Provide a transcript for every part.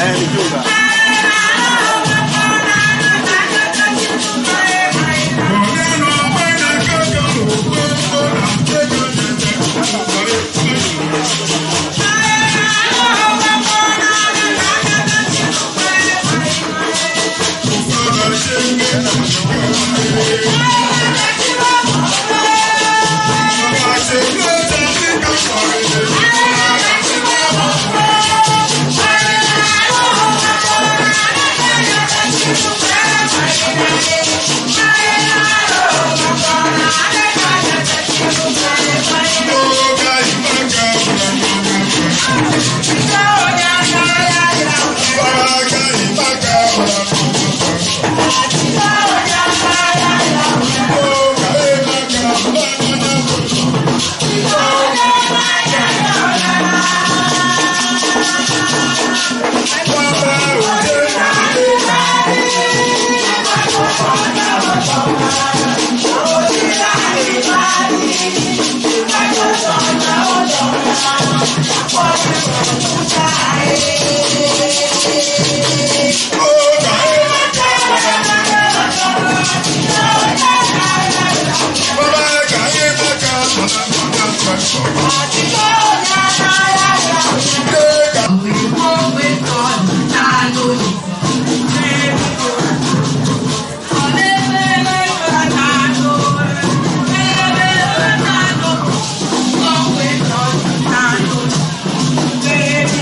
Thank you.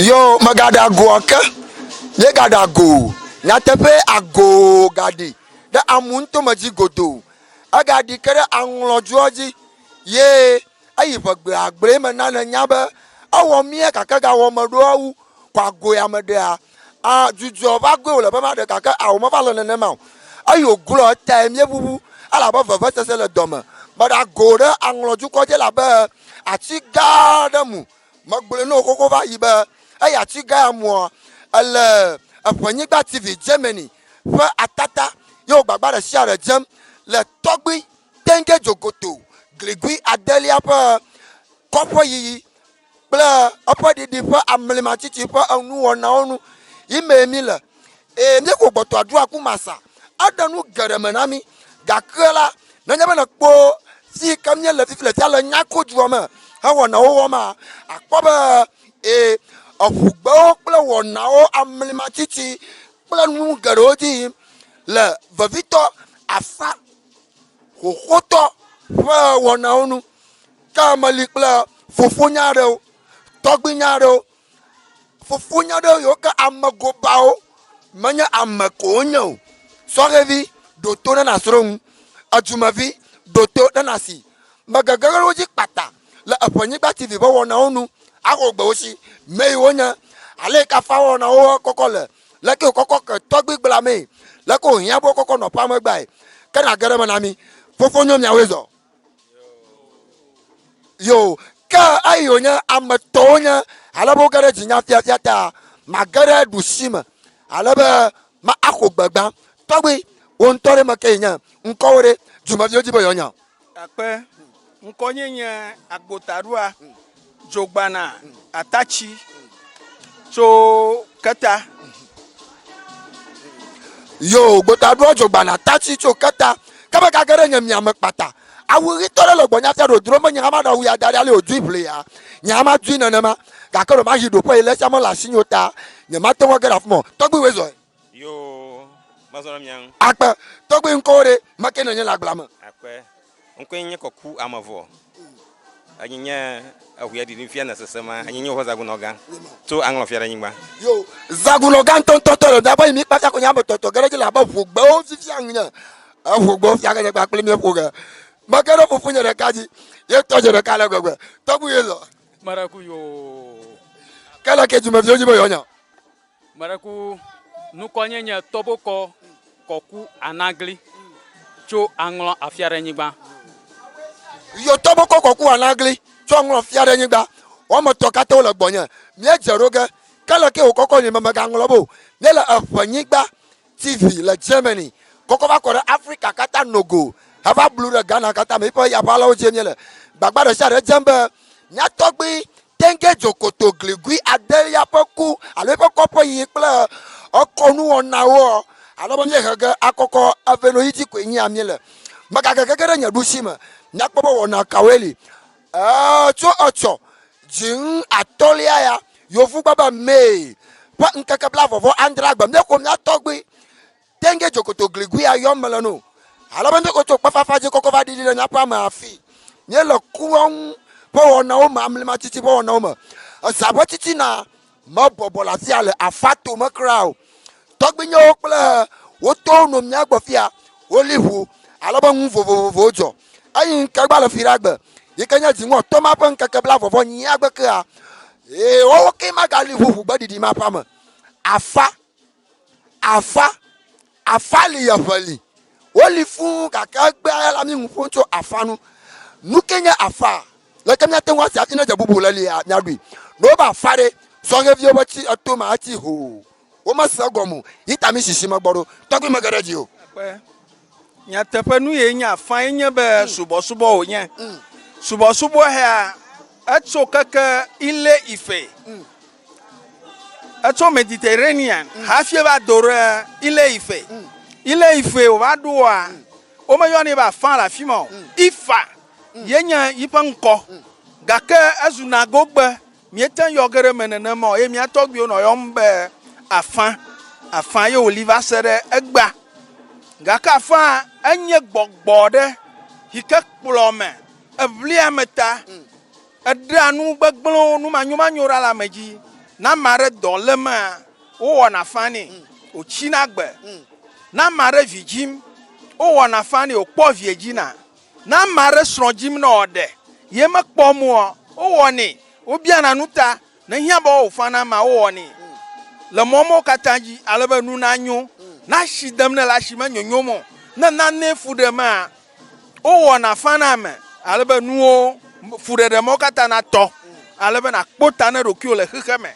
Yo, megaɖe agoa ke. Míegaɖe ago o. Nyateƒee ago gaɖi ɖe amu ŋutɔme dzi godoo. Egaɖi ke ɖe aŋlɔdzoa dzi ye eyi ʋegbea gblɔe me na nènya be ewɔ mía gake gawɔ me ɖoa wu ko ago ya me ɖea a dzudzɔ va goe wòle be maɖe gake ao meva le nenema o. Eyi wòglɔ etae míeʋuʋu elabe vevesese le dɔme. Meɖe ago ɖe aŋlɔdzukɔ dzi elabe ati gã aɖe mu. Megblɔe na wò xoxo va yi be eyi ati gã ya mua, ele Eƒenyigba TV Germany ƒe atata ye wò gbagba ɖe sia ɖe dzem le tɔgbui Tenge Dzogoto gligui adelia ƒe kɔƒe yiyi kple eƒe ɖiɖi ƒe amlimatsitsi ƒe enuwɔnawo nu. Yi mee mí le. Ee, míeƒo gbɔtɔa ɖua ku masa. Eɖe nu geɖe me na mí. Gake la, nenye be nèkpɔ fi yi ke míele fifi le fia le Nyako dua me hewɔnawo wɔma, àkpɔ be ee, eʋugbewo kple wɔnawo, amlimatsitsi kple nu geɖewo dzi yim le vevitɔ afa xoxotɔ ƒe wɔnawo nu. Ke meli kple fofonya aɖewo, tɔgbuinya aɖewo, Fofonya ɖewo yiwo ke ame gobawo menye ame ko wonye o. Sɔhɛvi, ɖo to ne nàsrɔ̃ nu. Edumevi, ɖo to ne nàsi. Mègege ɖe wo dzi kpata le eƒenyigba TV ƒe wɔnawo nu axɔ gbe wo si. Mee wonye. Ale yi ke afawɔnawo kɔkɔ le, leke wòkɔkɔ ke tɔgbui gblamee, leke wòhiã be wokɔkɔ nɔƒea megbae. Ke nàge ɖe eme na mí. Fofonyo miawoe zɔ. Yo, ke eyi wònye ame tɔwo nye, ale be woge ɖe dzinya fiafia ta, mage ɖe ɖusi me, ale be ma axo gbe gbã. Tɔgbui, wò ŋutɔ ɖe me ke nye ŋkɔwò ɖe, dumeviwo di be yewoanya. Akpe, ŋkɔnye nye Agbotaɖua, Dzogbana, Atatsi, tso Keta. Yo, Gbotaɖua, Dzogbana, Atatsi tso Keta. Ke megage ɖe nye miame kpata. Awu ɣitɔ ɖe le gbɔnye hafi aɖo dro me, nye hã maɖe awu ya da ɖi ale wòdui ʋlia. Nye hã madui nenema. Gake ɖe mayi ɖoƒe yi le esia mele asinye o ta, nyemate ŋu age ɖe afi ma o. Tɔgbuiwoe zɔe. Yoo, mezɔ ɖe mia ŋu. Akpe, tɔgbui ŋkɔwo ɖe, meke nènye le agblea me? Akpe, ŋkɔe nye Kɔku Amevɔ. Enye nye eŋu ya ɖiɖim fia ne sesema, enye nye woƒe zagunɔgã tso Aŋlɔ fia ɖe anyigba. Yo, zagunɔgã ŋutɔŋutɔtɔ le míaƒe yi mi kpata ko nye ame tɔtɔ ge ɖe edzi le abe ʋugbewo fifia ŋu nye. Eʋugbewo fia ge nye kpakple míeƒo ge. Mege ɖe fofonye ɖeka dzi, ye tɔdze ɖeka le gbegbe. Tɔgbui ye zɔ. Meɖe ku yoo. Ke le ke dumeviwo dzi be yewoanya. Meɖe ku nukɔ nye nye tɔbokɔ kɔku anagli tso aŋlɔ afia ɖe nyigba. Yɔ tɔbokɔ kɔku anagli tso aŋlɔ afia ɖe nyigba. Woame tɔ katã wole gbɔnye. Míedze ɖo ge. Ke leke wòkɔkɔ nye me megaŋlɔ be o. Míele eƒe nyigba TV le Germany kɔkɔ va kɔ ɖe Afrika katã nogo heva blu ɖe Ghana katã me. Eƒe yaʋalawo dzie míele. Gbagba ɖe sia ɖe dzem be mía tɔgbui Tenge dzokoto gligui adelia ƒe ku alo eƒe kɔƒe yiyi kple ekɔnuwɔnawoɔ, alo be míehe ge akɔkɔ evenoyi dzi koe nyia míele. Megage gege ɖe nye ɖusi me míakpɔ be wɔna kawoe li. Ɛɛ, tso etsɔ dziŋ atɔ̃lia ya, yovugbe be May ƒe ŋkeke blaeve vɔ adrea gbe míexɔ mía tɔgbui Tenge dzokoto gligui yɔm mele no. Ale be míekɔ tso kpefafa dzi kɔkɔ va ɖiɖi ɖe míaƒe ame hafi. Míele kuɔ ŋu ƒe wɔnawo me, amlimatsitsi ƒe wɔnawo me. Ezã ƒe titina mebɔbɔ le afia le afa to me kura o. Tɔgbuinyewo kple wo tɔwo nɔ mía gbɔ fia, woli ʋu ale be nu vovovowo dzɔ. Eyi ŋkegba le fiɖagbe yi ke nye dziŋɔ tɔ ma ƒe ŋkeke blaeve-vɔ nyia gbe kea, ee, woawo kee magali ʋu ʋugbeɖiɖi ma ƒe ame. Afa Afa, afa li eʋe li. Woli fũu gake egbea ya la mí nu ƒom tso afa ŋu. Nu ke nye afa? Leke míate ŋu ase hafi ne dze bubu le lia míaɖui? Ne wobe afa ɖe, sɔhɛviwo ƒe tsi eto me atsi hoo. Womese egɔme o. Yi ta mí sisi megbɔ ɖo. Tɔgbui mege ɖe edzi o. Akpe. Nyateƒe nu ye nye afa ye nye be subɔsubɔ wònye. Subɔsubɔ hea etso keke Ile Ife. Etso Mediterranean hafi eva do ɖe Ile Ife. Ile Ife wòva ɖoa, womeyɔnɛ be afã le afi ma o. Ifa ye nye yiƒe ŋkɔ. Gake ezu nagogbe, míete ŋu yɔ ge ɖe eme nenema o eye mía tɔgbuiwo nɔ yɔm be afã. Afã ye wòli va se ɖe egbea. Gake afã enye gbɔgbɔ ɖe yi ke kplɔ ame, eʋlia ame ta. Eɖea nu gbegblẽwo, nu manyomanyo ɖa le ame dzi. Ne ame aɖe dɔ lémea, wowɔna afã nɛ wòtsina agbe. Ne ame aɖe vi dzim, wowɔna afã nɛ wòkpɔ vie dzina. Ne ame aɖe srɔ̃ dzim ne wòaɖe ye mekpɔm oa, wowɔnɛ, wobiana nu ta. Ne ehiã be woawɔ fã na amea, wowɔnɛ le mɔ mawo katã dzi ale be nu nanyo. Ne asi dem ne le asi me nyonyom o, ne nanee fu ɖemea, Wowɔna fã na ame ale be nuwo, fuɖeɖe mawo katã natɔ ale be nàkpɔ ta na ɖokuiwò le xexe me.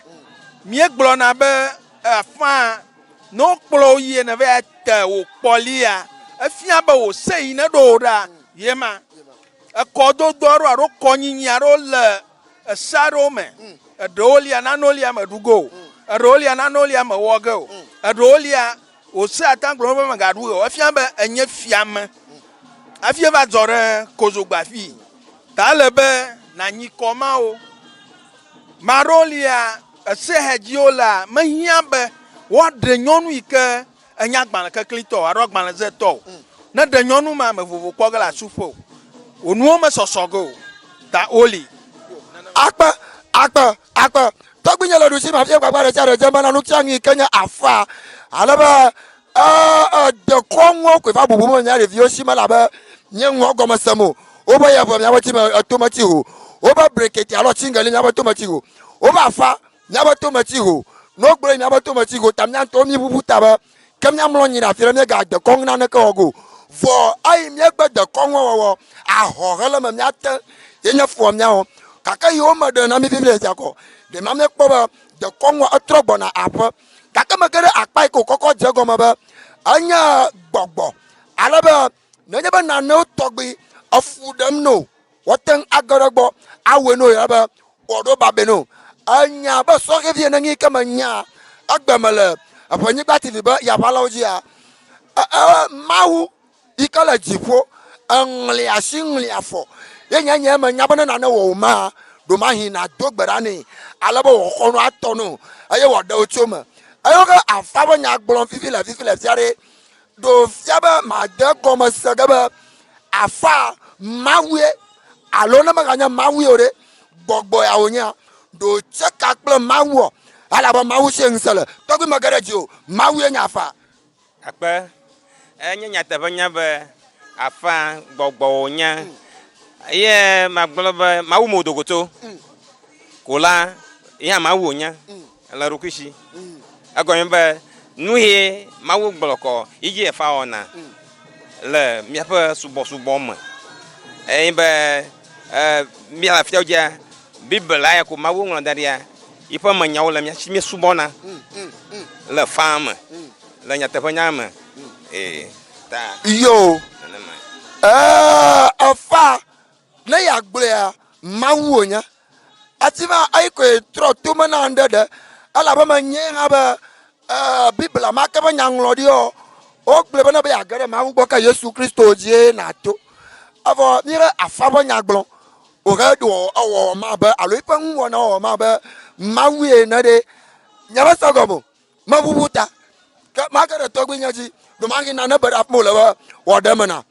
Míegblɔna be afã ne wokplɔ wò yie nèva ya te wò kpɔlia, efia be wò se yi neɖo wò ɖa ye ma. Ekɔdodo aɖewo alo kɔnyinyi aɖewo le ese aɖewo me. Eɖewo lia, nanewo lia meɖu go o. Eɖewo lia nanewo lia mewɔ ge o. Eɖewo lia wò se ate ŋu agblɔ be megaɖu ɣe o. Efia be enye fiame hafi eva dzɔ ɖe kozogbe afii. Ta ele be nànyi kɔ mawo. Ame aɖewo lia ese he dzi wolea, mehiã be woaɖe nyɔnu yi ke enye agbalẽ keklitɔ o alo agbalẽzetɔ o. Ne ɖe nyɔnu ma, ame vovo kpɔ ge le asuƒe o. Wò nuwo mesɔsɔ ge o. Ta woli. Akpe, akpe, akpe. Tɔgbuinye le ɖusi me afia gbagba ɖe sia ɖe dze bena nutsianu yi ke nye afa ale be e, dekɔnuwo koe va bubu me mía ɖeviwo si mele abe nye nua gɔme sem o. Wobe yeʋe míaƒe tsi me etome tsi ho. Wobe breketi alo tsingeli míaƒe tome tsi ho. Wobe afa míaƒe tome tsi ho. Ne wogblɔe míaƒe tome tsi ho ta mía ŋutɔwo míʋuʋu ta be ke míamlɔ anyi ɖe afi ɖe míega dekɔnu naneke wɔ ge o. Vɔ eyi míegbe dekɔnua wɔwɔ ahɔ hele eme míate ye nye fua míawɔ. Gake yi wome ɖe na mí fifia sia kɔ, ɖe ma míekpɔ be dekɔnua etrɔ gbɔna aƒe. Gake mege ɖe akpa yi ke wòkɔkɔ dze egɔme be enye gbɔgbɔ ale be nenye be nanewo tɔgbi efu ɖem no Woate ŋu age ɖe egbɔ awɔe no ya be wòaɖo babɛ no. Enya be sɔhɛvi ene yi ke menya egbe me le eƒe TV be yaʋalawo dzia, e, e, Mawu yi ke le dziƒo eŋli asi ŋli afɔ ye nye nye menya be ne nane wɔ wò ma ɖomahi nàdo gbe ɖa nɛ ale be wòxɔ nu atɔ no eye wòaɖe wò tso eme. Eyo ke afa be nya gblɔm fifi le fifi le fia ɖe ɖo fia be made gɔme se ge be afa Mawue alo ne meganye Mawue o ɖe, gbɔgbɔ ya wònyea? Ɖo tse ka kple Mawuɔ? Elabe Mawu sie ŋusẽ le. Tɔgbui mege ɖe edzi o. Mawue nye afa. Akpe. Enye nyateƒenya be afa gbɔgbɔ wònye. Eye magblɔ be Mawu me wòdo go tso. Ko la, ye hã Mawu wònye le eɖokui si. Egɔme be nu ye Mawu gblɔ kɔ yi dzi efa wɔna le míaƒe subɔsubɔ me. Eye be mía le fiawo dzia, Biblia ya ko Mawu ŋlɔ da ɖia, yiƒe me nyawo le mía si míesubɔna le faa me, le nyateƒenya me. Ee, ta. Yo. Ee, efa Ne yeagblɔea, Mawu wònye. Ati ma eyi koe trɔ tome na ŋɖe ɖe, elabe menyae hã be e, Biblia ma ke be nyaŋlɔɖiɔ, wogblɔe be ne be yeage ɖe Mawu gbɔ ke Yesu Kristo dzie nàto. Evɔ míele afa ƒe nya gblɔm wòhe wɔ ewɔwɔ ma abe alo eƒe nuwɔna wɔwɔ ma abe Mawue ene ɖe. Nyemese egɔme o. Meʋuʋu ta. Ke mage ɖe tɔgbuinye dzi. Ɖomahi nane be ɖe afi ma wòle be wòaɖe eme na.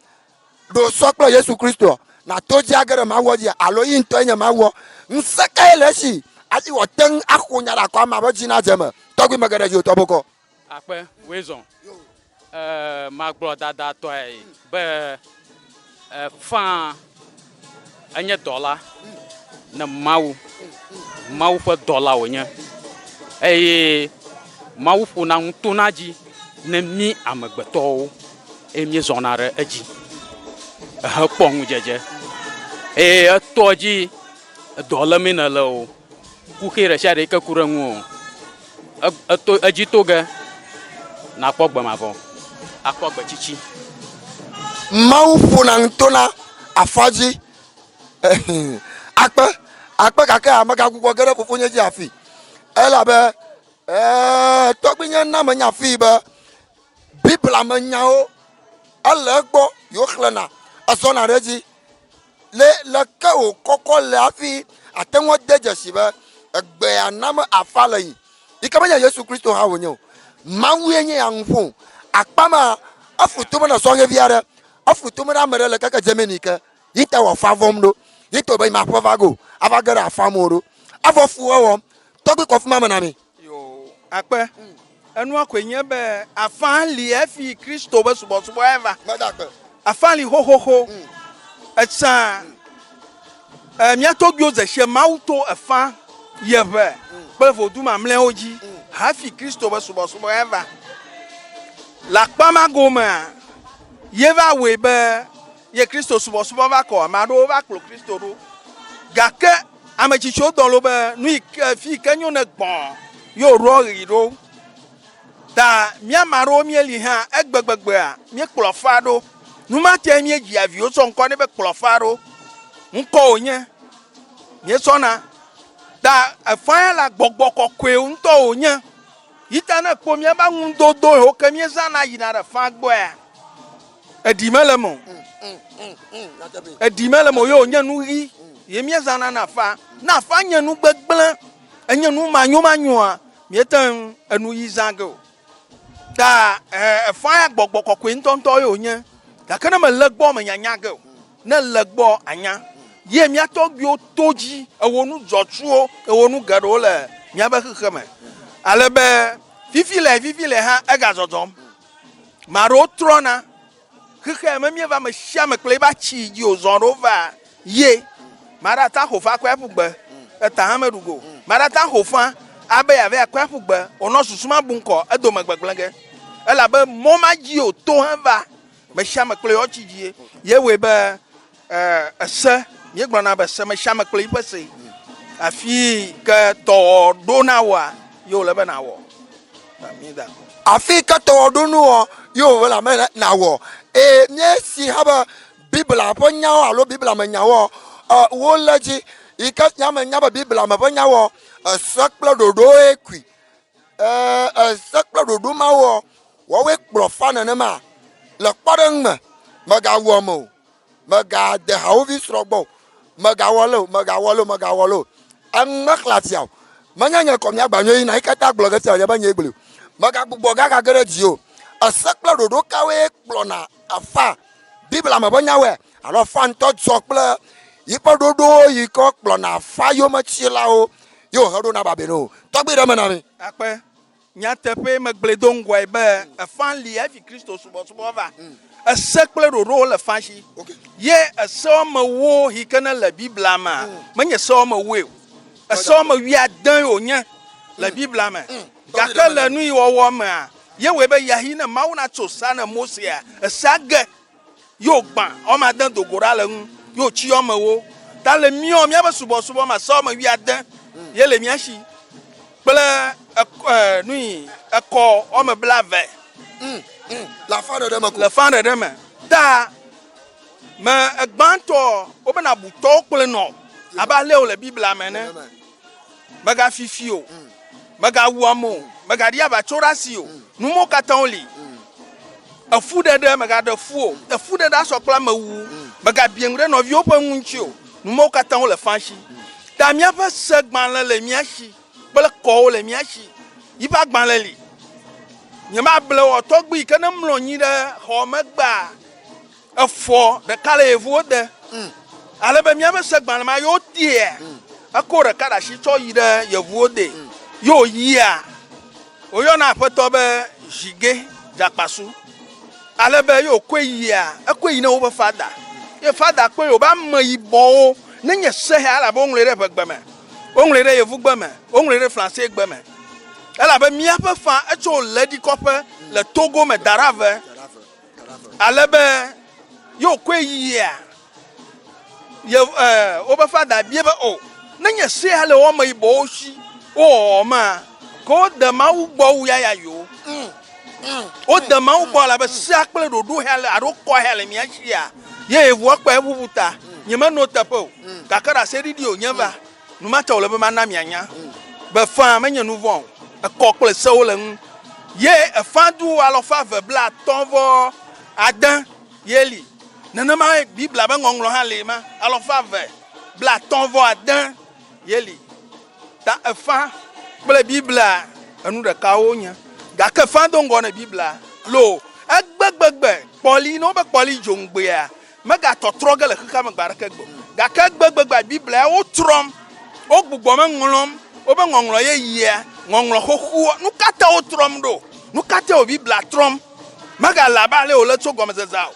Ɖo sɔ kple Yesu Kristoa? Nàto edzi age ɖe Mawua dzia? Alo yi ŋutɔe nye Mawua? Ŋusẽ kae le esi hafi wòate ŋu axo nya ɖe akɔ amea ƒe dzi nadze eme? Tɔgbui mege ɖe edzi o, tɔ bokɔ. Akpe, wòe zɔ. E, magblɔ dadatɔe be e, faa enye dɔla ne Mawu. Mawu ƒe dɔla wònye. Eye Mawu ƒona nu tona dzi ne mí amegbetɔwo eye míezɔna ɖe edzi hekpɔ ŋudzedze. Eye etɔ dzi edɔ lémee nèle o, kuxi ɖe sia ɖe yi ke ku ɖe ŋuwò o, eto edzi to ge nàkpɔ gbe mavɔ, akpɔ gbetsitsi. Mawu ƒona nu tona afɔ dzi. Akpe, akpe gake amegagbugbɔ ge ɖe fofonye dzi hafi. Elabe ee, tɔgbuinye na menya afii be Biblia me nyawo ele egbɔ yewo xlẽna, ezɔna ɖe edzi. Le leke wòkɔkɔ le hafi ate ŋu ade dzesi be egbea na me afa le yi yi ke menye Yesu Kristo hã wònye o. Mawue nye ya ŋu ƒom. Akpa ma eflu tome na sɔhɛvi aɖe, eflu tome na ame ɖe le keke Germany ke. Yi ta wɔ afa vɔm ɖo. Yi to be yi ma ƒe va go ava ge ɖe afa mo ɖo. Evɔ fu ewɔm. Tɔgbi kɔ fuma me na mi. Yo, akpe. Enua koe nye be afã li hafi Kristo be subɔsubɔ ava. Meda akpe. Afã li xoxoxo. Etsã e, mía tɔgbuiwo ze sie Mawu to efã, yeʋe kple vodu mamlɛawo dzi hafi Kristo be subɔsubɔ ava. Le akpa ma gomea, ye va wɔe be ye Kristo subɔsubɔ va kɔ, ame aɖewo va kplɔ Kristo ɖo. Gake Ame tsitsiwo dɔ lo be nu yi ke fi yi ke nyo ne gbɔ̃ ye wòɖoa ɣi ɖo. Ta mía ame aɖewo míeli hã egbegbegbea míekplɔ fa ɖo. Nu ma tae míedzia viwo sɔ ŋkɔ nɛ be kplɔ fa ɖo. Ŋkɔ wònye míesɔna. Ta efã ya la gbɔgbɔ kɔkɔe ŋutɔ wònye. Yi ta ne ekpɔ míaƒe ŋudodo yiwo ke míezãna yina ɖe fã gbɔea, eɖi mele eme o. Eɖi mele eme o ye wònye nu ɣi ye míezãna na fa. Ne afa nye nu gbegblẽ, enye nu manyomanyoa, míete ŋu enu ɣi zã ge o. Ta efa ya gbɔgbɔ kɔkɔe ŋutɔŋutɔ ye wònye. Gake ne mele gbɔ menyanya ge o. Ne le gbɔ anya. Ye mía tɔgbuiwo to dzi ewɔ nu dzɔtsuwo, ewɔ nu geɖewo le míaƒe xexe me. Ale be fifi le fifi le hã egazɔzɔm. Ame aɖewo trɔna. Xexea me míeva ame sia ame kple eƒe atsi yi dzi wòzɔ ɖo va ye. Ame aɖe ate ŋu axo fa akɔe aƒu gbe, eta hã meɖu go. Ame aɖe ate ŋu axo fa abe yeava yi akɔe aƒu gbe, wònɔ susum abu ŋkɔ edome gbegblẽ ge. Elabe mɔ ma dzi wòto heva ame sia ame kple eƒe atsi dzie. Ye wɔe be Ese, míegblɔna be se mesiame kple yiƒe se. Afi ke tɔwɔ ɖo na wòa, ye wòle be nàwɔ. Míeda. Afi ke tɔwɔ ɖo nu wɔ, ye wòle be nàwɔ. Eye míesi hã be Biblia ƒe nyawo alo Biblia me nyawoa, wole edzi. Yi ke fia me nya be Biblia me ƒe nyawoa, ese kple ɖoɖoe kui. Ese kple ɖoɖo mawoa, woawoe kplɔ fa nenema. Le kpɔɖeŋu me, mègawɔ ame o. Mègade hawòvi srɔ̃ gbɔ o. Mègawɔ ale o, mègawɔ ale o, mègawɔ ale o. Enu mexlẽ afia o. Menye nye kɔ miagbã nyuie yina yi katã gblɔ ge sia wònye be nyee gblɔe o. Mègagbugbɔ gagage ɖe dzi o. Ese kple ɖoɖo kawoe kplɔna efa Biblia me ƒe nyawoe alo efa ŋutɔ dzɔ kple yiƒe ɖoɖowo yi ke kplɔna efa yometsilawo ye wòheɖona babɛ na wo. Tɔgbi ɖe eme na mí. Akpe. Nyateƒee megblɔe do ŋgɔe be efã li hafi Kristo subɔsubɔ va. Ese kple ɖoɖowo le fã si. Ye ese woame ewo yi ke ne le Biblia mea, menye se woame ewoe o. Ese woame wuiade ye wònye le Biblia me. Gake le nu yi wɔwɔ mea, ye wɔe be yahi ne Mawu natso sea ne Mosea, esea ge. Ye wògbã woame ade do go ɖa le eŋu, ye wòtsi woame ewo. Ta le míɔ míaƒe subɔsubɔ me, se woame wuiade ye le mía si kple nui ekɔ woame blave. Le afã ɖeɖe me ko. Le afã ɖeɖe me. Ta me egbãtɔ wobe nàbu tɔwo kple nɔ abe ale wòle Biblia me ene. Mègafi fi o, mègawu ame o, mègaɖi aʋatso ɖe asi o. Nu mawo katã woli. Efuɖeɖe, mègaɖe fu o. Efuɖeɖe asɔ kple amewuwu. Mègabia ŋu ɖe nɔviwò ƒe nu ŋuti o. Nu mawo katã wole fã si. Ta míaƒe segbalẽ le mía si kple kɔwo le mía si. Yiƒe agbalẽ li. Nyemable wò o, tɔgbui yi ke ne mlɔ anyi ɖe xɔ megbea, Efɔ ɖeka le yevuwo de. Ale be míaƒe segbalẽ ma yewo tea, eko ɖeka ɖe asi tsɔ yi ɖe yevuwo de. Ye wòyia, woyɔna aƒetɔ be Zige Dzakpasu. Ale be ye wòkɔe yia, ekɔe yi ne woƒe fada. Ye fada kpɔe wòbe ame yibɔwo, nenye se hã elabe woŋlɔe ɖe ʋegbe me, woŋlɔe ɖe yevugbe me, woŋlɔe ɖe Fransegbe me. Elabe míaƒe fa etso Ledikɔƒe le Togo me Darave. Ale be ye wòkɔe yia, ye e, woƒe fada bia be, O, nenye sea le wo ameyibɔwo si wowɔwɔ mea, ke wode Mawu gbɔ wu yaya yewo. Wode Mawu gbɔ elabe sea kple ɖoɖo hea le alo kɔ hea le mía sia, ye yevua kpɔe ʋuʋu ta. Nyemeno teƒe o, gake ɖaseɖiɖi wònye va. Nu ma ta wòle be mana mianya be faa menye nu vɔ̃ o, ekɔ kple sewo le eŋu. Ye efã du alɔfa eve blaatɔ̃ vɔ ade ye li. Nenemae Biblia ƒe ŋɔŋlɔ hã li ma, alɔfa eve blaatɔ̃ vɔ ade ye li. Ta efã kple Biblia enu ɖeka wonye. Gake efã do ŋgɔ ne Biblia loo. Egbegbegbe kpɔli, ne wobe kpɔli dzoŋgbea, Megatɔtrɔ ge le xexea me gbe aɖeke gbe o. Gake egbegbegbea Biblia ya wotrɔm, wogbugbɔ me ŋlɔm, wobe ŋɔŋlɔ yeyea, ŋɔŋlɔ xoxoa. Nu ka ta wotrɔm ɖo? Nu ka tae wò Biblia trɔm? Megale abe ale wòle tso gɔmedzedzea o.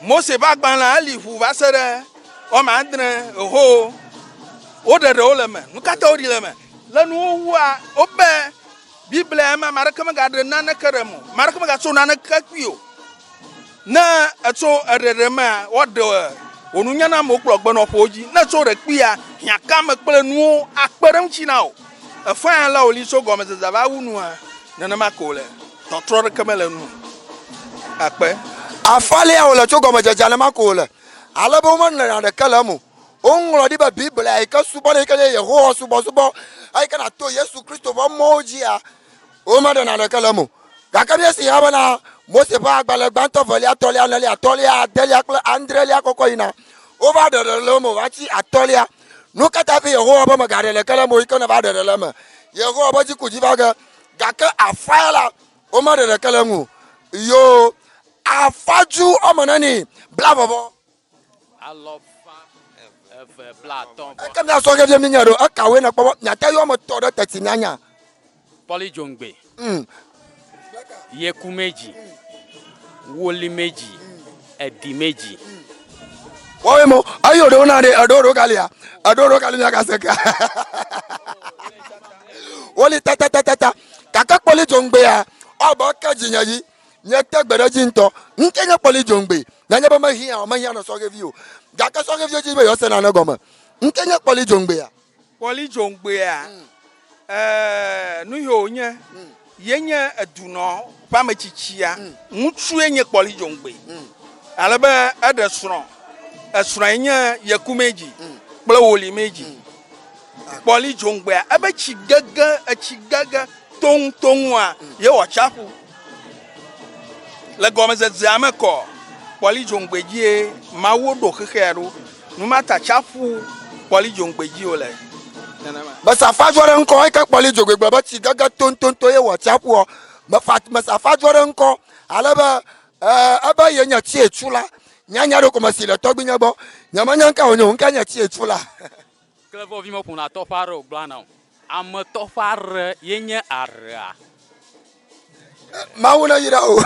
Mose ƒe agbalẽa eli ʋu va se ɖe woame adre xoxo. Woɖe ɖewo le eme. Nu ka ta woɖi le eme? Le nuwuwua, wobe Biblia eme ame aɖeke megaɖe naneke ɖe eme o. Ame aɖeke megatso naneke kpli o. Ne ètso eɖeɖe mea, woaɖe wò nunya na amewo kple gbenɔƒewo dzi. Ne ètso ɖe kpuia, hiãkame kple nuwo akpe ɖe eŋuti na wò. Efa ya le wòli tso gɔmedzedzea va wu nua, nenema ke wòle. Tɔtrɔ ɖeke mele enu o. Akpe. Afa lia wòle tso gɔmedzedzea, nenema ko wòle. Ale be womenɔna ɖeke le eme o. Woŋlɔ ɖi be Biblia yi ke subɔna yi ke nye Yehowa subɔsubɔ eyi ke nàto Yesu Kristo ƒe mɔwo dzia, womeɖe naneke le eme o. Gake míesi hã bena Mose ƒe agbalẽ gbãtɔ, evelia, etɔ̃lia, enelia, atɔ̃lia, adelia kple adrelia kɔkɔ yina. Wova ɖe ɖe le eme wòva tsi atɔ̃lia. Nu ka ta hafi Yehowa be megaɖe ɖeke le eme o yi ke neva ɖe ɖe le eme? Yehowa ƒe dziku dzi va ge. Gake afa ya la, womeɖe ɖeke le eŋu o. Yoo, afadzu wɔme neni? Blavɔvɔ. Alɔfa eve blaatɔ̃ vɔ. Eke mia sɔ xexea mi nya ɖo ekawoe nèkpɔ be miate yɔ ame tɔ ɖe teti mianya? Kpɔli dzongbe, yekumedzi, wolimedzi, edimedzi. Wɔwoe mo eyo ɖewo na ɖe eɖewo ɖewo galia eɖewo ɖewo gali miagase ke woli tatatata gake kpɔli dzongbea ɔbɔ ke dzinye dzi. Míete gbe ɖe edzi ŋutɔ. Ŋkee nye kpɔli dzongbe. Nenye be mehiã o, mehiã nɔ sɔhɛvi o. Gake sɔhɛviwo dzi be yewoase nane gɔme. Ŋkee nye kpɔli dzongbea. Kpɔli dzongbea, ee, nu yi wònye ye nye edunɔ ƒe ame tsitsia. Ŋutsue nye kpɔli dzongbe. Ale be eɖe srɔ̃. Esrɔ̃e nye Yekumedzi kple Wolimedzi. Kpɔli dzongbea, ebe tsi gege, etsi gege toŋutoŋua ye wɔ tsiaƒu. Le gɔmedzedzea me kɔ, kpɔli dzongbe dzie Mawu ɖo xexea ɖo. Nu ma ta tsiaƒu kpɔli dzongbe dzi wòle nenema. Mese afadzɔ ɖe ŋkɔ eke kpɔli dzogbe gblɔ be tsi gege toŋtoŋtoŋ ye wɔ tsiaƒuɔ. Mefa, mese afadzɔ ɖe ŋkɔ ale be e, ebe ye nye tsietsu la. Nyanya ɖo ko mesi le tɔgbuinye gbɔ. Nyemenya ŋka wònye o, ŋka nye tsietsu la. Klevɔvi meƒona tɔƒe aɖe o gblana o. Ame tɔƒe aɖe ye nye aɖea. Mawu ne yra wò.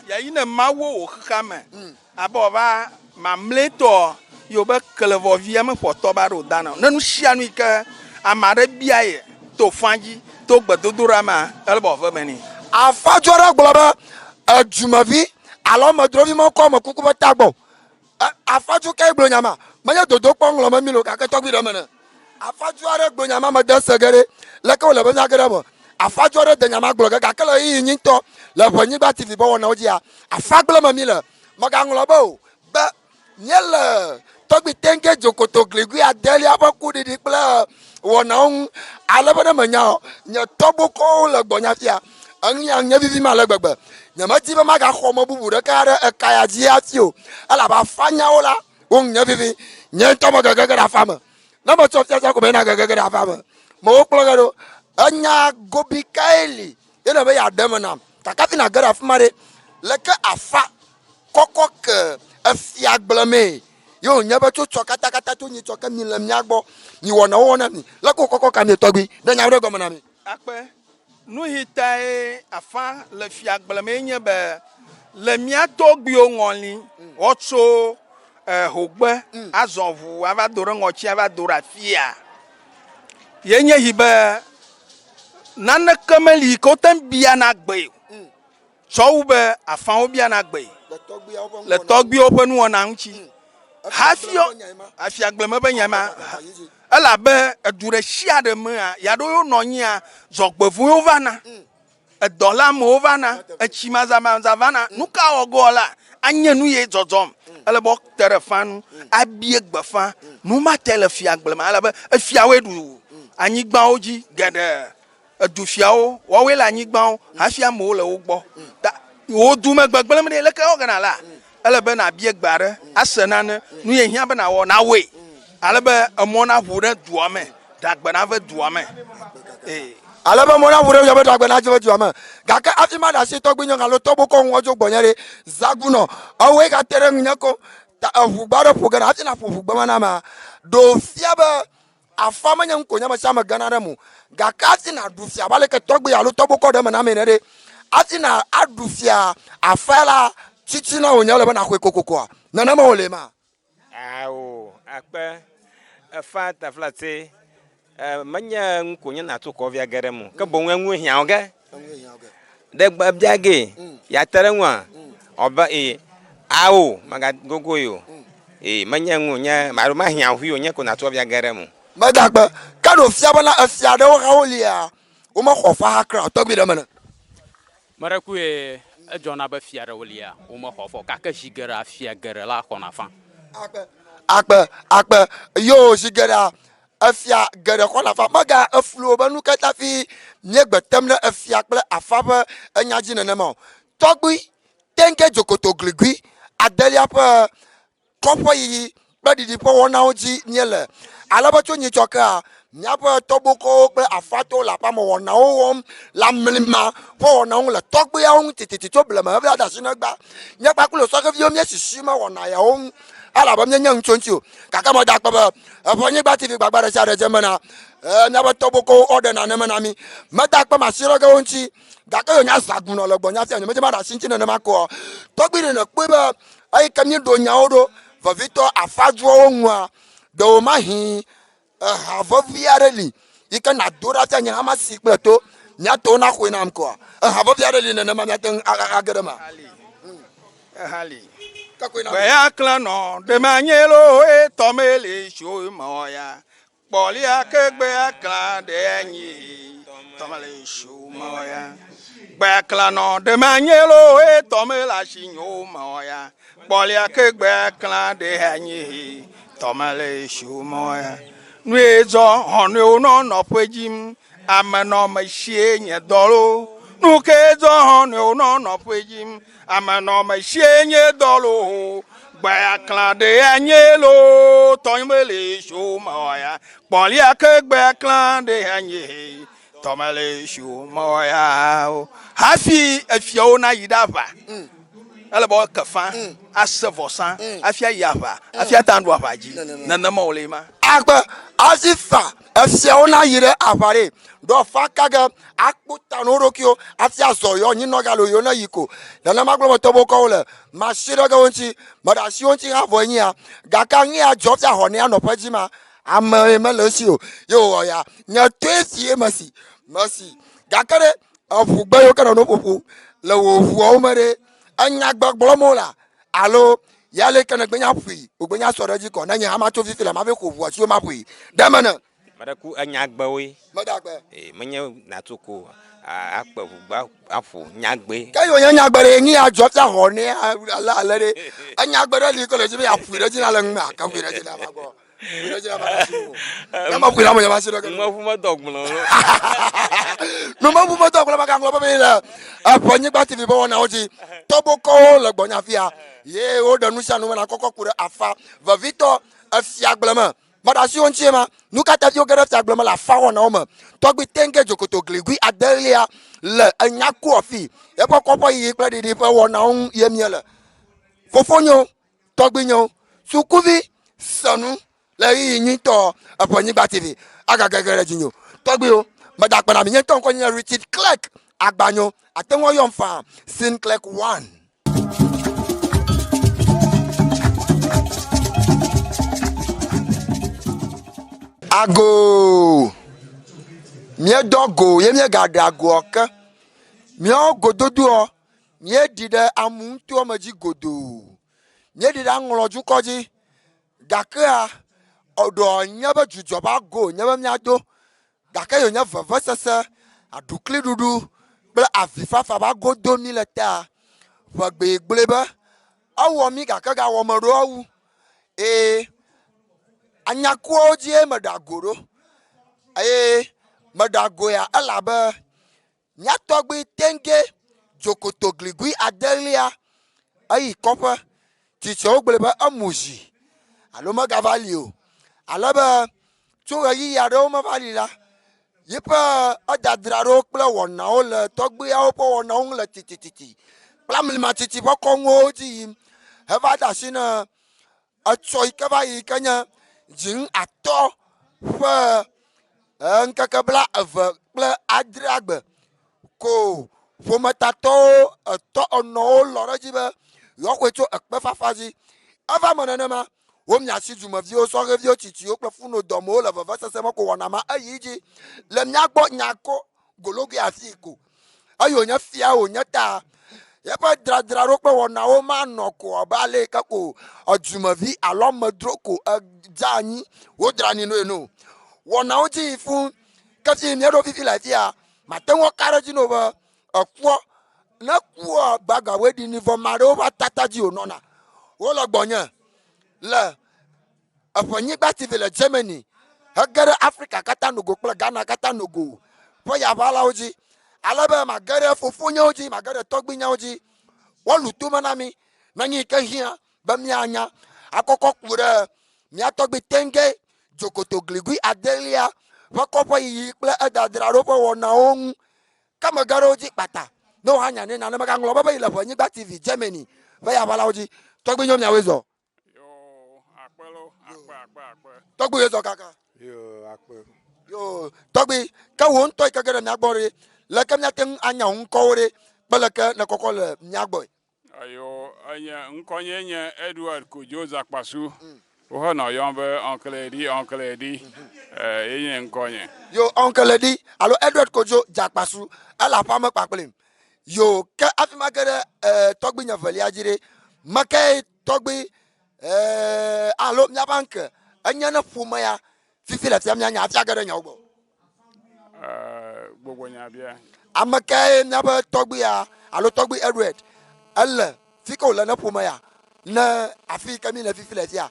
Yayi ne Mawu wò xexea me abe wòava mamlɛtɔ yi wobe klevɔvia meƒoa tɔbe aɖe o dana o. Ne nu sia nu yi ke ame aɖe bia ye to fã dzi, to gbedodoɖa mea, ele be wòave eme nɛ. Afadzɔ aɖe gblɔ be, Edumevi alo amedzrovi mekɔ ame kuku ƒe tagbɔ o. Afadzu kae gblɔ nya ma? Menye dodokpɔ ŋlɔm mí le o, gake tɔgbui ɖe eme ne. Afadzu aɖe gblɔ nya ma mede se ge ɖe. Leke wòle be míage ɖe eme? Afadzu aɖe de nya ma gblɔ ge gake le ɣeyiɣi nyuitɔ le Ʋenyigba TV ƒe wɔnawo dzia, afa gblẽ me míle. Mègaŋlɔ be o be míele tɔgbui Tenge Dzokoto Gligui adelia ƒe kuɖiɖi kple wɔnawo ŋu ale be ne menya o, nye tɔgbokɔwo le gbɔnye afia. Enu ya nye vivim ale gbegbe. Nyemedi be magaxɔ ame bubu ɖeke aɖe eka ya dzi hafi o, elabe afanyawo la, wo ŋu nye vivi. Nye ŋutɔ megege ge ɖe afa me. Ne metsɔ fiasã ko meyina gege ge ɖe afa me. Mewo kplɔ ge ɖo. Enya gobi kae li ye nèbe yeaɖe eme nam? Gake hafi nàge ɖe afi ma ɖe, leke afa kɔkɔ ke efia gblẽ mee ye wònye be tso tsɔ katakata tso nyitsɔ ke mi le mía gbɔ, mi wɔna wowɔ na mi. Leke wòkɔkɔ ka mi tɔgbui? Ɖe nya ɖe gɔme na mi. Akpe. Nu yi tae afã le fia gblẽ mee nye be le mía tɔgbuiwo ŋɔli woatso hogbe azɔ ʋu ava do ɖe ŋɔtsi ava do ɖe afia. Ye nye yi be naneke meli yi ke wote ŋu biana gbee o. Tsɔ wu be afãwo biana gbee le tɔgbuiwo ƒe nuwɔna ŋuti. Hafi afia gblẽ me ƒe nya ma. Elabe edu ɖe sia ɖe mea, yaɖewo nɔ anyia, dzɔgbevɔ̃ewo vana, edɔleamewo vana, etsi mazamaza vana. Nu ka wɔ ge la, anye nu ye dzɔdzɔm. Ele be woate ɖe fã nu, abie gbe fã. Nu ma tae le fia gblẽ me, elabe efiawoe ɖu anyigbawo dzi geɖe. Edu fiawo, woawoe le anyigbawo hafi amewo le wo gbɔ. Ta wò du me gbegblẽm ɖe, leke wɔ ge nàlea? Ele be nàbia gbe aɖe, ase nane, nu ye hiã be nàwɔ, nàwɔe, ale be emɔ naʋu ɖe dua me, ɖagbe nave dua me. Ee. Ale be mɔ naʋu ɖe dua me, ɖagbe nadze dua me. Gake hafi maɖe asi tɔgbuinye alo tɔgbokɔ ŋu woadzo gbɔnye ɖe, Zagunɔ, ewòe gate ɖe ŋunye koŋ. Ta eʋugbe aɖe ƒo ge ɖa. Hafi nàƒo ʋugbe ma nam, ɖo fia be Afa menye nu ko nye ame sia ame gena ɖe eme o. Gake hafi nàɖu fia abe aleke tɔgbui alo tɔgbokɔ ɖe eme na ame ene ɖe, hafi nàaɖu fia afa la, tsitsi na wònye ele be nàxɔe kokokoa? Nenema wòle ma? Ao, akpe. Efa taflatse. E, menye nu ko nye nàtso kɔvia ge ɖe eme o, ke boŋ enue hiã wò ge. Ɖe gbe bia ge yeate ɖe ŋua? Ɔbe ee. Ao, mègagogo yi o. Ee, menye ŋu nye alo mahiã ʋui o, nye ko nàtrɔ via ge ɖe eme o. Meda akpe. Ke ɖo fia bena efia aɖewo hã wolia, womexɔ fa hã kura o. Tɔgbui ɖe eme ne. Meɖe kue edzɔna be fia ɖewo lia, womexɔ fa o, gake zi geɖea fia geɖe la xɔna fa. Akpe. Akpe, akpe, yoo, zi geɖea, efia geɖe xɔna afa. Mega eflu o be nu ka ta fi míegbe tem ɖe efia kple afa ƒe enya dzi nenema o. Tɔgbui Tenge Dzokoto Gligui adelia ƒe kɔƒeyiyi kple ɖiɖi ƒe wɔnawo dzi míele. Ale be tso nyitsɔ kea, míaƒe tɔgbokɔwo kple afatɔwo le aƒea me wɔnawo wɔm le amlima ƒe wɔnawo ŋu le tɔgbuiawo ŋu tititi tso blema heva de asi negba. Nye kpakple sɔhɛviwo míesisi me wɔna yawo ŋu elabe míenye nu tso eŋuti o. Gake meda akpe be eƒe anyigba TV gbagba ɖe sia ɖe dze eme na míaƒe tɔgbokɔwo woɖe nane me na mí. Meda akpe masi ɖe ge wo ŋuti gake ye wònye azagunɔ le gbɔnye hafi nyemedze maɖe asi ŋuti nenema koa. Tɔgbui ɖe nèkpɔe be Eyi ke míeɖo nyawo ɖo, vevitɔ afaduawo ŋua, ɖewomahi eha vevi aɖe li yi ke nàdo ɖa fia nye hã masi kple to mía tɔwo naxɔe nam koa? Eha vevi aɖe li nenema míate ŋu age ɖe eme. Eha li. Gbe ya klã nɔ ɖe manye lo e tɔ meli tso mɔ ya. Kpɔlia ke gbea klã ɖe anyi tɔmele sumɔ ya. Gbea klã nɔ ɖe manye lo e tɔme la si nyo mɔ ya. Kpɔlia ke gbea klã ɖe anyi tɔmele sumɔ ya. Nue zɔ hɔnue nɔ nɔƒe dzim ame nɔ me sie nye dɔ lo. Nu ke zɔ hɔnue nɔ nɔƒe dzim Ame nɔ me sie nye dɔ lo Gbea klã ɖe anye lo Tɔ me le so me ya Kpɔlia ke gbea klã ɖe anye Tɔ me le so me ya o Hafi efiawo na yi ɖe aʋa Ele be woake fa ase vɔsa hafi ayi aʋa hafi ate ŋu aɖu aʋa dzi. Nenema wòle ma. Agbe hafi fa Esiawo na yi ɖe aʋa ɖe ɖɔ fa kage akpo ta no ɖokuiwo hafi azɔ yɔ nyinɔ galo yɔ ne yi ko. Nenema gblɔ me tɔbokɔwo le masi ɖe ge wo ŋuti, meɖe asi wo ŋuti hã vɔ enyia. Gake anyi ya dzɔ fia xɔ nea nɔƒe dzi ma, ame mele esi o. Ye wòwɔ ya, nye toe si ye mesi, mesi. Gake ɖe eʋu gbe yiwo ke nɔ no ƒoƒo le wò ʋuawo me ɖe, enya gbe gblɔm wolea alo Ya le ke ne gbenya ƒui, o gbenya sɔ ɖe dzi kɔ. Ne nye hã matso fifi la, mave xo ʋua siwo maƒui. Ɖe eme ne. Meɖe ku enya gbewoe. Mede agbe. Ee, menye natso ko akpe ʋu gbe aƒo nyagbe. Ke yi wònye nyagbe ɖe, nyi adzɔ fia xɔ ne ale ale ɖe. Enyagbe ɖe li ke le dzi be yeaƒui ɖe dzi na le ŋme, ake ƒui ɖe dzi na ma gbɔ. Numeʋu medɔ gblɔ magaŋlɔ be le eƒe nyigba TV ƒe wɔnawo dzi. Tɔbokɔwo le gbɔnya fia ye woɖe nu sia nu me na kɔkɔ ku ɖe afa vevitɔ efiagble me. Meɖe asi wo ŋuti ma. Nu ka ta viwo ge ɖe fiagble me le afa wɔnawo me? Tɔgbi Tenge Dzokoto Gligui adelia le enya ku afi eƒe kɔƒe yiyi kple ɖiɖi ƒe wɔnawo ŋu ye míele. Fofonyewo Tɔgbuinyewo, sukuvi se nu le ɣeyiɣi nyuitɔ eƒe nyigba TV agagege ɖe dzinye o. Tɔgbuiwo, meda akpe na mi. Nye ŋutɔ ŋkɔ nye Richard Clerk Agbanyo. Ate ŋu ayɔm faa Sinclair One. Ago! Míedɔ go ye míegaɖe agoa ke. Míawo gododoɔ, Míeɖi ɖe amuŋutoa me dzi godoo. Míeɖi ɖe aŋlɔdukɔ dzi. Gakea, ɖɔ nye be dzudzɔ ƒe ago wònye be míado. Gake yi wònye vevesese, aɖukliɖuɖu kple avifafa ƒe ago dom mí le tea, ʋegbee gblɔe be ewɔ mí gake gawɔ ame ɖewo wu. Eye anyakuawo dzie meɖe ago ɖo. Eye meɖe ago ya elabe Mía tɔgbui Tenge dzokoto gligui adelia eyi kɔƒe. Tsitsiawo gblɔe be emu zi alo megava li o. Ale be tso ɣeyiɣi aɖewo meva li la, yiƒe edadra ɖo kple wɔnawo le tɔgbuiawo ƒe wɔnawo ŋu le titititi kple amlimatsitsi ƒe kɔnuwo dzi yim heva de asi na Etsɔ yi ke va yi ke nye dziŋ atɔ ƒe ŋkeke bla eve kple adrea gbe ko ƒometatɔwo etɔ enɔwo lɔ ɖe edzi be yewoaxɔe tso ekpefafa dzi. Eva eme nenema, womia asi dumeviwo, sɔhɛviwo, tsitsiwo kple funodɔmewo le vevesese me ko wɔna ma eyi dzi le mía gbɔ nya ko gologoe afii ko. Eye wònye fia wònye ta yeƒe dradraɖo kple wɔnawo manɔ ko abe ale yi ke ko edumevi alo amedzro ko edze anyi wodzra nɛ ene o. Wɔnawo dzi yi fũ. Ke fi míeɖo fifi le afia, mate ŋu aka ɖe edzi na wò be ekua, ne ekua gbagbawoe ɖi nɛ vɔ ame aɖewo ƒe atata dzi wònɔna. Wole gbɔnye le. Eƒenyigba TV le Germany hege ɖe Afrika katã nogo kple Ghana katã nogo ƒe yaʋalawo dzi ale be mage ɖe fofonyewo dzi, mage ɖe tɔgbuinyewo dzi. Woalu tome na mí ne nu yi ke hiã be míanya akɔkɔ ku ɖe mía tɔgbui Tenge Dzokoto Gligui Adelia ƒe kɔƒeyiyi kple edadraɖo ƒe wɔnawo ŋu. Ke mege ɖe wo dzi kpata ne woanya nɛ nane megaŋlɔ be be yi le Ʋenyigba TV Germany ƒe yaʋalawo dzi. Tɔgbui nyo miawoe zɔ. Yo, akpe lo, akpe, akpe, akpe. Tɔgbui ye zɔ kaka. Yo, akpe. Yo, tɔgbui, ke wò ŋutɔ yi ke ge ɖe mía gbɔ ɖe, leke míate ŋu anya wò ŋkɔwo ɖe, kple leke nèkɔkɔ le mía gbɔe? Yo, enye, ŋkɔnye nye Edward Kojo Zakpasu. Wohenɔ yɔm be Uncle Eddie, Uncle Eddie. Eh, ye nye ŋkɔnye. Yo, Uncle Eddie alo Edward Kojo Zakpasu, ele aƒea me kpakplim. Yo, ke hafi mage ɖe eh, tɔgbuinye velia dzi ɖe, mekae Tɔgbi, Ɛɛ, alo míaƒe ŋke enye ne ƒome ya fifi le fia míanya hafi age ɖe nyawo gbɔ. Ɛɛ, gbogbo nya bia. Ame kae míaƒe tɔgbuia alo tɔgbui Edward ele fi ke wòle ne ƒome ya ne afi yi ke míle fifi le fia?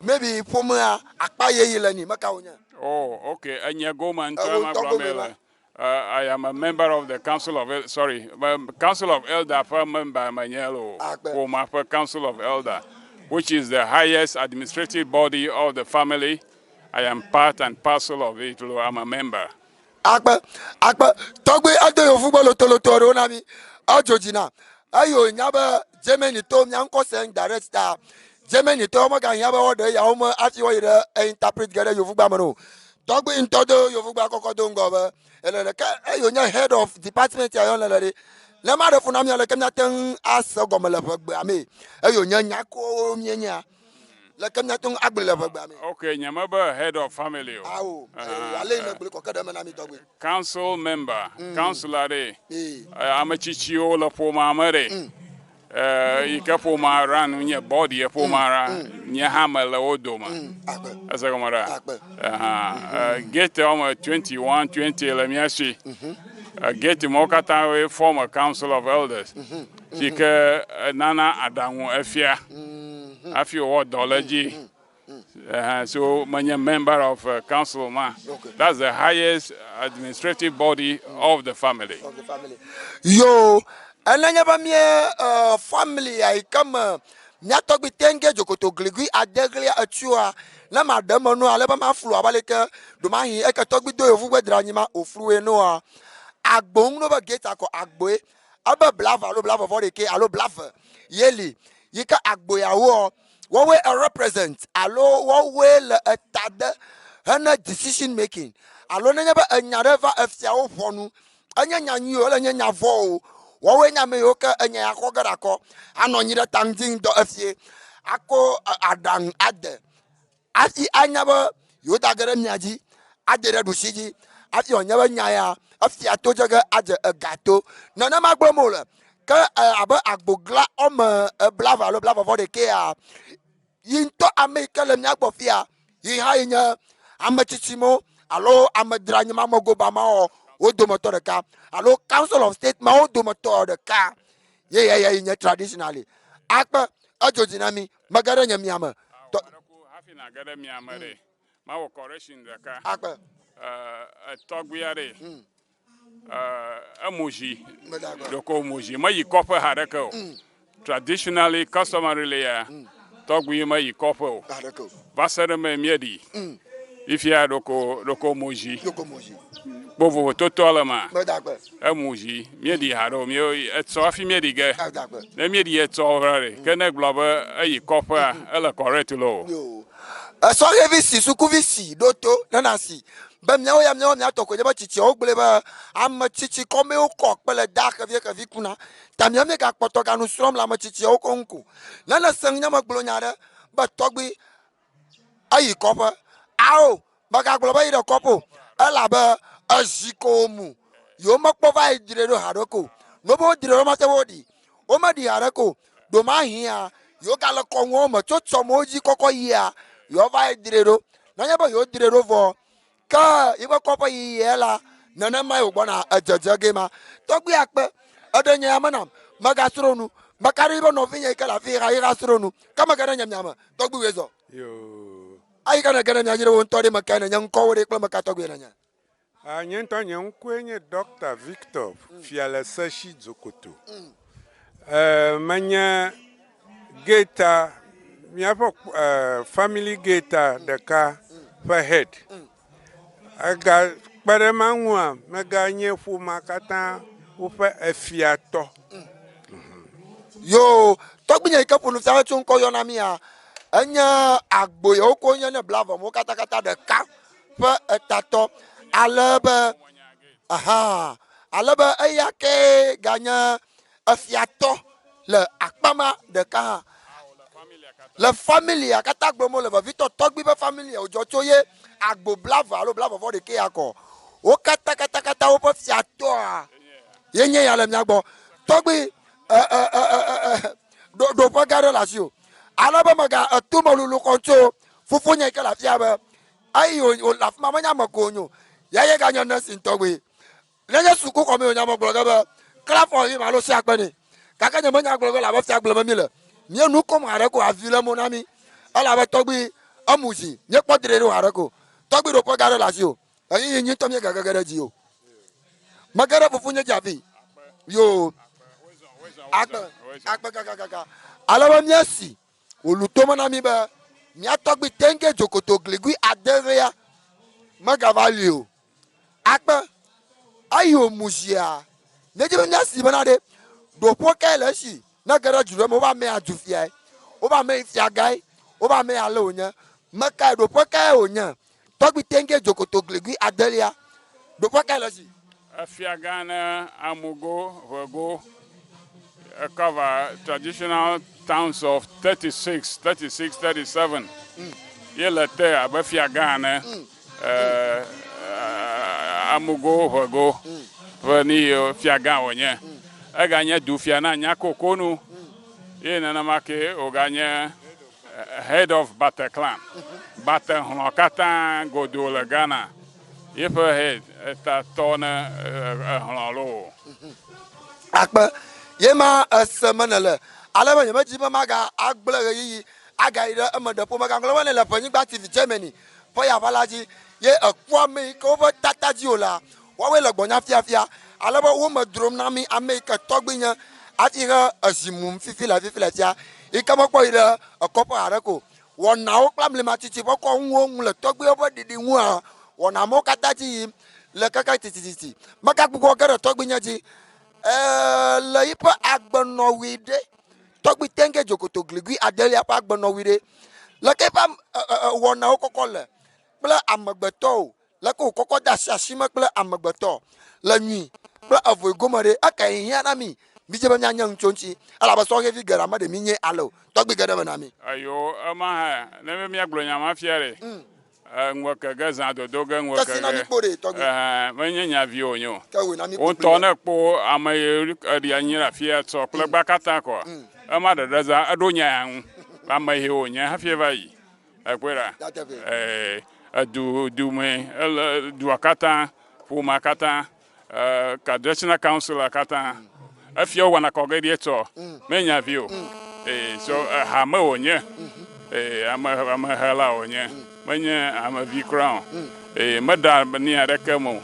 Maybe ƒomea akpa ye yi le ni meka wònye? Oh, okay, enye gome ŋutɔ Ewo ma ŋutɔ gblɔ gome me ma. le. I am a member of the Council of El sorry, Council of Elder ƒe member menye loo. Akpe. Ƒomea ƒe Council of Elder, which is the highest administrative body of the family. I am part and parcel of it loo. I'm a member. Akpe, akpe, tɔgbi edo yovugbe lotoloto aɖewo na mi. Edzo dzi na. Eye wònya be Germany to mía ŋkɔ sem direct ta. Germany tɔwo megahiã be woaɖe eyawo me hafi woayi ɖe interpret ge ɖe yovugbea me o. Tɔgbui ŋutɔ do yovugbea kɔkɔ do ŋgɔ be ele ɖeke eye wònye head of department ya yɔ le ɖe. Ne maɖe fu na mía leke míate ŋu ase gɔme le ʋegbea mee eye wònye nyakowo míenyea. Leke míate ŋu agblɔe le ʋegbea mee. Ok, nye mebe head of family o. Ao, ale yi nègblɔe kɔ ke ɖe eme na mí tɔgbui. Council member, councilor ɖe, ame tsitsiwo le ƒomea me ɖe. Yi ke ƒomea run nye body ye ƒomea ra, nye hã mele wo dome. Ese gɔme ɖa? Aha. Gate wɔme 21, 20 le mía si. Gate mawo katã woe form a council of elders si ke nana aɖaŋu efia hafi wòwɔ dɔ le edzi. So menye member of council ma. Okay. That's the highest administrative body of the family. Of the family. Yo, enenye be mie family ya yi ke me mía tɔgbui tenge dzokoto gligui adeglia etsua ne ma ɖe eme noa ale be maflu abe aleke ɖomahi eke tɔgbui do yevugbe dra anyi ma wòflue noa agbo ŋu ɖo be gate akɔ agboe ebe blave alo blave vɔ ɖekɛ alo blave ye li yi ke agboeawoɔ Woawoe represent alo woawoe le eta de hene decision making alo nenye be enya ɖe va efiawo ʋɔnu, enye nya nyui o, ele nye nya vɔ o, woawoe nye ame yiwo ke enya ya xɔ ge ɖe akɔ anɔ anyi ɖe ta ŋdi ŋdɔ efie ako aɖaŋu ade hafi anya be yewoda ge ɖe mia dzi ade ɖe ɖusi dzi hafi wòanye be nya ya efia to dze ge adze ega to. Nenema gblɔm wòle. Ke abe agbogla wɔme blave alo blave vɔ ɖekɛa, yi ŋutɔ ame yi ke le mía gbɔ fia, yi hã yi nye ame tsitsimewo alo ame dranyimamɔgoba mawo wo dometɔ ɖeka alo Council of State mawo dometɔ ɖeka ye ya yi nye traditionally. Akpe edzo dzi na mi mege ɖe nye mia me. Tɔ Hafi nàge ɖe mia me ɖe, mawɔ correction ɖeka. Akpe. Etɔgbuia ɖe, Emu zi, ɖeko mu zi, meyi kɔƒe haɖeke o. Traditionally, customarily ya, tɔgbui meyi kɔƒe o. Va se ɖe me míeɖi. Fifia ɖeko ɖeko mu zi. Kpɔ vovototoa le ma. Emu zi, míeɖi haɖe o. Míe etsɔ hafi míeɖi ge. Ne míeɖi etsɔ va ɖe, ke ne egblɔ be eyi kɔƒea, ele correct loo. Esɔhɛvi si sukuvi si ɖo to ne nasi be míawo ya míawo mía tɔ koe nye be tsitsiawo gblɔe be ame tsitsi kɔmee wokɔ kpe le da xevie xevi kuna. Ta míawo míegakpɔtɔ ganu srɔ̃m le ame tsitsiawo ko ŋu ko. Ne nèse ŋu nye megblɔ nya aɖe be tɔgbui eyi kɔƒe. Ao, megagblɔ be yi ɖe kɔƒe o elabe ezi ko wòmu. Yewomekpɔ va yi dzrae ɖo haɖeke o. Ne wobe wodzrae ɖo mate woɖi. Womeɖi haɖeke o. Ɖomahĩa, yewogale kɔnuawo me tso tsɔmewo dzi kɔkɔ yia, yewoava yi dzrae ɖo. Nenye be yewodzrae ɖo vɔ, ke yiƒe kɔƒe yiyia la, nenemae wògbɔna edzedze gee ma. Tɔgbui akpe, eɖe nye ya me nam, megasrɔ̃ nu. Meka ɖe edzi be nɔvinye yi ke le afi yi hã, yi hã srɔ̃ nu. Ke mege ɖe nye mia me. Tɔgbui wòe zɔ. Yoo. Ayi ke nège ɖe mía dzi ɖe wò ŋutɔ ɖe mekae nènye, ŋkɔwò ɖe kple meka tɔgbie nènye? A Nye ŋutɔ nye ŋkɔe nye Ɖɔkta Victor Fialeseshi Dzokoto. E, menye geta, míaƒe e, family geta ɖeka ƒe head. Ega kpe ɖe ema ŋua, meganye ƒomea katã woƒe efiatɔ. Yoo, tɔgbuinye yi ke ƒo nu fia tso ŋkɔ yɔ na mía, enye agbo yewo ko nye ne blave mo katakata ɖeka ƒe etatɔ. Ale be, aha, ale be eya kee ganye efiatɔ le akpa ma ɖeka hã. Le familia katã gblɔm wole, vevitɔ tɔgbui ƒe familia wòdzɔ tso ye agbo blave alo blave vɔ ɖekɛ ya kɔ. Wo katã katã katã woƒe fiatɔa ye nye ya le mía gbɔ. Tɔgbui e, e, e, e, e, e, ɖo, ɖoƒe gã ɖe le asiwò. Ale be mega eto me lulu kɔm tso fofonye yi ke le afia be eyi wòle afi ma menye ame ko wònye o. Ya ye ganye nursing tɔgbui. Nenye sukuxɔ mee wònye megblɔ ge be clap for him alo sia akpe nɛ. Gake nyemenya gblɔ ge o elabe fiagble me míle. Míe nu kom haɖe ko avi le mo na mí elabe tɔgbui emu zi. Míekpɔ drɛ ɖo haɖe ko. Tɔgbui ɖoƒe gã ɖe le asiwò. Ɣeyiɣi nyuitɔ míegage ge ɖe edzi o. Mege ɖe fofonye dzi afi. Yoo. Akpe, akpe kakakaka. Ale be míesi wòlu tome na mí be mía tɔgbui Tenge Dzokoto Gligui adelia megava li o. Akpe, eyi wòmu zia, míedi be míasi bena ɖe, ɖoƒe kae le esi ne ege ɖe du ɖe me, wobe amea du fiae, wobe ame yi fiagãe, wobe ame ale wònye, me kae, ɖoƒe kae wònye? Tɔgbui Tenge Dzokoto Gligui adelia, ɖoƒe kae le esi? Efiagã ne Amugo, Ʋego, cover traditional towns of 36, 36, 37 ye le te abe fiagã ene. Amugo, Ʋego ƒe ni fiagã wònye. Eganye dufia na Nyakokonu ye nenema ke wòganye head of Bate clan. Bate hlɔ̃ katã godoo le Ghana. Yeƒe head eta tɔ ne ehlɔ̃ loo. Akpe ye ma ese me nèle. Ale be nyemedi be maga agblẽ ɣeyiɣi agayi ɖe eme ɖe ƒome gaŋlɔ be ne le ƒenyigba TV Germany ƒe yaʋala dzi ye ekpɔ ame yi ke woƒe tata dzi o la, woawoe le gbɔnya fiafia ale be wo me drom na mí ame yi ke tɔgbui nye hafi he ezi mum fifi le fifi le fia yi ke mekpɔ yi ɖe ekɔƒe haɖe ko. Wɔnawo kple amlimatsitsi ƒe kɔnuwo ŋu le tɔgbuiwo ƒe ɖiɖi ŋua, wɔna mawo katã dzi yim le keke titititi. Megagbugbɔ ge ɖe tɔgbuinye dzi e le yiƒe agbenɔɣi ɖe. Tɔgbui Tenge Dzokoto Gligui Adelia ƒe agbenɔɣi ɖe. Leke eƒe wɔnawo kɔkɔ le kple amegbetɔwo Leke wòkɔkɔ de asi asi me kple amegbetɔ le nyui kple evoe gome ɖe, ekae hiã na mí? Mídze be míanye nu tso eŋuti, elabe sɔhɛvi geɖe ame ɖe míenye ale o. Tɔgbui geɖe me na mí. Eyo, ema hã, ne be míagblɔ nya ma fia ɖe, ŋue ke ge zã dodo ge ŋue ke Ke si na ge, míkpo ɖe, tɔgbui. ɛhɛ, menye nya vi wònye o. Ke wòe na míkpo Wò kpli ŋutɔ be. ne èkpo ame yi eɖi anyi ɖe afia sɔ kple gba katã kɔa, ema ɖeɖe zã eɖo nya ya ŋu be ame yi wònye hafi eva yi. Èkpɔe ɖa? Ee, edu, du me, ele dua katã, ƒomea katã, e, traditional council katã, efia wowɔna kɔ ge ɖi etsɔ, menya vi o. Ee, so ehame wònye, ee, ame, amehela wònye, menye amevi kura o. Ee, meɖa ni aɖeke me o.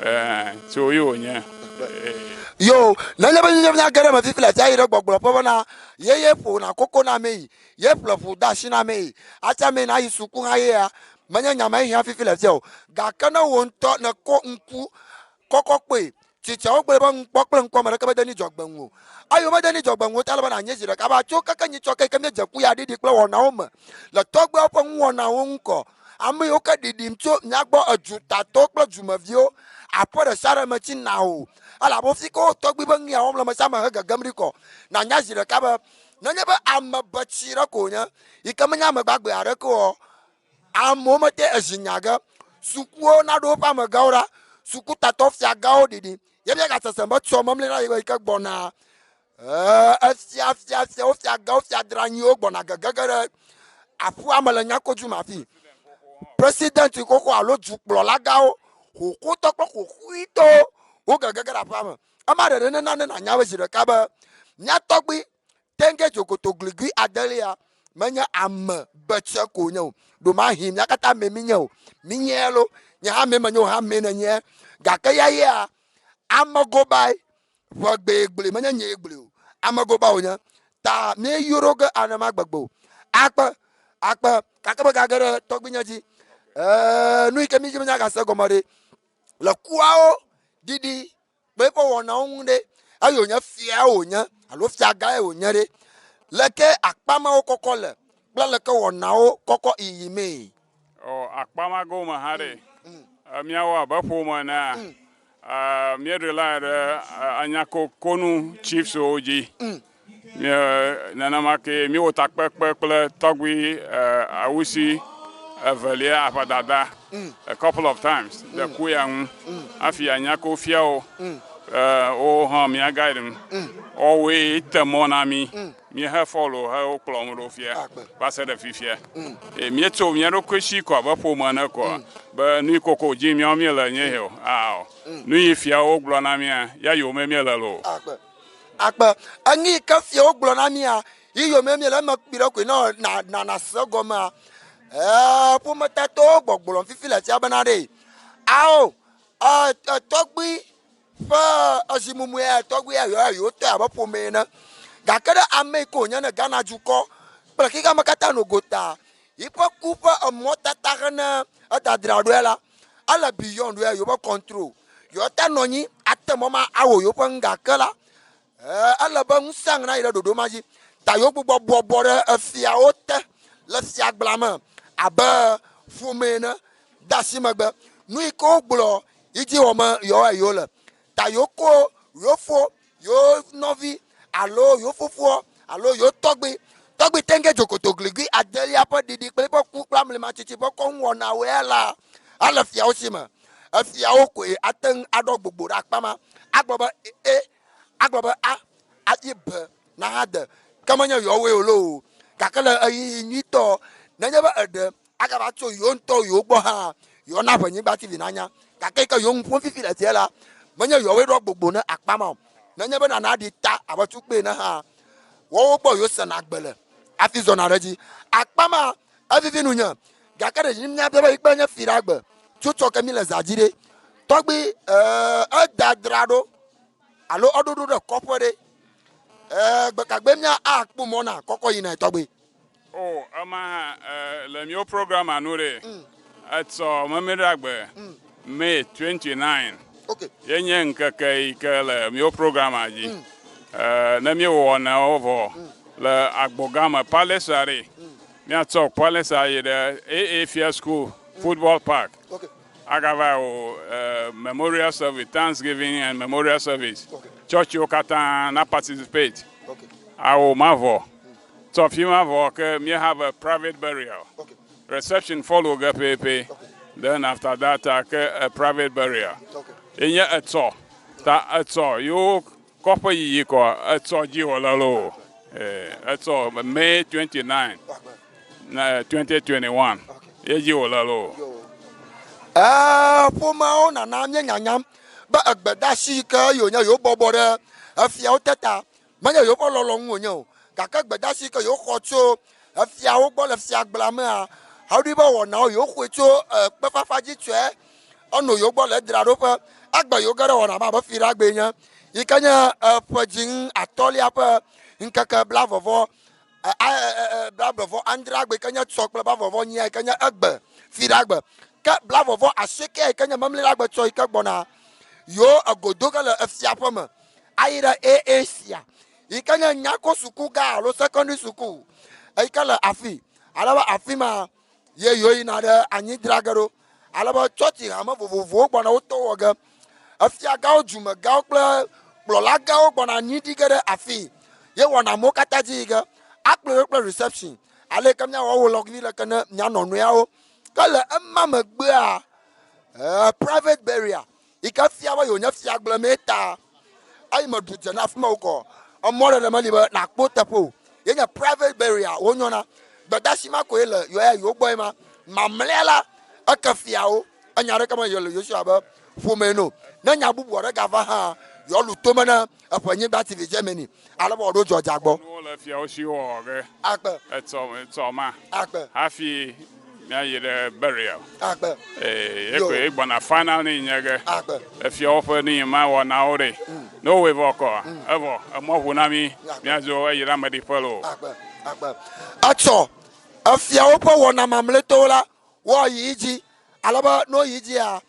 Ee, so ye wònye. Ee. Yo, nenye be míanya ge ɖe eme fifi le fia yi ɖe gbɔgblɔ ƒe bena yeye ƒona koko na ame yi, Ye ƒle ʋu de asi na amee hafi amee nayi suku hã yea? Menye nya mae hiã fifi le fia o. Gake ne wò ŋutɔ nèkɔ ŋku kɔkɔ kpɔe, tsitsiawo gblɔe be ŋukpɔ kple ŋkɔ ame ɖeke mede ni dzɔgbe ŋu o. Eye womede ni dzɔgbe ŋu o ta ele be nànye zi ɖeka be atso keke nyitsɔ ke yi ke míedze kuya ɖiɖi kple wɔnawo me le tɔgbuiawo ƒe nuwɔnawo ŋu kɔ. Ame yiwo ke ɖiɖim tso mía gbɔ edutatɔwo kple dumeviwo, aƒe ɖe sia ɖe metsi na o. Elabe wofi ke wo tɔgbui ƒe nu ya wɔm le ame sia ame he gegem ɖi kɔ. Nànya zi ɖeka be Nenye be ame betsi ɖe ko wònye, yi ke menye ame gbagbe aɖeke oa, amewo mete ezi nya ge. Sukuwo naɖo woƒe amegãwo ɖa, sukutatɔ fiagãwo ɖiɖi. Ye míagasesem be tsɔ memli na yi ke gbɔna. Ee, efia, fia, fiawo, fiagãwo, fiadranyiwo gbɔna gegege ɖe aƒua me le Nyakodu me afi. President xoxo alo dukplɔlagãwo, xoxotɔ kple xoxoitɔwo wo gegege ɖe aƒea me. Ema ɖeɖe nena ne nànya be zi ɖeka be mía tɔgbui Tenge Dzokoto Gligui adelia Menye ame betse ko wònye o. Ɖomahi mía katã mee mínye o. Mínyee lo, nye hã mee menye o hã mee nènye. Gake yayea, ame gobae, ʋegbee gblɔe, menye nyee gblɔe o. Ame goba wònye. Ta míeyɔ ɖo ge anema gbegbe o. Akpe, akpe, gake megage ɖe tɔgbuinye dzi. Ee, nu yi ke mídzi be míagase gɔme ɖe, le kuawo ɖiɖi kple eƒe wɔnawo ŋu ɖe, eye wònye fiae wònye alo fiagãe wònye ɖe, leke akpa mawo kɔkɔ le kple leke wɔnawo kɔkɔ yiyimee? O, akpa ma gome hã ɖe, míawo abe ƒome enea, míeɖe lae ɖe anyakokonu chiefswo dzi. Mie nenema ke míewɔ takpekpe kple tɔgbui Awusi evelia aʋadada a couple of times ɖe ku ya ŋu hafi anyako fiawo wo hã mía guide m. Woawoe te mɔ na mí míehe follow he wo kplɔm ɖo fia va se ɖe fifia. Eye míetso mía ɖokui si ko abe ƒome ene koa be nu yi koko dzi míawo míele nye he o. Ao. Nu yi fiawo gblɔ na mía ya yome míele loo. Akpe. Enu yi ke fiawo gblɔ na mía, yi yome míele eme kpui ɖe koe ne na na nase egɔmea. Ee, ƒometatɔwo gbɔgblɔm fifi le sia bena ɖe, ao, e, e, tɔgbui ƒe ezimumue ya tɔgbui ya yewo yewo tɔe abe ƒome ene. Gake ɖe ame yi ke wònye ne Ghana dukɔ kple xexeame katã no gota, yiƒe ku ƒe emɔtata hene edadra ɖoe la, ele beyond ɖoe yewoƒe control. Yewoate nɔ anyi ate mɔ ma awɔ yewoƒe nu gake la, ele be ŋusẽ nayi ɖe ɖoɖo ma dzi. Ta yewogbugbɔ bɔbɔ ɖe efiawo te le fiagblea me abe ƒome ene de asi megbe. Nu yi ke wogblɔ yi dzi wɔm yewoa yewole. Ta yewokɔ yewo fo, yewo nɔvi alo yewo fofoa alo yewo tɔgbui. Tɔgbui Tenge Dzokoto Gligui adelia ƒe ɖiɖi kple eƒe ku kple amlimatsitsi ƒe kɔnuwɔnawoe la ele fiawo si me. Efiawo koe ate ŋu aɖɔ gbogbo ɖe akpa ma agblɔ be E, agblɔ be A, ayi B nahade. Ke menye yewoawoe o loo. Gake le ɣeyiɣi nyuitɔ, nenye be eɖe agava tso yewo ŋutɔ yewo gbɔ hã, yewoana ʋenyigba TV nanya. Gake yi ke yewo nu ƒom fifi le fia la, menye yewoawoe ɖɔ gbogbo ne akpa ma o. Nenye be nana ɖi ta abe tukpe ene hã, woawo gbɔ yewosena gbe le hafi zɔna ɖe edzi. Akpa ma, evivi nunye. Gake ɖe dzi míabia be yi kple nye fi ɖe agbe tso tsɔ ke míle zã dzi ɖe. Tɔgbui, ee, edadra ɖo alo eɖoɖo ɖe kɔƒe ɖe. Ee, gbekagbe mía akpɔ mɔ na kɔkɔ yina tɔgbui. O, ema hã, e, le míwo programa nu ɖe, etsɔ Memleɖagbe, May 29, Okay. ye nye ŋkeke yi ke le míwo programa dzi. E, ne míewɔ wɔnawo vɔ le agbogã me, Palesa ɖe, míatsɔ Palesa yi ɖe AA Fia School Football Park. Okay. Agava wɔ e, memorial service, Thanksgiving and memorial service. Okay. Tsɔtsiwo katã na participate. Okay. Awo mavɔ. Tso afi ma vɔ ke mi have a private burial. Okay. Reception follow ge pɛpɛ. Okay. Then after that uh, ke a private burial. Okay. Enye etsɔ. Ta etsɔ yewo kɔƒe yiyi kɔ etsɔ dzi wòle loo. Eh, etsɔ May 29, na 2021. Ye dzi wòle loo. Ee, ƒomeawo nana míenyanyam be egbedeasi yi ke yewonye yewobɔbɔ ɖe efiawo te ta Menye yewoƒe lɔlɔ̃nu wònye o, gake gbedeasi yi ke yewoxɔ tso efiawo gbɔ le fiagblea mea, woɖoe be wɔnawo yewoxɔe tso kpefafa dzi tsɔe enɔ yewo gbɔ le edzraɖoƒe. Egbe yewoge ɖe wɔna ma abe Fiɖagbee nye, yi ke nye ƒe dziŋ atɔ̃lia ƒe ŋkeke blaeve-vɔ blaeve vɔ adreagbe yi ke nye tsɔ kple blaeve vɔ nyia yi ke nye egbe Fiɖagbe. Ke blaeve vɔ asiekɛa yi ke nye Memleɖagbe tsɔ yi ke gbɔna yewo ego do ge le efia ƒe me ayi ɖe AA sia yi ke nye nyako suku gã alo secondary suku eyi ke le afi ale be afi ma ye yewo yina ɖe anyi dzra ge ɖo ale be tsɔtsi hame vovovowo gbɔna wotɔ wɔ ge efia gãwo dumegãwo kple kplɔla gãwo gbɔna anyi ɖi ge ɖe afi ye wɔna amewo katã dzi yi ge akplɔe ɖo kple reception ale ke míawɔ wo lɔgvi le ke ne míanɔ nɔeawo ke le ema megbea eh, private burial yi ke fia be yewonye fiagble mee ta eyi me ɖu dze na afi ma wokɔ emɔ ɖeɖe meli be nakpɔ teƒe o ye nye private burial wonyɔna gbedasi ma koe le yewo ya yewo gbɔ ye ma mamlɛa la eke fiawo enya ɖeke me le Yosua be ƒome no ne nya bubu aɖe gava hã yewoalu tome ne eƒe nyigba TV Germany ale be wòaɖo dzɔdza gbɔ. Nuwo le fiawo si wɔwɔ ge Akpe. etsɔ etsɔ ma Akpe. hafi míayi ɖe burial. Akpe. Ee, Yo. ekoe gbɔna final ne nye ge. Akpe. Efiawo ƒe nu yi ma wɔnawo ɖe. Ne wowɔe vɔ kɔ, evɔ emɔ ʋu na mí míadzo ayi ɖe ameɖiƒe loo. Akpe. Akpe. Etsɔ efiawo ƒe wɔna mamlɛtɔwo la woayi edzi ale be ne woyi edzia,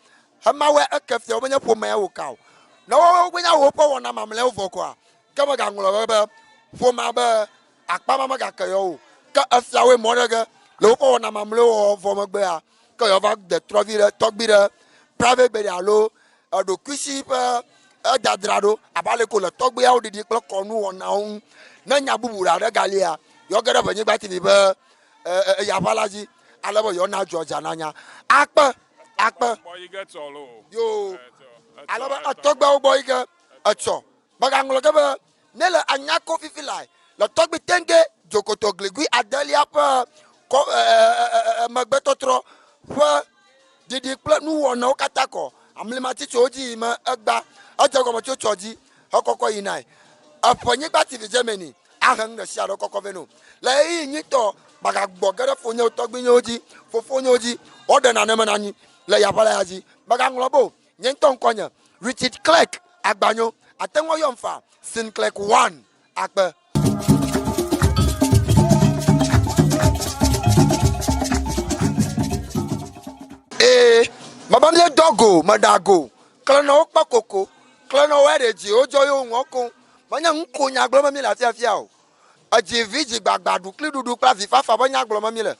emawoe eke fiawo menye ƒomea wòka o. Ne woawo wonya woƒe wɔna mamlɛawo vɔ koa, ke megaŋlɔ be be ƒomea be akpa ma megake yewo o. Ke efiawoe mɔ ɖe ge le woƒe wɔna mamlɛwo wɔwɔ vɔ megbea, ke yewoava de trɔvi ɖe tɔgbui ɖe private burial alo eɖokuisi ƒe edadra ɖo abe ale ko le tɔgbuiawo ɖiɖi kple kɔnuwɔnawo ŋu. Ne nya bubu aɖe galia, yewoage ɖe Ʋenyigba TV ƒe eyaʋa la dzi ale be yewoana Georgia nanya. Akpe, akpe. Yo, ale be etɔgbeawo gbɔ yi ke etsɔ. Megaŋlɔ ke be ne le anyako fifi lae le tɔgbi tenge dzokoto gligui adelia ƒe kɔ megbetɔtrɔ ƒe ɖiɖi kple nuwɔnawo katã kɔ amlimatitsowo dzi yi me egba edze gɔme tso tsɔ dzi hekɔkɔ yinae. Eƒe nyigba TV Germany ahe nu ɖe sia ɖe kɔkɔ vɛ no. Le ɣeyiɣi nyuitɔ magagbɔ ge ɖe fonyewo, tɔgbuinyewo dzi, fofonyewo dzi, woaɖe nane me na anyi le yaʋa la ya dzi. Megaŋlɔ be o, nye ŋutɔ ŋkɔnye, Richard Clerk Agbanyo, àte ŋu ayɔm faa, Sinclair One akpe. Ee, mebe míedɔ go, meɖa go, klẽnɔwo kpe koko, klẽnɔwo eɖe dzi wodzɔ yewo ŋɔ koŋ. Menye nukonya gblɔm míele afiafia o. Edzi vi dzigbagba, ɖukliɖuɖu kple avifafa ƒe nya gblɔm míele.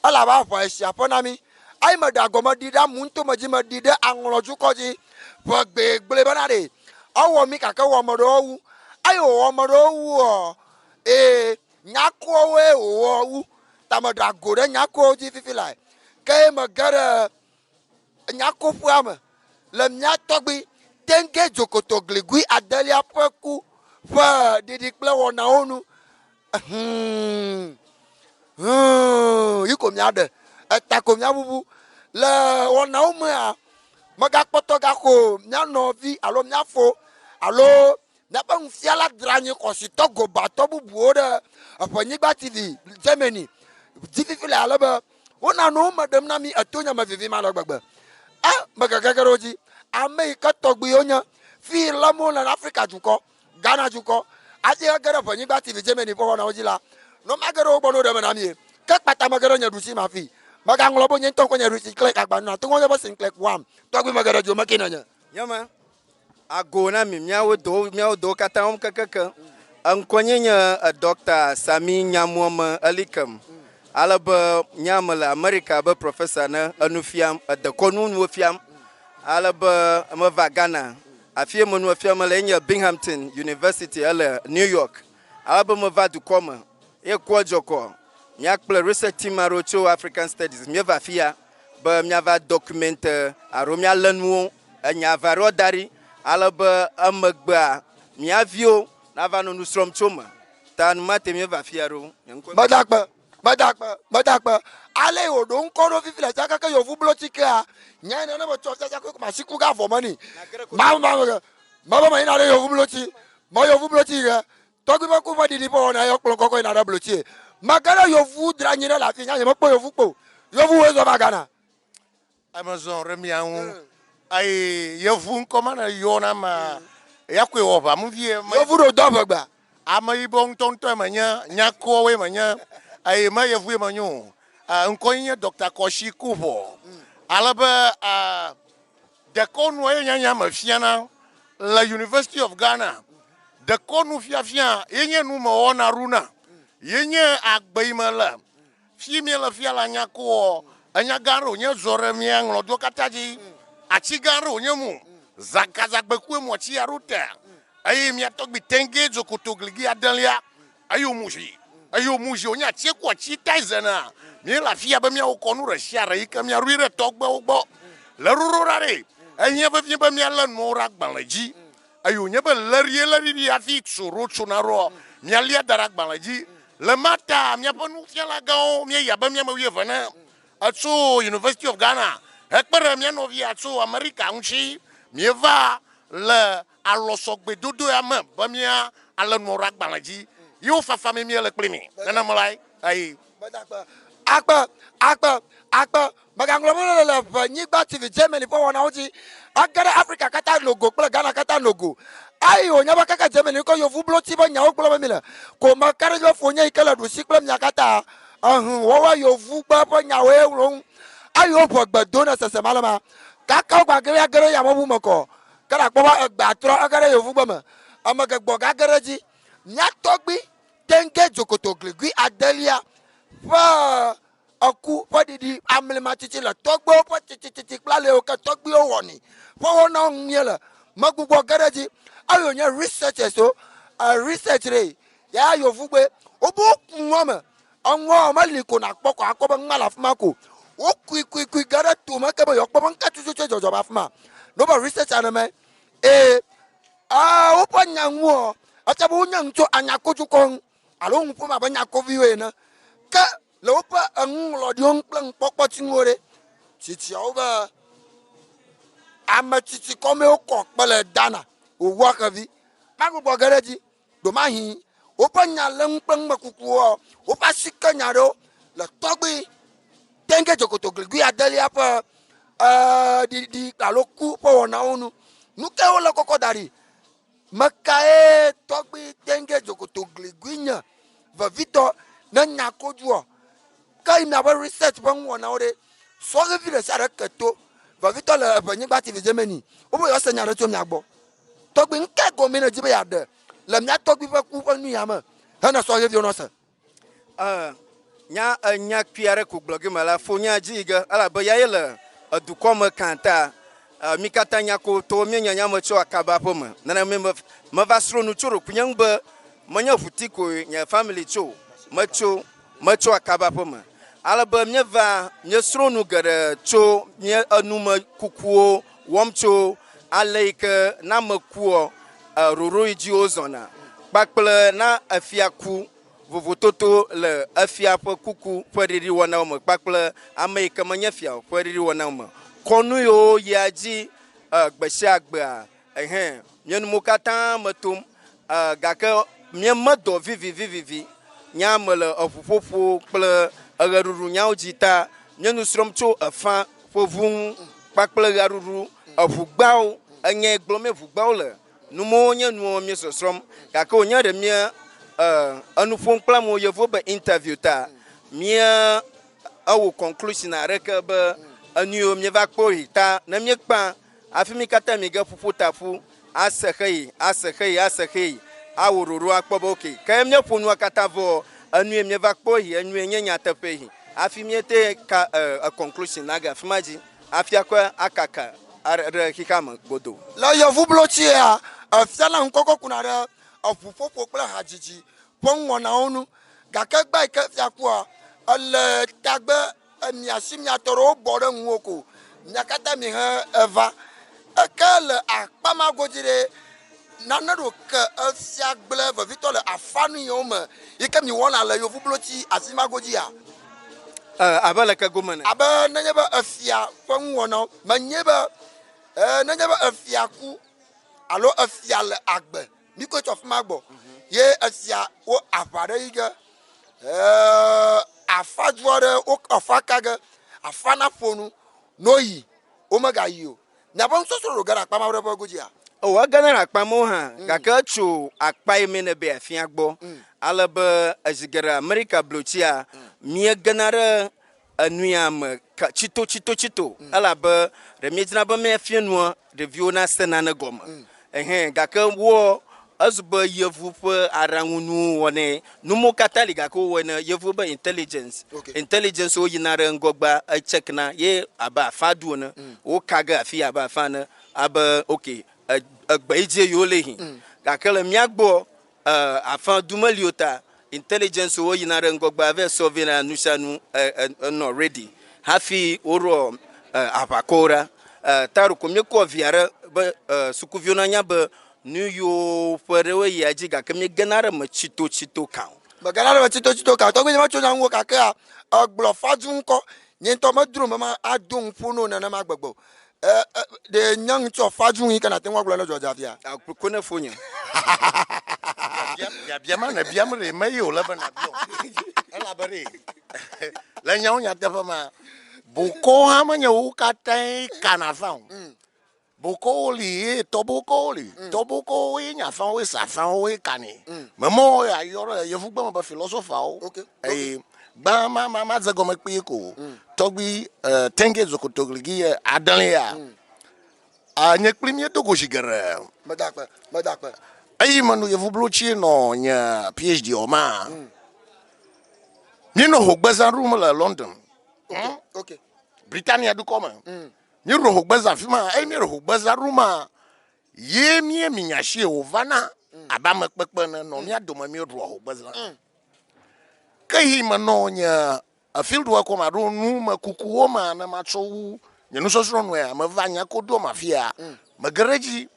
Elabe aʋa esi aƒe na mí. Eyi meɖe agɔ meɖi ɖe amu ŋutome dzi, meɖi ɖe aŋlɔdukɔ dzi. Ƒe gbee gblɔe bena ɖe ewɔ mí gake ewɔ ame ɖewo wu. Eyi wòwɔ ame ɖewo wuɔ, ee, nyakoawoe wòwɔ wu. Ta meɖe ago ɖe nyakoawo dzi fifi lae. Ke mege ɖe nyakoƒea me le mía tɔgbui Tenge Dzokoto Gligui adelia ƒe ku ƒe ɖiɖi kple wɔnawo nu. Hum, hum, yi ko míaɖe, eta ko míaʋuʋu. Le wɔnawo mea, megakpɔtɔ gaxo mía nɔvi alo mía fo alo míaƒe nufiala dranyi xɔsitɔ gobatɔ bubuwo ɖe Eƒenyigba TV Germany dzi fifi le ale be Wona nuwo me ɖem na mí eto nye me vivi ma le gbegbe. E, megege ge ɖe wo dzi. Ame yi ke tɔgbuiwo nye, fi lém wole le Afrika dukɔ, Ghana dukɔ, hafi ege ɖe ʋenyigba TV Germany ƒe wɔnawo dzi la, nɔ mage ɖe wo gbɔ ne woɖe eme na mí. Ke kpata mege ɖe nye ɖusi me hafi. Megaŋlɔ be nye ŋutɔ ŋkɔ nye ɖusi Clerk Agbanu na toŋɔ nye be Sinclair Wam. Tɔgbui mege ɖe dzo me ke nenye. Nye me. Ago na mi, míawo dɔwo, míawo dɔwo katã wɔm kekeke. Ŋkɔnye nye Dɔkta Sami Nyamuame Elikem. Ale be nye ame le Amerika abe professor ene, enu fiam, edekɔnu nuwo fiam. Ale be meva Ghana. Afi yi menua fiam le enye Binghamton University ele New York. Ale be meva dukɔ me ye kua dzɔ kɔ. Mía kple research team aɖewo tso African Studies míeva afiya be míava document alo míalé nuwo Enya eve aɖewo da ɖi ale be emegbea mía viwo nava nɔ nu srɔ̃m tso eme. Ta enumate míeva afia ɖo. Nye ŋkɔe nye. Meda akpe, meda akpe, meda akpe. Ale yi wòɖo ŋkɔ ɖo fifi le fia keke yevublɔtikea, nyae ne ne metsɔ fiafia koe ko masi ku ge avɔ me nɛ. Ma, ma, mebe meyina ɖe yevublɔti, me yevublɔti yi ge. Tɔgbui ƒe ku ƒe ɖiɖi ƒe wɔna ye kplɔ kɔkɔ yina ɖe blotsie. Mege ɖe yevu dranyi ɖe le afi, nya nyemekpɔ yevu kpɔ o. Yevuwoe zɔ va Ghana. Ame zɔ ɖe mia ŋu. Eye yevu ŋkɔ ma ne yɔ na ma ya koe wɔ ʋa mu vie. Yevu ɖo dɔ ʋegbea. Ame yibɔ ŋutɔŋutɔe menye, nyakɔwoe menye, eye me yevue menye o. Ŋkɔ nye Dɔkta Kɔshi Kuʋɔ. Ale be dekɔnua ye nyanya me fiana le University of Ghana. Dekɔnu fiafia ye nye nu me wɔna ɖuna. Ye nye agbe yi me le. Fi míele fia le anya ko ɔ, enya gã ɖe wònye zɔ ɖe mía ŋlɔdoa katã dzi. Atsi gã ɖe wònye mu. Zakazagbekue mu atsi ya ɖo te. Eye mía tɔgbi Tenge Dzokoto gligi adelia, eye wòmu zi. Eye wòmu zi wònye atsie ku atsi tae zenea. Míele afia be míawɔ kɔnu ɖe sia ɖe yi ke míaɖoe ɖe tɔgbewo gbɔ. Le ɖoɖo ɖa ɖe, ehiã vevie be míalé nuwo ɖe agbalẽ dzi. Eye wònye be leɖie leɖiɖi hafi tso ɖo tsona ɖoa, míalia da ɖe agbalẽ dzi. Le ma ta míaƒe nufialagãwo míeyi abe mía ame wuieve ene tso University of Ghana hekpe ɖe mía nɔvia tso Amerika ŋuti. Míeva le Alɔsɔgbedodo ya me be mía ale nuɔ ɖe agbalẽ dzi ye wo fafa mi mía le kpli mi. Nenema lae. Ayi. Akpe, akpe, akpe, akpe. Mègaŋlɔ be ne le ʋe nyigba TV Germany ƒe wɔnawo dzi age ɖe Afrika katã nogo kple Ghana katã nogo. Eyi wònye be kaka Germany ŋkɔ yevublotsi ƒe nyawo gblɔm mi le ko meka ɖe edzi be fonye yi ke le ɖusi kple mia katã ehu wɔwɔ yevugbe ƒe nyawoe ŋlɔ ŋu. Eyi woʋe gbe do ne sesem ale ma kaka wogba ge age ɖe yameʋu me kɔ ke nàkpɔ be egbea trɔ ege ɖe yevugbe me. Ame gegbɔ gage ɖe edzi. Mía tɔgbui Tenge Dzokoto Gligui adelia ƒe eku ƒe ɖiɖi amlimatsitsi le tɔgbuiwo ƒe tsitsitsitsi kple ale yiwo ke tɔgbuiwo wɔnɛ ƒe wɔnawo ŋu míele. Megbugbɔ ge ɖe edzi eye wònye researchers wo research ɖe ya yevugbe wobe woku nua me enua meli ko nakpɔ ko akpɔ be numa le afi ma ko wokui kui kui ge ɖe to me ke be yewoakpɔ be nuka tututu dzɔdzɔ be afi ma. Ne wobe research neme eye woƒe nya ŋuɔ efia be wonya nu tso anyakodukɔ ŋu alo nu ƒom abe nyakoviwo ene. Ke le woƒe enuŋlɔɖiwo ŋu kple nukpɔkpɔtinuwo ɖe, tsitsiawo be ame tsitsi kɔmee wokɔ kpe le dana wòwua xevi. Magbugbɔ ge ɖe edzi. Ɖomahi woƒe nya le ŋu kple numekukuwoa, woƒe asi ke nya aɖewo le tɔgbui Tenge Dzokoto Gligui adelia ƒe ɖiɖi alo ku ƒe wɔnawo nu. Nu kae wole kɔkɔ da ɖi? Mekae tɔgbui Tenge Dzokoto Gligui nye vevitɔ ne nya koduɔ? Ke yi miaƒe research ƒe nuwɔnawo ɖe, sɔhevi ɖe sia ɖe ke to, vevitɔ le Eʋenyigba TV Germany, wobe yewoase nya ɖe tso mia gbɔ. Tɔgbui, nukae gɔmee nèdi be yeaɖe le mía tɔgbui ƒe ku ƒe nuya me hena sɔheviwo nɔ se? E, nya enya kpui aɖe ko gblɔ ge mele fo nya dzi yi ge elabe ya ye le edukɔ me kã ta. E, mi katã nya ko to míenya nya me tso akaba ƒe me. Nenema me meva srɔ̃ nu tso ɖokuinye ŋu be menye ʋuti koe nye family tso o. Metso metso akaba ƒe me. Ale be míeva míesrɔ̃ nu geɖe tso mía enume kukuwo wɔm tso ale yi ke ne ame kuɔ, ɖoɖo yi dzi wozɔna kpakple na efia ku, vovototo le efia ƒe kuku ƒe ɖiɖiwɔnawo me kpakple ame yi ke menye fia o ƒe ɖiɖiwɔnawo me. Kɔnu yiwo yia dzi gbesiagbea, ehɛ, mía numewo katã me tom gake míeme dɔ vivivivivi. Nya me le eʋuƒoƒo kple eɣeɖuɖu nyawo dzi ta míe nu srɔ̃m tso efã ƒe ʋu ŋu kpakple ɣeaɖuɖu, eʋugbawo, enyae gblɔm mí ʋugbawo le. Numewo nye nuwo mí sɔsrɔ̃m gake wònye ɖe mía enu ƒom kple amewo yevuwo be interview ta mía ewɔ conclusion aɖeke be enu yiwo míeva kpɔ yi ta ne míekpã hafi mí katã mí ge ƒuƒu ta ƒu ase xeyi, ase xeyi, ase xeyi, awɔ ɖoɖo akpɔ be ok, ke míeƒo nua katã vɔ enue míeva kpɔ yi, enue nye nyateƒe yi hafi míete ka e conclusion nage afi ma dzi hafi akɔe akaka ɖe xexea me godoo. Le yevublotsia, efiana ŋkɔkɔ kuna ɖe eʋuƒoƒo kple hadzidzi ƒe nuwɔnawo ŋu. Gake gbã yi ke fia kua, ele tagbe Mia si mia tɔ ɖewo bɔ ɖe ŋuwò ko, mia katã mihe eva. Eke le akpa ma godzi ɖe, nane ɖo ke efia gblẽ vevitɔ le afanu yiwo me yi ke miwɔna le yevublotsi afi ma godzia? E, abe leke gome ene? Abe nenye be efia ƒe nuwɔnawo. Menye be, e, nenye be efia ku alo efia le agbe, mikɔe tso afi ma gbɔ, ye efia wo aʋa ɖe yi ge. Eee, afa du aɖe wo afa ka ge afa na ƒo nu ne woyi womegayi o. Miaƒe nusɔsrɔ̃ ɖo ge ɖe akpa ma ɖe ƒe godzia? O, egena ɖe akpa mawo hã, gake etso akpa yi me nèbe yeafia gbɔ. Ale be zi geɖe Amerika blotsia, míegena ɖe enu ya me tsitotsitotsito elabe ɖe míedina be míafia nua ɖeviwo nase nane gɔme. Ehɛ, gake woɔ, ezu be yevu ƒe aɖaŋunuwo wɔnɛ. Numɔwo katã li gake wowɔe ne yevuwo be intelligence. Intelligence wo yina ɖe ŋgɔgbea echeck na ye abe afã du ene. Wo ka ge afi abe afã ene abe ok egbe yi dzie yewo le hi. Gake le mía gbɔ Afã du meli o ta intelligence wo yina ɖe ŋgɔgbe ave sɔ vɛ na nusianu enɔ ready hafi woɖɔ aʋakɔwo ɖa. Ta ɖeko míekɔ vi aɖe be sukuviwo nanya be nu yiwo ƒe ɖewoe yia edzi gake míegena ɖe eme tsitotsito kã o. Megena ɖe eme tsitotsito kã o. Tɔgbi nye metso nya ŋu o gakea, egblɔ fadu ŋkɔ. Nye ŋutɔ medro me ma ado nuƒo no nenema gbegbe o. E, e, ɖe nya ŋutsɔ fadzu yi ke nàte ŋu agblɔ ne dzɔdza fia? Ko ne fonye. Biabia ma nèbiam ɖe me ye wòle be nàbia o. Elabe ɖe le nyawo nyateƒe ma, bokɔwo hã menye wo katãe kana fã o. Bokɔwo li ye tɔbokɔwo li. Tɔbokɔwo ye nye afãwo ye safãwo ye kanɛ. Memɔ yeayɔ ɖe yevugbe me be filɔsɔfawo. Eye gbã ma ma madze gɔme kpuie ko. Tɔgbui Tenge Zokotogligi ye adelia. Nye kpli míedo go zi geɖe. Meda akpe, meda akpe. Eyi menɔ yevublotsi nɔ nye PhD wɔma. Míenɔ hogbezã ɖum le London. Ok. Britania dukɔ me. Míeɖo hogbezã afi ma eye míeɖo hogbezã ɖum ye míeminya asi wòvana abe amekpekpe ene nɔ mía dome míeɖua hogbezã. Ke yi menɔ nye field work wɔm alo numekukuwo me ne matsɔ wu nye nusɔsrɔ̃ nua, meva nya kodoa me afia, mege ɖe edzi.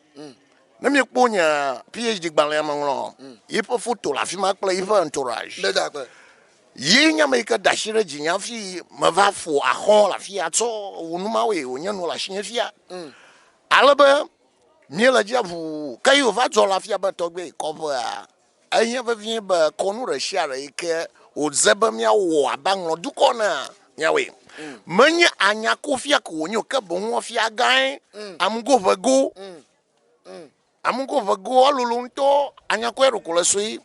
Ne miekpɔ nye PhD gbalẽa meŋlɔ, yiƒe foto le afi ma kple yiƒe entourage. Ye nye ame yi ke da asi ɖe dzinye hafi meva ƒo axɔ le afia tsɔ wu nu mawoe wònye nu le asinye fia. Ale be míele edzi ʋuu. Ke yi wòva dzɔ le afia be tɔgbe kɔƒea, ehiã vevie be kɔnu ɖe sia ɖe yi ke wòdze be míawɔ abe aŋlɔdukɔ enea, míawɔe. Menye anyakofia ko wònye o, ke boŋ fiagãe, amugoʋego. Amugo ʋego elolo ŋutɔ, anyakɔe ɖo ko le sue.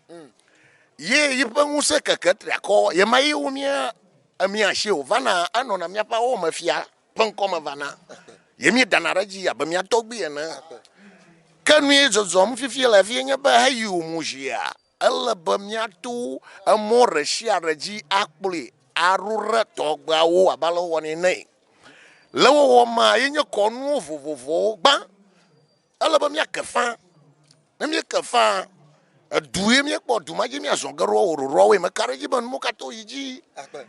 Ye yiƒe ŋusẽ keke triakɔ, yemayi wo mía emia asi o vana enɔna míaƒe awo me fia ƒe ŋkɔ me vana. Ye míedana ɖe edzi abe mía tɔgbui ene. Ke nu ye zɔzɔm fifia le afia nye be heyi wò mu zia, ele be míato emɔ ɖe sia ɖe dzi akplɔe aɖo ɖe tɔgbeawo abe ale wowɔnɛ ene. Le wɔwɔ mea, ye nye kɔnuwo vovovowo gbã. Ele be míake fã. Ne míeke fã, edu ye míekpɔ, du ma dzi míazɔ ge ɖo, ɖoɖoawoe. Meka ɖe edzi be nuwo katã woyi dzi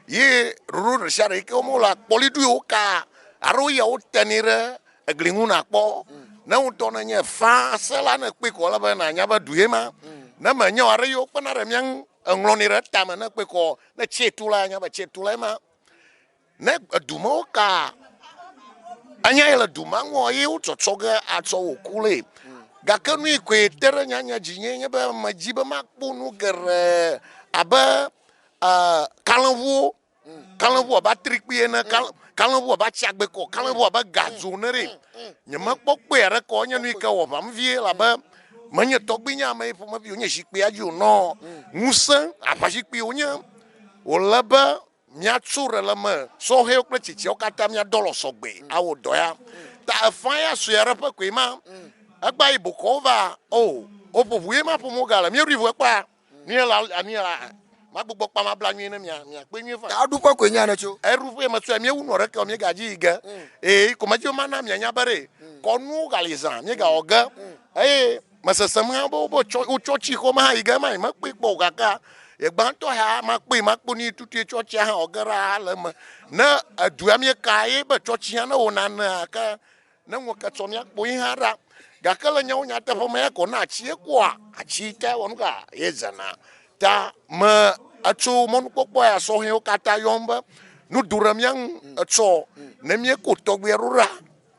ye ɖoɖo ɖe sia ɖe yi ke womewɔ la, kpɔliɖoe woka alo eya wotenɛ ɖe egli ŋu nàkpɔ. Ne ŋutɔ nenye fã sela ne ekpɔe ko ele be nànya be du ye ma. Ne menye o aɖe yi wokpena ɖe mía ŋu eŋlɔnɛ ɖe etame ne ekpɔe ko ne tsie tu la anya be tsie tu lae ma. Ne edu me woka anya ye le du ma ŋua ye wotsɔtsɔ ge atsɔ wò ku le. Gake nu yi koe te ɖe nyanya dzinye nye be medzi be makpɔ nu geɖe abe kalẽʋuwo, kalẽʋu abe atrikpui ene, kalẽʋu abe atsiagbekɔ, kalẽʋu abe gadzo ene ɖe. Nyemekpɔ kpɔe aɖeke o. Enye nu yi ke wɔ ʋam vie elabe menye tɔgbuinye ame yi ƒomevi wònye zikpuia dzi wònɔ ŋusẽ, aʋazikpui wònye. Wòle be Míatso ɖe le eme, sɔhɛwo kple tsitsiawo katã míadɔ lɔ sɔgbe awɔ dɔ ya. Ta efã ya sue aɖe ƒe koe ma. Egbea yi bokɔwo va, o, woƒo ʋu ye ma ƒom wogale. Míeɖui vɔ ekpɔa? Nuye le ani la, magbugbɔ kpa mabla nyuie ne mia, miakpɔe nyuie faa. Ta eɖuƒe koe nye nètso? Eɖuƒee metsɔe, míewu nua ɖeke o, míegadzi yi ge. Ee, ko medzi be mana mianya be ɖe, kɔnuwo gali zã, míegawɔ ge. Eye Mesesem hã be wobe tsɔ wotsɔ tsi xɔ me hã yi ge ema nyemekpɔe kpɔ o gakea ye gbãtɔ ya makpɔe makpɔ nu yi tutue tsɔtsia hã wòge ɖaa le eme. Ne edua míeka ye be tsɔtsi hã ne wò nanea ke ne ŋu ke tsɔ míakpɔ ye hã ɖa. Gake le nyawo nyateƒe me ya ko ne atsi ye kpɔa atsi ta wɔ nu ka ye zena. Ta me etso mɔnukpɔkpɔ ya sɔhɛwo katã yɔm be nu do ɖe mía ŋu etsɔ ne míeko tɔgbia ɖo ɖa.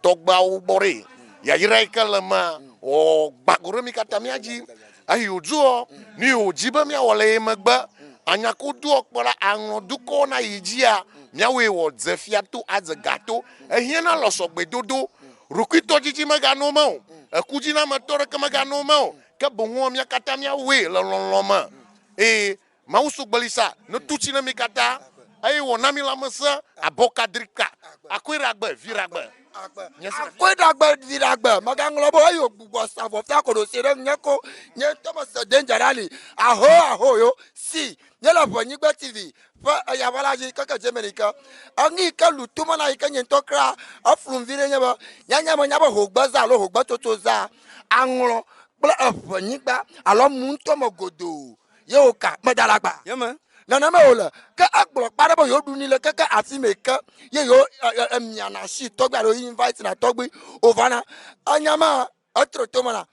Tɔgbeawo gbɔ ɖe. Yayra yi ke le emea, wɔ gba go ɖe mí katã mía dzi. Eyi wòdzoɔ, nu yi wòdi be míawɔ le ye megbe, anya ko doɔ kpɔ la, aŋlɔ dukɔwo na yi dzia, míawoe wɔ dze fia to adze ga to. Ehiã na lɔsɔgbedodo. Ɖokuitɔdidi meganɔ eme o. Ekudziname-tɔ ɖeke meganɔ eme o. Ke boŋ mía katã míawɔe le lɔlɔ̃ me. Eye Mawu sugbeli sa ne tu tsi ne mi katã, eye wɔ na mi lãmesẽ, abɔ kadrika, akɔe ɖagbe, vi ɖagbe. Akɔe ɖagbe, vi ɖagbe. Mègaŋlɔ be o, eye wògbugbɔ sa vɔ fia ko ɖo se ɖe ŋunye ko. Nye ŋutɔ mese danger ɖa li. Aho, aho yo. Si, míele Ʋenyigbe TV ƒe eyaʋa la dzi keke Germany ke. Enu yi ke lu tome na yi ke nye ŋutɔ kura eflum viɖe nye be, nyanya menya be hogbeza alo hogbetsotsoza aŋlɔ kple eʋenyigba alo amu ŋutɔ me godoo. Ye wòka meda le agba. Ye me. Nenema wòle. Ke egblɔ kpa ɖe be yewoɖu ni le keke afi me ke ye yewo emiana asi tɔgbi alo invite na tɔgbi wòvana. Enya ma etrɔ to me na.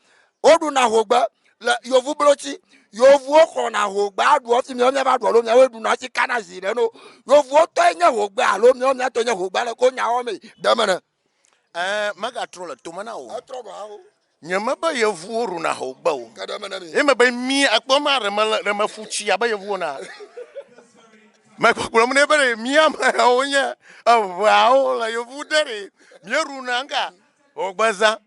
Woɖuna hogbe le yevublotsi. Yevuwo xɔna hogbe aɖu hafi míawo míava ɖu alo míawoe ɖuna hafi kana zi ɖe no. Yevuwo tɔe nye hogbe alo míawo míatɔe nye hogbe ale ko nya wɔmee ɖe eme ne. Ɛɛ, megatrɔ le tome na wò. Etrɔ gɔ̃ hã o. Nyemebe yevuwo ɖuna hogbe o. Ke ɖe eme na mi. Ye mebe mí ekpɔ ma ɖe mele ɖe mefu tsi abe yevuwo na. Megbɔgblɔm nɛ be ɖe mí amewo nye eʋeawo le yevu de ɖe míeɖuna ŋka hogbezã.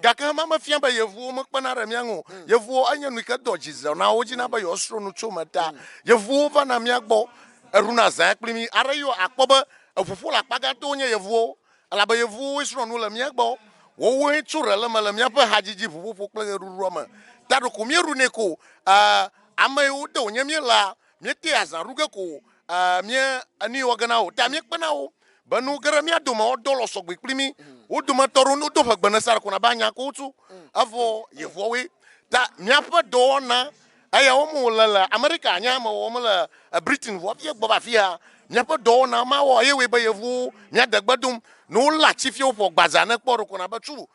Gake ema mefia be yevuwo mekpena ɖe mía ŋu o. Yevuwo enye nu yi ke doa dzidzɔ na wo dzina be yewoasrɔ̃ nu tso eme ta. Yevuwo vana mía gbɔ eɖuna zã kpli mí. Aɖe yi akpɔ be eʋuƒola akpa gãtɔwo nye yevuwo. Elabe yevuwoe srɔ̃ nu le mía gbɔ. Wowoe tso ɖe le eme le míaƒe hadzidzi, ʋuƒoƒo kple ɣeɖuɖua me. Ta ɖeko míeɖunɛ ko. E, ame yiwo de wònye míelea, míetea azã ɖu ge ko. E, mía nu yi wɔ ge na wo. Ta míekpena wo be ne woge ɖe mía dome woado alɔ sɔgbɛ kpli mí. Wo dometɔ aɖewo ne wodo ʋegbe ne sa ɖeko nabe anya ko wotso. Evɔ yevuawoe. Ta míaƒe dɔwɔna Eya wɔm wòle le Amerika, nye ame wɔm le Britain vɔ hafi egbɔ va afi ya. Míaƒe dɔwɔna ma wɔ eye wɔe be yevuwo mía degbe dom. Ne wolé ati fia woƒo gbaza ne kpɔ ɖeko nabe tsu.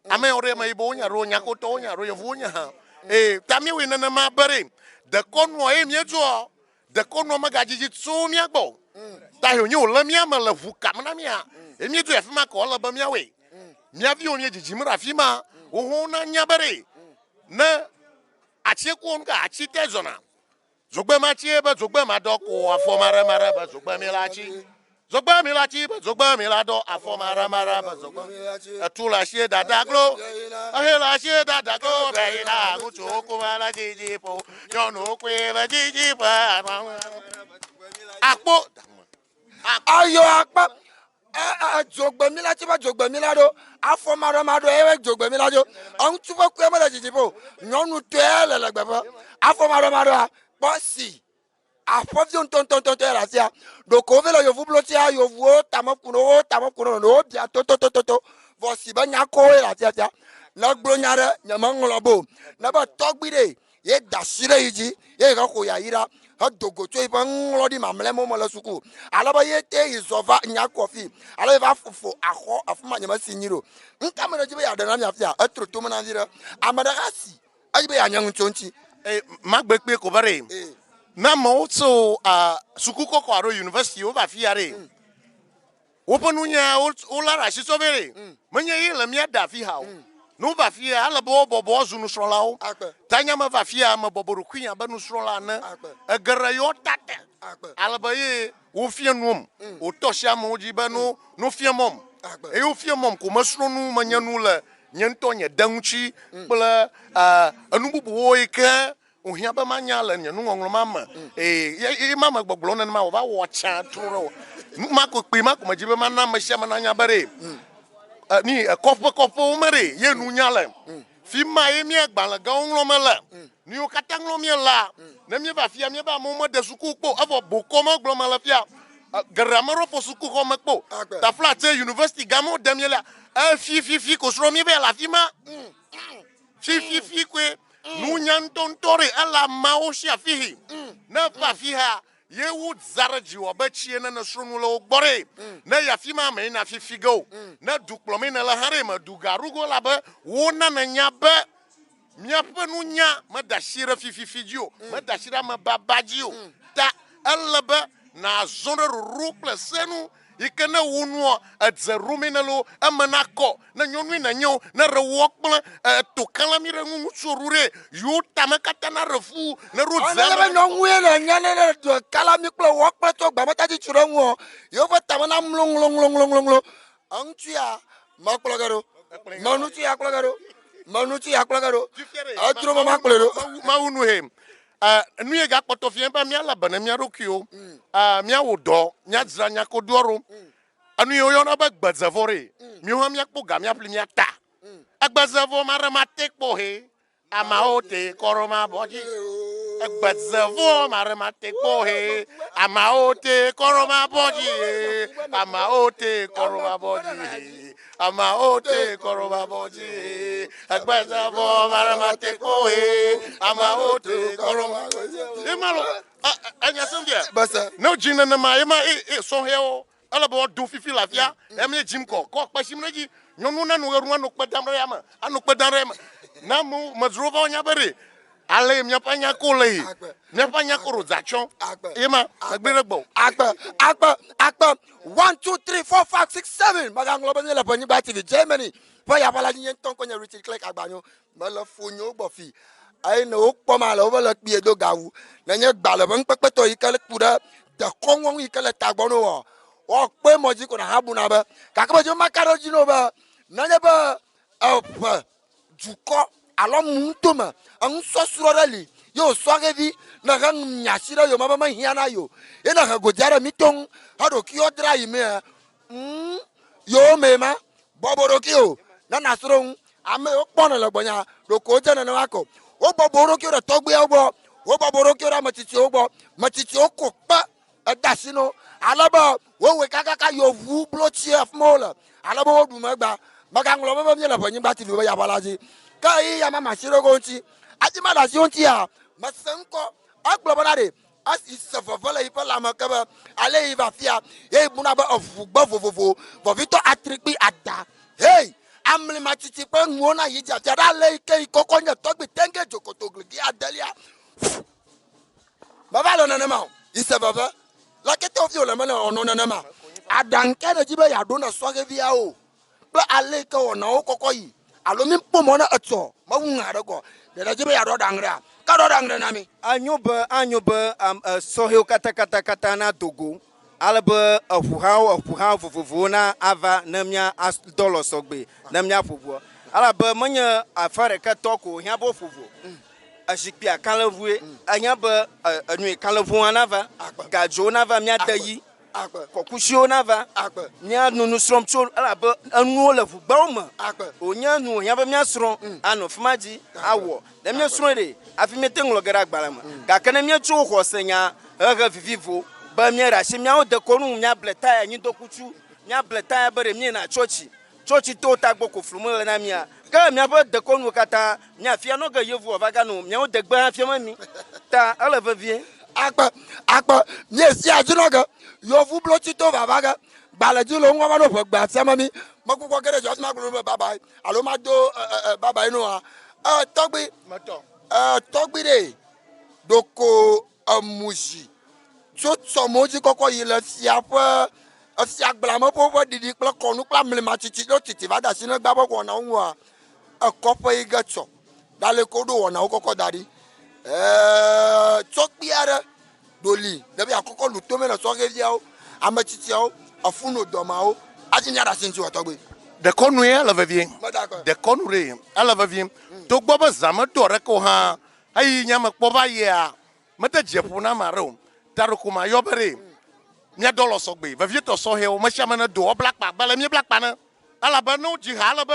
Ame yawo ɖe ame yibɔwo nye alo nyakotɔwo nye alo yevuwo nye hã. Ee, ta míewɔe nenema be ɖe dekɔnua ye míedzoa. Dekɔnua megadzidzi tso mía gbɔ o. Ta yi wònye wòlé mía me le ʋu kam na mía. Ye míedzoe afi ma ko ele be míawɔe. Mía viwo míedzidzim ɖe afi ma. Wo hã wonanya be ɖe ne Atsie ku nuka atsi te zɔna. Zogbe ma tsie be zogbe ma dɔ ko afɔ ma ɖe ma ɖe be zogbe mi la tsi. Zogbe mi la tsi be zogbe mi la dɔ afɔ ma ɖe ma ɖe be zogbe. Etu le asie dada glo. Ehe le asie dada glo be yina ŋutsuwo ku me le dzidzi ƒo. Nyɔnuwo koe le dzidzi ƒe. Akpo. Ayɔ akpa dzogbemi la tsi be dzogbemi la ɖo afɔ maɖɔmaɖɔ ye dzogbemi la ɖo ŋutsu ƒe kue mele dzidziƒe o nyɔnu tɔe le legbeƒe afɔ maɖɔmaɖɔa kpɔ si aƒeviwo ŋutɔŋutɔŋutɔ le asia ɖoko wovi le yevu blotsia yevuwo tame ku wo tame ku no wo bia tototototo vɔ si be nya koe le asia sia ne gblɔ nya ɖe nye meŋlɔ be o ne be tɔgbi ɖe ye da asi ɖe yi dzi ye hexo yayra hedo go tso yiƒe nuŋlɔɖi mamlɛ me le suku ale be ye te yi zɔ va nya kɔfi ale va fofo axɔ afi ma nyemesi nyi ɖo ŋka me ɖe dzi be yeaɖe na mi afia etro tome na vi ɖe ame ɖe hã si edzi be yeanya nu tso ŋuti. Eye magbe kpuie ko be ɖe ne amewo tso suku kɔkɔ alo yunivɛsiti wova afi ya ɖe Woƒe nunya wolé ɖe asi sɔ vɛ ɖe. Mm. Menye ye le mía ɖe afi ha o. Mm. Ne wova afia, ele be woabɔbɔ azu nusrɔ̃lawo. Ta nye meva afia, mebɔbɔ ɖokuinye abe nusrɔ̃la ene. Ege ɖe yewo ta te. Ale be ye wofia nuam. Mm. Wotɔ asi amewo dzi be no no fia mɔm. Eye wofia mɔm ko mesrɔ̃ nu, menye nu le nye ŋutɔ nye de ŋuti kple enu bubuwo yi ke Wòhiã be manya le nye nuŋɔŋlɔ ma me. Ee, ye ma me gbɔgblɔ nenema wòva wɔ tsã tro ɖe o. Nu ma ko kpui ma ko medzi be mana ame sia ame nanya be ɖe, ni kɔƒe kɔƒewo me ɖe ye nunya le. Fi ma ye mía gbalẽ gãwo ŋlɔm le. Nu yiwo katã ŋlɔm míelea, ne míeva afia, míebe amewo mede suku kpɔ o, evɔ bokɔ me gblɔm mele fia. Geɖe ame ɖewo ƒo sukuxɔ me kpɔ o. Taflatse yunivɛsiti gã me wode míelea, efififi ko srɔ̃m míeva le afi ma. Fififi koe nunya ŋutɔŋutɔ ɖe ele ameawo si afihi. Ne eva afiha, ye wo za ɖe dziwò abe tsi ene nèsrɔ̃ nu le wo gbɔ ɖe. Ne yi afi ma meyina fifi ge o. Ne du kplɔmee nèle hã ɖe, mèdu ga ɖo ge o elabe wona nènya be míaƒe nunya meda asi ɖe fififi dzi o, meda asi ɖe amebaba dzi o. Ta ele be nàzɔ ɖe ɖoɖo kple se nu. Yi ke ne wò nua edze ɖomee nèle o, eme nakɔ. Ne nyɔnue nènye o, ne ɖe wɔ kple eto kalãmi ɖe ŋu ŋutsuwo ɖo ɖe yewo tame katã naɖe fu, ne ɖo dze ame. Ne nyɔnue nènye ne ɖe to kalãmi kple wɔ kple to gbametati tsu ɖe ŋuɔ, yewoƒe tame namlo ŋloŋloŋloŋloŋlo. Eŋutsu ya mekplɔ ge ɖo. Meŋutsu ya kplɔ ge ɖo. Meŋutsu ya kplɔ ge ɖo. Edro me makplɔe ɖo. Mawu nu he. Nu ye gakpɔtɔ fia be míalé be na mía ɖokuiwo, míawɔ dɔ, míadzra nyakodoa ɖo. Enu ye woyɔna be gbedzevɔ ɖe, míwo hã míakpɔ ga míaƒli mía ta. Egbedzevɔ ma ɖe mate kpɔ he, ameawo te kɔ ɖo ma bɔ dzi. Egbedzevɔ ma ɖe mate kpɔ he, ameawo te kɔ ɖo ma bɔ dzi. Ameawo te kɔ ɖo ma bɔ dzi. Ameawo te kɔ ɖo ma bɔ dzi. Egbedzevɔ ma ɖe mate kpɔ he, ameawo te kɔ ɖo ma bɔ dzi. Ye ma lo, enya sem fia. Bese. Ne wodzi nenema, ye ma e sɔhɛwo ele be woado fifi le afia. Ya mi dzim kɔ, kɔ kpe sim ɖe edzi. Nyɔnuwo nano ɣe ɖum, anɔ kpe dam ɖe yame, anɔ kpe dam ɖe yame. Ne amewo, medzro va wonya be ɖe. Ale míaƒe anyako le yi. Míaƒe anyako ɖo dzatsɔ. Ye ma, megblẽ ɖe gbɔ. Akpe, akpe, akpe. One, two, three, four, five, six, seven. Megaŋlɔ be míele Ƒenyigba TV Germany ƒe yaʋala dzi. Nye ŋutɔ ŋkɔ nye Richard Clerk Agbanyo. Mele fonyewo gbɔ fi. Eye ne wokpɔm ale wobe le kpuie do gawu. Nenye gbalẽ ƒe nukpekpetɔ yi ke ku ɖe dekɔnuwo ŋu yi ke le tagbɔ na woa, woakpɔe mɔ dzi ko nàhabuna be. Gake medzi be maka ɖe edzi na wò be nenye be eʋe dukɔ alo nutome enusɔsrɔ̃ ɖe li ye wòsɔ xevi ne he nya asi ɖe yome be mehiã na ye o ye ne he godia ɖe mito ŋu he ɖokuiwo dra yi mea ŋ yewo mee ma bɔbɔ ɖokuiwò ne nàsrɔ̃ nu ame yiwo kpɔnɛ le gbɔnya ɖeko wodze nenema ko wobɔbɔ wo ɖokuiwo ɖe tɔgbuiawo gbɔ wobɔbɔ wo ɖokuiwo ɖe ame tsitsiwo gbɔ ame tsitsiwo ko kpe ede asi na wo ale be wowɔe kakaka yevu blotsi afi ma wole ale be woɖu megba. Megaŋlɔ be be míele ʋenyigba TV ƒe yaʋa la dzi. Ke ɣeyiɣi ya ma masi ɖe wo ŋuti. Hafi maɖe asi wo ŋutia, mese ŋkɔ. Egblɔ bena ɖe esi se veve le yiƒe lãme ke be ale yi va afia ye yi buna be eʋu gbe vovovo, vɔvitɔ atri kpi ada. Hey! Amlimatsitsi ƒe nuwo na yi dzi afia ɖe ale yi ke yi kɔkɔ nye tɔgbi tenge dzokoto gligi adelia. Meva le nenema o. Yi se veve. Le kete fi wòle mele ɔnɔ nenema. Aɖaŋu kae nèdi be yeaɖo na sɔhɛviawo kple ale yi ke wɔnawo kɔkɔ yi alo míkpɔ mɔ ne etsɔ mewu ŋa ɖe kɔ? Ɖe nèdi be yeaɖo aɖaŋu ɖea? Ke ɖo aɖaŋu ɖe na mí. Anyo be anyo be am e sɔhɛwo katakatakata nado go ale be eʋuhawo eʋuha vovovowo na ava ne mía as dɔ lɔ sɔgbe ne míaƒo ʋua. Elabe menye afa ɖeka tɔ ko wòhiã be woaƒo ʋu o. Ezikpuia kalẽʋue. Ehiã be enui kalẽʋu hã nava, gadzowo nava, míade yi, kɔkusiwo nava, míanɔ nu srɔ̃m tso elabe enuwo le ʋugbawo me. Wònye nu wòhiã be míasrɔ̃ anɔ fi ma dzi awɔ. Ne míesrɔ̃e ɖe, hafi míete ŋu ŋlɔ ge ɖe agbalẽ me. Gake ne míetso xɔsenya hehe vivivo be míeɖe asi míawo dekɔnu ŋu, míable taya nyidɔkutsu, míable taya be ɖe míeyina tsɔtsi, Tsɔtsi to tagbɔ ko flum le na mia. Ke miaƒe dekɔnuwo katã miafia nɔ ge yevu wòava gano miawo degbe hã fiam mi. Ta ele vevie. Akpe, akpe, miesia dzi nɔ ge yevu blotsi to vava ge gbalẽ dzi le wo ŋu va no ʋegbea fiam mi. Mekpɔkpɔ ge ɖe dzi hafi magblɔ be bye bye alo mado e, e, e, bye bye noa. E, tɔgbi, e, tɔgbi ɖe, ɖoko emu zi tso tsɔmewo dzi kɔkɔ yi le fia ƒe efia gblame ƒe woƒe ɖiɖi kple kɔnu kple amlimatsitsi ɖo titi va de asi ne gba ƒe wɔnawo ŋua, ekɔƒe yi ge tsɔ ɖa le ko ɖo wɔnawo kɔkɔ da ɖi. Eee tsɔ kpi aɖe ɖo li ne be yeakɔkɔ lu tome le sɔhɛviawo, ame tsitsiawo, efuno dɔmawo adzi mía ɖe asi ŋuti wɔ tɔgbi. Dekɔnu ye ele vevie. Dekɔnu ɖe ele vevie. Togbɔ be zã medo aɖeke o hã, Eyi nye mekpɔ va yia, mede dzi ƒo na ame aɖe o. Ta ɖeko mayɔ be ɖe mía dɔ lɔ sɔgbe, vevietɔ sɔhɛwo, mesiame nedo woabla akpa abe ale míebla akpa ene. Elabe ne wodzi ha ele be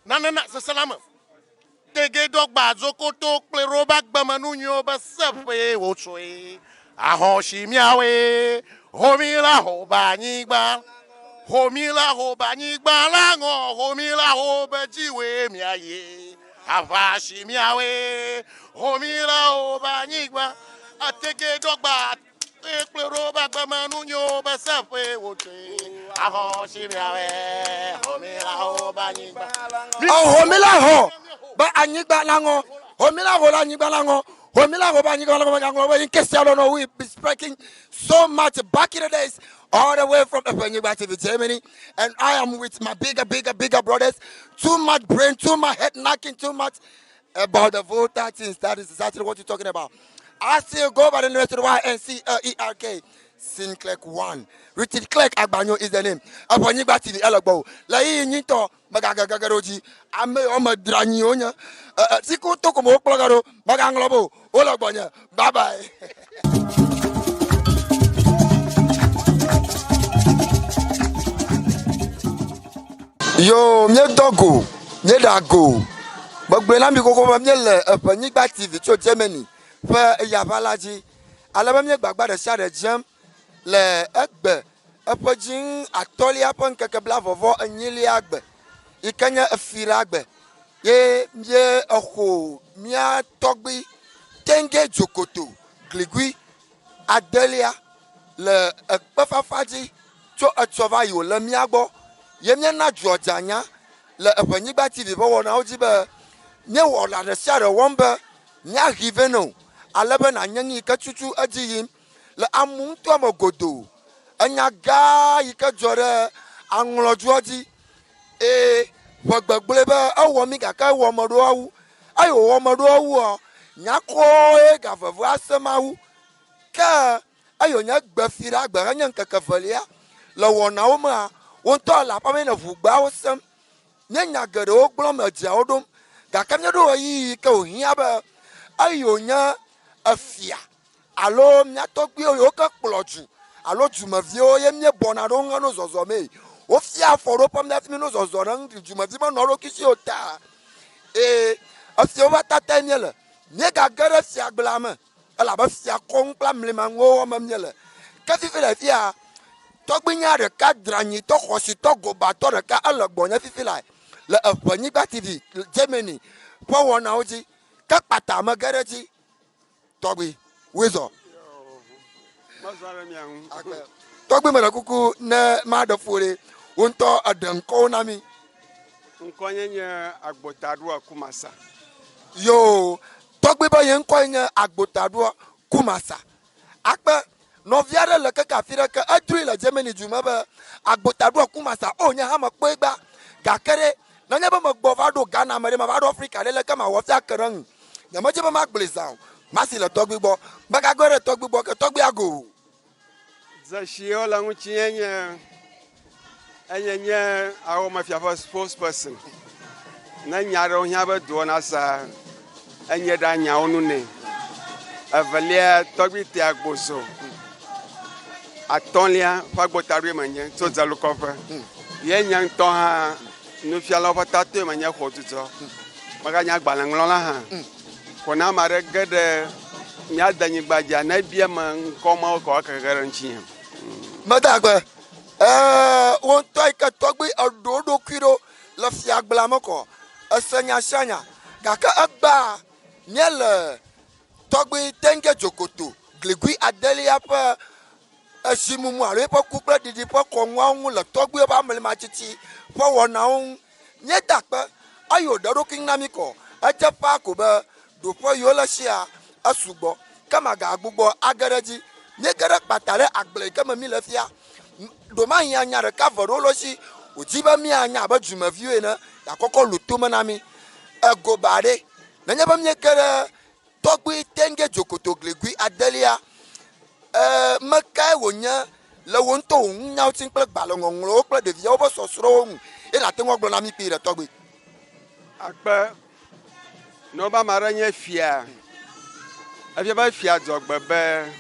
nane na seselãme. Tege dɔgba dzokoto kple roba gbeme nu nyuiwo be seƒee wotsoe. Ahɔ̃ si míawoe, ho mí la ho be anyigba. Ho mí la ho be anyigba la ŋɔ, ho mí la ho be dziwoe míayi. Aʋa si míawoe, ho mí la ho be anyigba. Atege dɔgba kple ɖo be agbeme nu nyo be seƒee wotsoe. Ahɔ̃ si míawoe, ho mí la ho be anyigba. Ho mí la ho be anyigba la ŋɔ. Ho mí la ho le anyigba la ŋɔ. Homila Hoba Nyigba la Hoba Nyigba In case you don't know, we be speaking so much back in the days, all the way from Epenyigba TV Germany. And I am with my bigger, bigger, bigger brothers. Too much brain, too much head knocking, too much about the voter things. That is exactly what you're talking about. I still go by the name of Y N C L E R K. Sinclair 1. Richard Clerk Agbanyo is the name. Epenyigba TV Elogbo. Le yi nyitɔ Mègage gege ɖe wo dzi. Ame yiwo me dranyi wonye. E, e, si ko to ko me wokplɔ ge ɖo. Mègaŋlɔ be o. Wole gbɔnye. Bye bye. Yo, míedɔ go, míeɖe ago. Megblɔe na mi xoxo be míele Eʋenyigba TV tso Germany ƒe yaʋa la dzi. Ale be míegbagba ɖe sia ɖe dzem le egbe eƒe dziŋ atɔ̃lia ƒe ŋkeke blaeve vɔ enyilia gbe yi ke nye Fiɖagbe ye mie exo mía tɔgbui Tenge Dzokoto Gligui adelia le ekpefafa dzi tso etsɔ va yi wòle mía gbɔ ye míena dzuɔdzanya le Eʋenyigba TV ƒe wɔnawo dzi be míewɔ ɖa ɖe sia ɖe wɔm be. Míahi vɛ na wò ale be nànye nu yi ke tutu edzi yim le amu ŋutɔ me godoo. Enya gã yi ke dzɔ ɖe aŋlɔdzoa dzi eye ƒe gbegblɔe be ewɔ mí gake ewɔ ame ɖewoa wu. Eye wòwɔ ame ɖewoa wua, nya kɔe gaveve ase Mawu. Ke eye wònye gbe fi ɖe agbe henye ŋkeke evelia le wɔnawo mea, wò ŋutɔ le aƒea me ne ʋugbeawo sem. Míe nya geɖewo gblɔm edziawo ɖom, gake míeɖo ɣeyiɣi yi ke wòhiã be eyi wònye efia alo mía tɔgbuiwo yiwo ke kplɔ du alo dumeviwo ye míebɔna ɖe wo ŋu henɔ zɔzɔmee. Wofia afɔɖoƒe mí hafi míenɔ zɔzɔ ɖe eŋu dumevi menɔ eɖokui si o ta. Ee, efiawo ƒe tatae míele. Míegage ɖe fiagblea me elabe fia kɔŋ kple amlimaŋuwo wɔm míele. Ke fifi le fia, tɔgbuinya ɖeka dranyitɔ xɔsitɔ gobatɔ ɖeka ele gbɔnye fifi lae le Eʋenyigba TV Germany ƒe wɔnawo dzi. Ke kpata mege ɖe edzi. Tɔgbui, woe zɔ. Mezɔ ɖe mia ŋu. Akpe. Tɔgbui meɖe kuku ne maɖe fu ɖe, wò ŋutɔ eɖe ŋkɔwo na mí. Ŋkɔnye nye Agbotaɖoa Kumasa. Yoo, Tɔgbui be ye ŋkɔe nye Agbotaɖoa Kumasa. Akpe, nɔvi aɖe le keke afi ɖe ke, edroe le Germany du me be, Agbotaɖoa Kumasa, o nye hã mekpɔe gbã. Gake ɖe, nenye be megbɔ va ɖo Ghana me ɖe, mava ɖo Afrika ɖe, leke mawɔ hafi ake ɖe eŋu? Nyemedze be magblɔe zã o. Masi le tɔgbui gbɔ. Megagɔe ɖe tɔgbui gbɔ ke tɔgbui ago o. Dzesiwo le ŋutinye nye enye nye awɔmefia ƒe spokesperson. Ne nya aɖewo hiã be doa nasa, enye ɖea nyawo nu nɛ. Evelia, tɔgbui tea gbozo. Atɔ̃lia ƒe agbotaɖoe menye tso Dzelukɔƒe. Ye nye ŋutɔ hã nufialawo ƒe tatɔe menye xɔdzudzɔ. Meganye agbalẽŋlɔla hã. Ko ne ame aɖe ge ɖe mía denyigba dzia, ne ebia me ŋkɔ mawo ko woakeke ɖe ŋutinye. Meda agbe. Ɛɛ, wò ŋutɔ yi ke tɔgbui èɖo eɖokui ɖo le fiagblea me kɔ. Èse nya sia nya. Gake egbea míele tɔgbui Tenge Dzokoto gligui adelia ƒe ezimumu alo eƒe ku kple ɖiɖi ƒe kɔnuawo ŋu le tɔgbuiwo ƒe amlimatsitsi ƒe wɔnawo ŋu. Míeda akpe eye wòɖe eɖokui na mí kɔ. Edze ƒãa ko be ɖoƒe yi wole sia esugbɔ, ke magagbugbɔ age ɖe edzi. Míege ɖe kpata ɖe agble yi ke me míle fia. Ɖomahi anya ɖeka ve ɖewo le wo si wòdi be míanya abe dumeviwo ene yeakɔkɔ lu tome na mí. Egoba ɖe, nenye be míege ɖe Tɔgbui Tenge Dzokoto Gligui adelia, E, me kae wònye le wò ŋutɔ wò nunyawo ŋuti kple gbalẽŋɔŋlɔwo kple ɖeviawo ƒe sɔsrɔ̃wo ŋu ye nàte ŋu agblɔ na mí kpuie ɖe, tɔgbui? Akpe, Ne wobe ame aɖe nye fia, efia be fia dzɔgbe be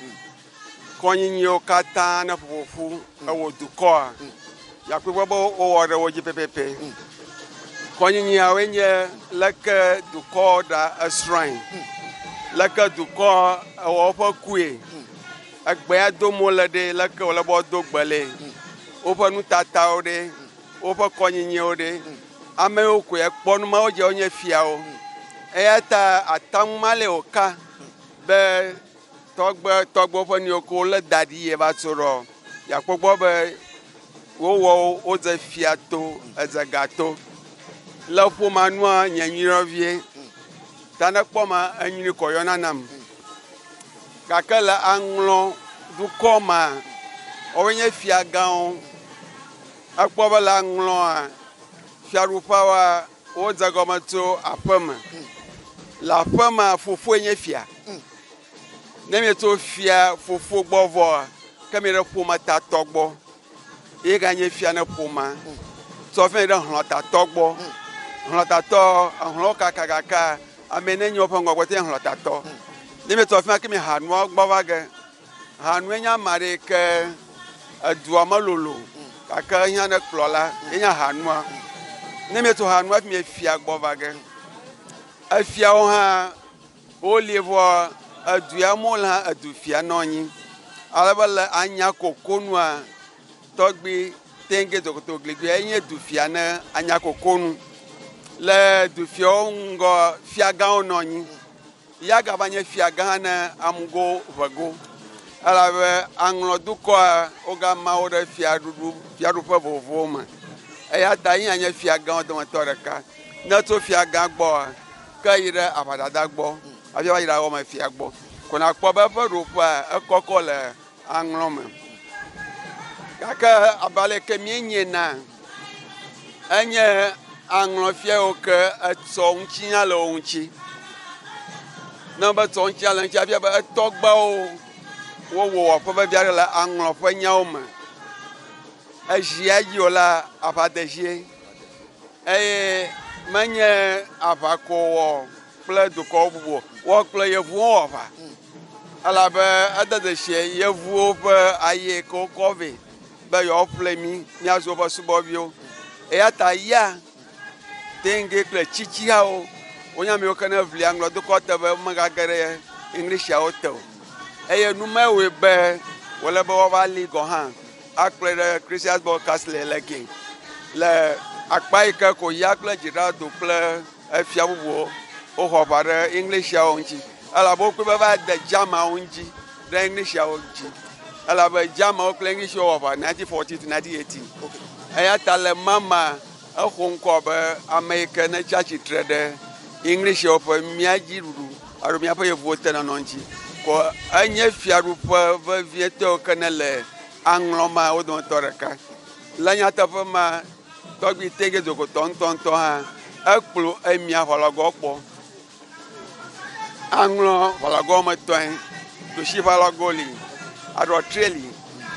kɔnyinyiwo katã ne ƒoƒoƒu ewɔ dukɔa, yeakpɔe gbɔ be wowɔ ɖe wo dzi pɛpɛpɛ. Kɔnyinyiawoe nye leke dukɔ ɖa esrɔ̃e, leke dukɔ ewɔ woƒe kue, egbea dom wole ɖe, leke wòle be woado gbe le, woƒe nutatawo ɖe, woƒe kɔnyinyiwo ɖe. Amewo koe kpɔ nu mawo dzi wonye fiawo. Eya ta ataŋu ma le wòka be tɔgbe tɔgbewo ƒe nu yiwo ke wolé da ɖi ye va tso ɖɔ. Yeakpɔ gbɔ be wowɔ wodze fia to, edze ga to. Le ƒomea nua, nye nyuiɖɔ vie. Ta ne kpɔ ma, enyui kɔ yɔna nam. Gake le aŋlɔ dukɔ ma, woawoe nye fia gãwo. Ekpɔ be le aŋlɔa, fiaɖuƒeawoa, wodze gɔme tso aƒeme. Le aƒemea, fofoe nye fia. Ne mietso fia fofo gbɔ vɔa, ke mi ɖe ƒometatɔ gbɔ. Ye ganye fia ne ƒomea. Tsɔ vɛ ɖe hlɔ̃tatɔ gbɔ. Hlɔ̃tatɔ, ehlɔ̃wo kaka gake ame ne nye woƒe ŋgɔgbe te nye hlɔ̃tatɔ. Ne mietso afi ma ke mi ha nua gbɔ va ge. Ha nue nye ame aɖe yi ke edua melolo gake ehiã ne kplɔla ye nye ha nua. Ne mietso ha nua hafi miefia gbɔ va ge. Efiawo hã Woli vɔ edu ya me wole hã edu fia nɔ anyi. Ale be le anya kokonua tɔgbi tenge dzokoto gligli enye du fia ne anya kokonu. Le du fiawo ŋgɔ fiagãwo nɔ anyi. Ya gava nye fiagã hã ne amugo ʋego. Elabe aŋlɔ dukɔa wogama wo ɖe fiaɖuɖu fiaɖuƒe vovovowo me. Eya ta eya nye fiagãwo dometɔ ɖeka. Ne tso fiagã gbɔa ke yi ɖe aʋadada gbɔ. hafi ava yi ɖe awɔmefia gbɔ. Ko nakpɔ be eƒe ɖoƒea ekɔkɔ le aŋlɔ me. Gake abe ale ke míenyae na, enye aŋlɔfia yiwo ke etsɔ ŋutinya le wo ŋuti. Ne be etsɔ ŋutinya le eŋuti efia be etɔgbeawo wowɔ wɔƒe vevi aɖe le aŋlɔ ƒe nyawo me. Ezia edzi o la, aʋadezie eye menye aʋako wɔ kple dukɔwo bubu o, wɔ kple yevuwo wɔ aʋa. Elabe ede dzesi yevuwo ƒe aye ke wokɔ vɛ be yewoaƒle mí míazu woƒe subɔviwo. Eya ta ya Tenge kple Tsitsiawo wonye ame yiwo ke ne ʋli aŋlɔdukɔ te be womegage ɖe Englishaawo te o. Eye nu mae wɔe be wòle be woava li gɔ̃ hã akplɔe ɖe Christiansborg Castle le Gin le akpa yi ke ko ya kple Dziɖado kple efia bubuwo woxɔ aʋa ɖe Englishiawo ŋuti elabe wokpɔe be va de Germanwo ŋuti ɖe Englishiawo dzi elabe Germanwo kple Englishiwo wɔ aʋa 1914 to 1918. Eya ta le mama exo ŋkɔ abe ame yi ke ne tsi atsitre ɖe Englishiawo ƒe mía dzi ɖuɖu alo míaƒe yevuwo tenɔnɔ ŋuti. Ko enye fiaɖuƒe vevietɔ ke ne le aŋlɔ ma wo dometɔ ɖeka. Le nyateƒe ma Tɔgbui Tege Dzokotɔ ŋutɔŋutɔ hã ekplɔ emia ʋalɔgɔ kpɔ. Aŋlɔ ʋalɔgɔ wɔme etɔ̃e. Ɖusi ʋalɔgo li, aɖɔtre li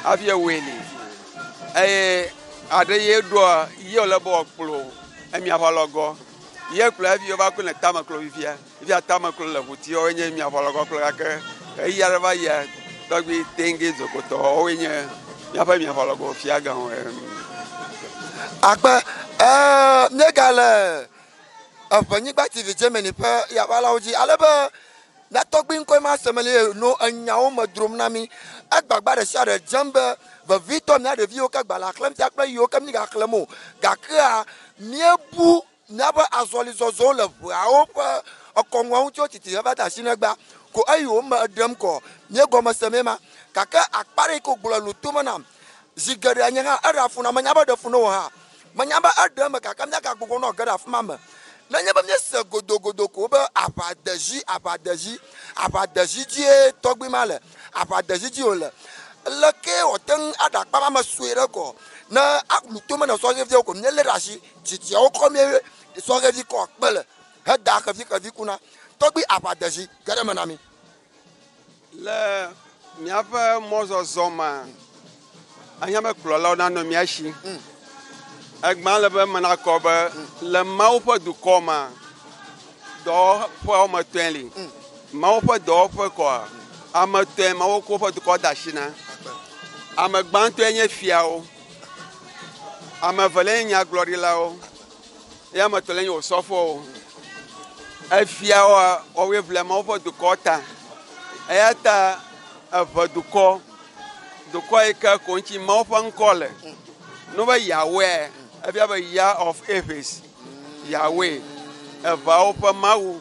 hafi ewɔe li eye aɖe ye ɖoa ye wòle be wòakplɔ emia ʋalɔgɔ. Ye kplɔe hafi wova kɔe le tameklo fifia. Fifia tameklo le ʋuti woawoe nye mia ʋalɔgɔ kplɔ gake ɣeyiɣi aɖe va yia tɔgbui Tenge Dzokotɔ woawoe nye míaƒe mia ʋalɔgɔ fiagãwo. Akpe, ɛɛ, míegale Eʋenyigba TV Germany ƒe yaʋalawo dzi ale be mía tɔgbui ŋkɔe ma se meli eye no enyawo me drom na mí. Egbagba ɖe sia ɖe dzem be vevitɔ mía ɖeviwo ke gbalẽa xlẽm fia kple yiwo ke mígaxlẽm o gakea míebu Míaƒe azɔlizɔzɔwo le ʋeawo ƒe ekɔŋua ŋuti wotiti heva de asi negba ko eyi wo me eɖem kɔ míegɔme semee ma. Gake akpa ɖe yi ke wògblɔ lũ tome nam zi geɖea nye hã eɖea fu nam. Menya be eɖe fu na wò hã. Menya be eɖe eme gake míagagbugbɔ nɔ ge ɖe afi ma me. Nenye be míese godogodo ko be aʋadezi, aʋadezi, aʋadezi dzie tɔgbui ma le, aʋadezi dzi wòle, lekee wòate ŋu aɖe akpa ma me sue ɖe kɔ ne alũ tome na sɔhɛviawo ko míelé ɖe asi Tsitsiawo kɔ mía sɔhɛvi kɔ kpe le heda xevi xevi kuna tɔgbi aʋadezi ge ɖe eme na mí. Le míaƒe mɔzɔzɔ mea, ehiã be kplɔlawo nanɔ mía si. Egbã le be eme nakɔ be le Mawu ƒe dukɔ mea, dɔwɔƒe woame etɔ̃e li. Mawu ƒe dɔwɔƒe kɔa, ame etɔ̃e Mawu kɔ woƒe dukɔ de asi na. Ame gbãtɔe nye fiawo. Ame eveliae nye nyagblɔɖilawo eye ame etɔ̃liae nye osɔfowo. Efiawoa, woawoe ʋlia Mawu ƒe dukɔ ta. Eya ta eʋe dukɔ, dukɔ yi ke ko ŋuti Mawu ƒe ŋkɔ le. Ne wobe Yahweh, efia be Yah of Eves, Yahweh, eʋeawo ƒe Mawu.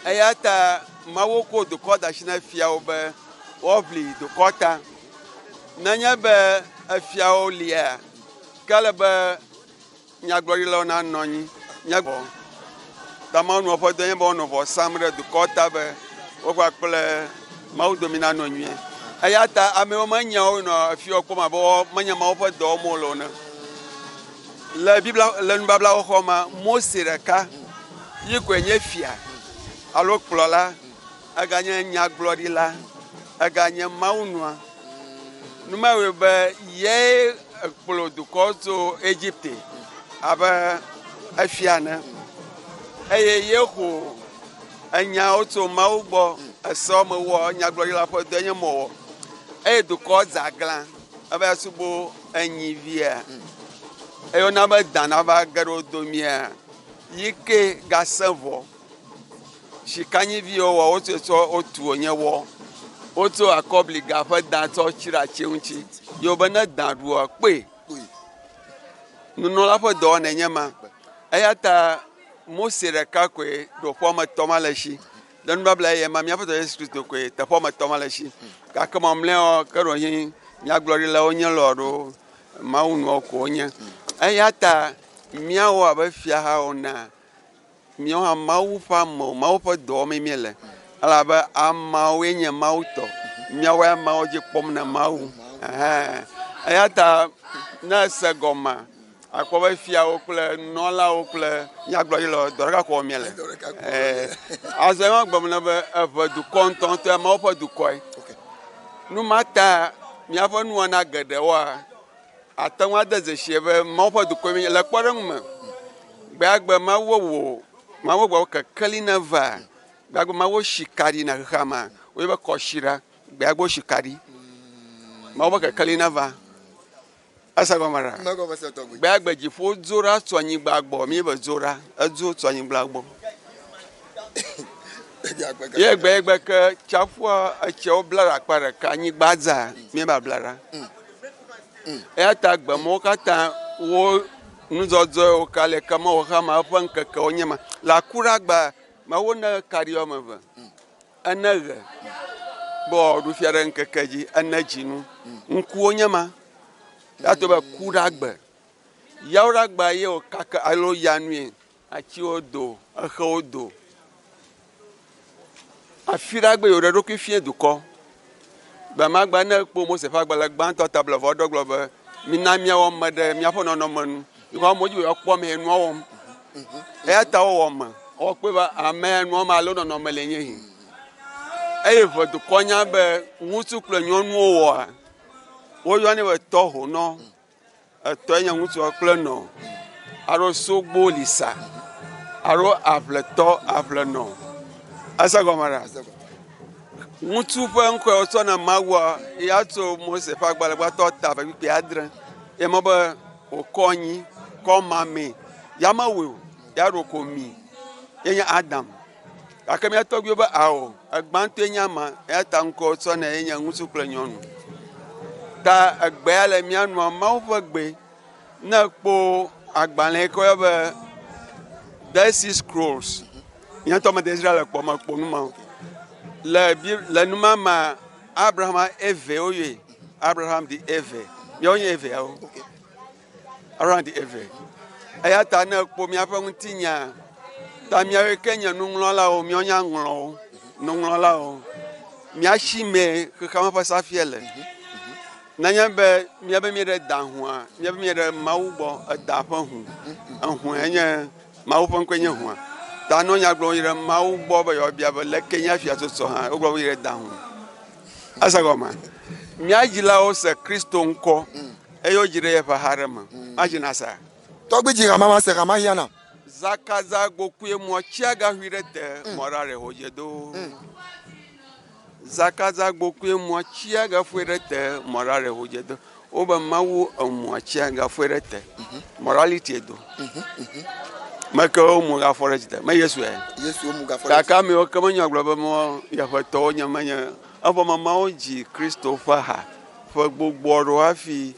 Eya ta Mawu ko dukɔ da asi na fiawo be woaʋli dukɔ ta. Nenye be efiawo lia, ke ele be nyagblɔɖilawo nanɔ anyi. Míagbɔ ta Mawu nɔ ƒe dɔ nye be woanɔ vɔ sam ɖe dukɔ ta be wo kpakple Mawu dome nanɔ nyuie. Eya ta amewo menya wo nɔ efiawo kpɔm abe wo menye Mawu ƒe dɔ wɔm wole o ene. Le Biblia le nubabla xoxoa mea, Mose ɖeka yi koe nye fia alo kplɔla. Eganye nyagblɔɖila, eganye mawunua. Nu ma wɔe be yae kplɔ dukɔ tso Egipte abe efia ene eye ye xo enyawo tso Mawu gbɔ esɔ mewɔ nyagblɔɖila ƒe dɔe nye mewɔ eye dukɔ dze aglã eva subɔ enyivia eye wona be da nava ge ɖe wo domea yi ke gasẽ vɔ. Sikanyiviwo wɔ wotsɔe tsɔ wotu wònye wɔ. Wotso akɔbliga ƒe da tsɔ tsi ɖe atsi ŋuti. Ye wobe ne da ɖua kpɔe. Nunɔla ƒe dɔwɔnae nye ma. Eya ta Mose ɖeka koe ɖoƒe wɔme etɔ̃ ma le esi. Le nubabla yeye ma, míaƒe Yesu Kristo koe teƒe wɔme etɔ̃ ma le esi. Gake mamlɛawo ke ɖewohĩ nyagblɔɖilawo nye lɔ alo mawunuawo ko wonye. Eya ta míawo abe fiahawo enea, Míawo hã Mawu ƒe amewo, Mawu ƒe dɔ wɔmee míele. Elabe ameawoe nye Mawu tɔ. Míawoe ameawo dzi kpɔm na Mawu. Ɛhɛn. Eya ta ne ese gɔmea, akpɔ be fiawo kple nunɔlawo kple nyagblɔɖilawo dɔ ɖeka ko wɔm míele. Ɛɛ, azɔ ema gblɔm na be eʋe dukɔ ŋutɔŋutɔe, Mawu ƒe dukɔe. Nu ma ta míaƒe nuwɔna geɖewoa, ate ŋu ade dzesie be Mawu ƒe dukɔe míenye. Le kpɔɖeŋu me, gbea gbe Mawu wɔ Mawu gblɔ be kekeli neva. Gbea gbe Mawu si kaɖi na xexea mea, woyɔe be kɔsiɖa. Gbea gbe wosi kaɖi. Mawu ƒe kekeli neva. Ese gɔme ɖa? Gbea gbe dziƒo dzo ɖa tso anyigba gbɔ. Mi be dzo ɖa, edzo tso anyigba gbɔ. Ye gbe gbe ke tsaƒua etsewo bla ɖe akpa ɖeka, anyigba dza, mi ba bla ɖa. Eya ta gbe mawo katã wo nudzɔdzɔewo ka le ke mewɔ xexea me eƒe ŋkekewo nye ma. Le akuɖagba Mawu ne kaɖi woame eve, ene ɣe be wòaɖu fia ɖe ŋkeke dzi, ene dzinu. Ŋkuwo nye ma. Ya to be kuɖagbe. Yawuɖagbea ye wòkaka alo ya nue atiwo do, exewo do. Afiɖagbe ye wòɖe eɖokui fia dukɔ. Gbe ma gbe ne ekpɔ Mose ƒe agbalẽ gbãtɔ ta blaeve ɖɔ gblɔ be, Mina míawɔ ame ɖe míaƒe nɔnɔme nu. Yehowa amewo dzi be yewoakpɔ ame nua wɔm. Eya ta wowɔ ame. Wokpɔe be ame ya nua wɔm alo nɔnɔme le nye yi. Eye ʋe dukɔ nya be ŋutsu kple nyɔnuwo wɔa, woyɔnɛ be tɔ honɔ. Etɔe nye ŋutsua kple nɔ alo sogbo lisa alo aʋletɔ aʋlenɔ. Ese gɔme ɖa? Ŋutsu ƒe ŋkɔe wotsɔ na Mawua ya tso Mose ƒe agbalẽ gbãtɔ ta eve kpukpui adre. Ye mɔ be wòkɔ anyi kɔ mamɛ. Ya mewɔe o, ya ɖo ko mi. Ye nye Adam. Gake mía tɔgbuiwo be ao, egbãtɔe nye ama, eya ta ŋkɔ wotsɔ nɛ ye nye ŋutsu kple nyɔnu. Ta egbea le mía nua Mawu ƒe gbe. Ne ekpɔ agbalẽ yi ke woyɔ be Dead Sea Scrolls, nye ŋutɔ mede Israel kpɔ mekpɔ nu ma o. Le Bi le nu ma mea, Abraham eve woyɔe, Abraham di eve. Míawo nye eveawo. Around eve. Eya ta ne ekpɔ míaƒe ŋutinya ta míawoe ke nye nuŋlɔlawo, míawo nye aŋlɔwo, nuŋlɔlawo. Mía si mee xexeame ƒe safia le. Nenye be míabe míeɖe da hũa, míabe míeɖe Mawu gbɔ eda ƒe hũ. Ehũe nye Mawu ƒe ŋkɔe nye hũa. Ta ne wonya gblɔ yi ɖe Mawu gbɔ be yewoabia be leke nye afia sosɔ hã, wogblɔ be yi ɖe da hũ. Ese gɔmea? Mía dzilawo se Kristo ŋkɔ eye wodzi ɖe yeƒe ha ɖe me. Madzi na sea? Tɔgbui dzi hama mase hama hiã nam. Zakaza gbokue mɔ tsia gaxui ɖe te mɔ ɖa ɖe hodze do. Zakaza gbokue mɔ tsia gafoe ɖe te mɔ ɖa ɖe hodze do. Wobe Mawu emɔ tsia gafoe ɖe te morality do. Meke wo mu gafɔ ɖe dzite me Yesu ye. Yesu wo mu gafɔ ɖe Gake amewo ke menye gblɔ be mɔ yeƒe tɔwo nye menye evɔ me Mawu dzi Kristo ƒe ha ƒe gbogbo aɖewo hafi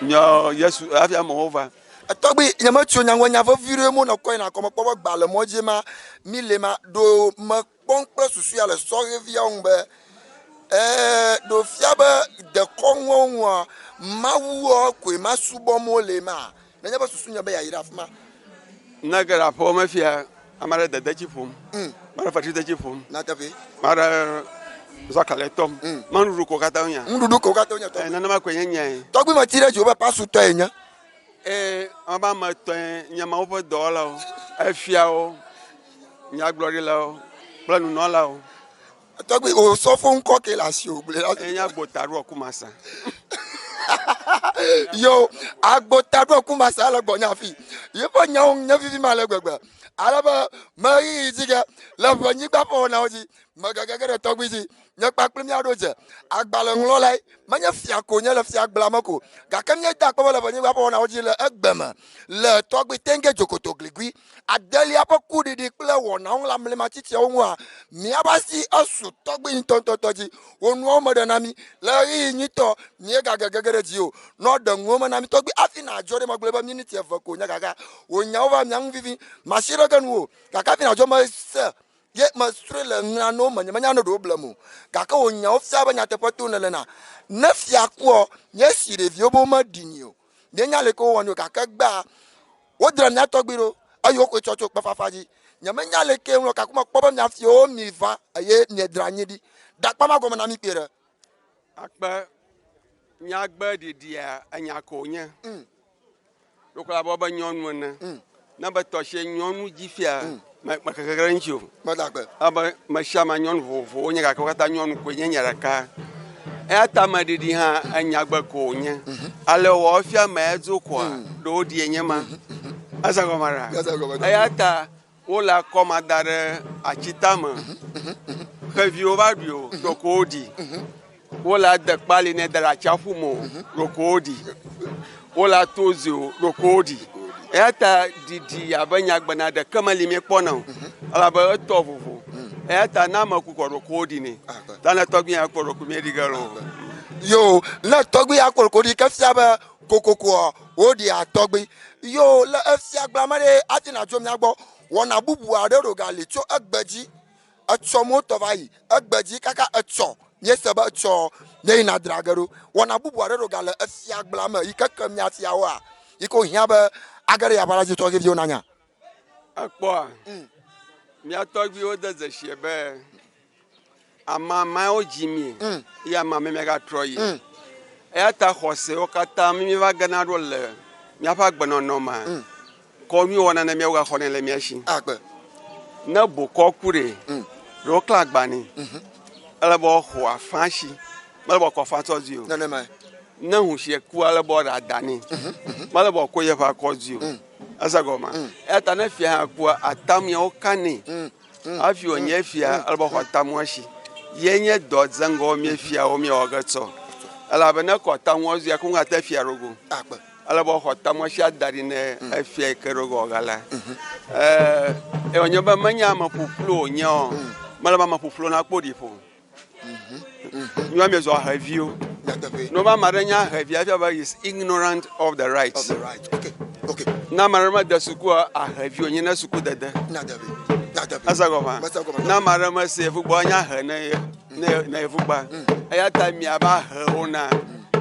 nyɔ Yesu hafi amewo va. Tɔgbi nye metso nya ŋu nya vevi ɖe mo nɔ kɔ yina kɔme kpɔ be gba le mɔ dzi ma mi le ma ɖo me kpɔm kple susu ya le sɔhɛviawo ŋu be ɛɛ ɖo fia be dekɔnuawo ŋua Mawua koe ma subɔm wole ma nenye be susu nye be yeayi ɖe afi ma. Ne ge ɖe aƒewo me fia, ame aɖe dedetsi ƒom, ame aɖe fetridetsi ƒom, Nyateƒee. ame aɖe zɔkalɛ tɔm. Ma nuɖuɖu ko katã wonya. Nuɖuɖu ko katã wonya tɔgbi. Nenema koe nye nyae. Tɔgbi meti ɖe dziwò be pasutɔe yenye. Ee, ame be ame etɔ̃e nye Mawu ƒe dɔwɔlawo, efiawo, nyagblɔɖilawo kple nunɔlawo. Tɔgbi osɔfo ŋkɔ ke le asiwò gblɔe la. Enye agbotaɖoa kumasa. Yo agbotaɖoa kumasa le gbɔnye afi. Yeƒe nyawo nye vivi ma le gbegbe. Ale be meɣiɣi dzi ge le ʋe nyigba ƒe wɔnawo dzi. Megege ɖe tɔgbi dzi. Nye kpakple mía ɖo dze. Agbalẽŋlɔlae menye fia ko nye le fiagblea me ko. Gake míeda akpe be le ʋenyigba ƒe wɔnawo dzi le egbe me le tɔgbui Tenge Dzokoto Gligui adelia ƒe kuɖiɖi kple wɔnawo le amlimatsitsiawo ŋua, míaƒe asi esu tɔgbui ŋutɔŋutɔtɔ dzi. Wò nuawo meɖe na mí le ɣeyiɣi nyuitɔ. Míegage gege ɖe dziwò nɔ ɖe nuwo me na mí tɔgbui hafi nàdzɔ ɖe megblɔe be miniti eve ko nye gake wò nyawo va mía ŋu vivi. Masi ɖe ge nuwò gake hafi nàdzɔ mese Ye mesrɔ̃e le ɣlãnuwo me, nyemenya ne ɖe woblem o. Gake wò nyawo fia be nyateƒe to nèle na. Ne fia kua, míesi ɖeviwo be womeɖi ni o. Míenya leke wowɔnɛ o, gake egbea, wodra mía tɔgbui ɖo eye woxɔe tsɔ tso kpefafa dzi. Nyemenya leke ŋlɔ gake mekpɔ be mia fiawo miva eye miedra anyi ɖi. Ɖakpa ma gɔme na mí kpuie ɖe. Akpe nyagbe ɖiɖia enya ko wònye. Ɖokɔ la bɔ be nyɔnu ene. Ne be tɔsie nyɔnu dzi fia, me mekeke ɖe eŋuti o. Meda gbe. Ebe mesiame nyɔnu vovovowo wonye gake wo katã nyɔnu koe nye nya ɖeka. Eya ta ameɖiɖi hã enyagbe ko wònye. Ale wòwɔ efia ame ya dzo koa, ɖe woɖie nye ma. Ese gɔme ɖa? Ese gɔme ɖa. Eya ta wole akɔma da ɖe ati tame. Xeviwo va ɖui o, ɖeko woɖi. Wole ade kpali nɛ da ɖe atsiaƒu me o, ɖeko woɖi. Wole ato zi o, ɖeko woɖi. Eya ta ɖiɖi abe nyagbena ɖeke meli míekpɔna o, elabe etɔ vovo. Eya ta ne ame ku kɔ ɖeko woɖi nɛ. Ta ne tɔgbui ya kpɔ ɖeko míeɖi ge loo. Yo, ne tɔgbui ya kpɔ ɖeko ɖi ke fia be kokokoa woɖia tɔgbui. Yo, le efia gblã me ɖe hafi nàdzo mía gbɔ. Wɔna bubu aɖe ɖo gali tso egbe dzi. Etsɔ motɔ va yi egbe dzi kaka etsɔ míese be etsɔ míeyina dra ge ɖo. Wɔna bubu aɖe ɖo gale efia gblã me yi ke ke mía fiawoa yi ke wòhiã be age ɖe yaʋa la dzi tɔgbuiviwo nanya. Ekpɔa, mía tɔgbuiwo de dzesie be amamawo dzi mí eye amame míagatrɔ yi. Eya ta xɔsewo katã mí míeva gena ɖo le míaƒe agbenɔnɔ mea, kɔ nyui wɔna ne míawo gaxɔnɛ le mía si. Agbe. Ne bokɔ ku ɖe, ɖe woklã agba nɛ. Ele be woaxɔ afã si. Mele be woakɔ afã tsɔ dui o. Nenemae. Ne husie kua, ele be woaɖe ada nɛ. Mele be woakɔ yeƒe akɔ dui o. Ese gɔmea? Eya ta ne fia hã kua, atam ya woka nɛ. Hafi wònye fia, ele be woaxɔ atamua si. Ye nye dɔ dze ŋgɔ mía fiawo míewɔ ge tsɔ. Elabe ne ekɔ atamua zui, ake ŋu ate fia ɖo go. Akpe. Ele be woaxɔ atamua si ada ɖi ne efia yi ke ɖo ge wòaga la. Ee, wònye be menye ame ƒuƒlu wònye o. Mele be ame ƒuƒlu nakpɔ ɖiƒo o. Míawo míezɔ aheviwo. Nyateƒe. Ne wobe ame aɖe nye ahevi, efia be he is ignorant of the rights. Of the right. Okay. Okay. Ne ame aɖe mede sukua, ahevi wònye ne sukudede. Nyateƒe. Nyateƒe. Ese gɔmea? Mese gɔme. Ne ame aɖe mese yevugbe, enye ahe ne ye ne ne yevugba. Eya ta miabe ahewo na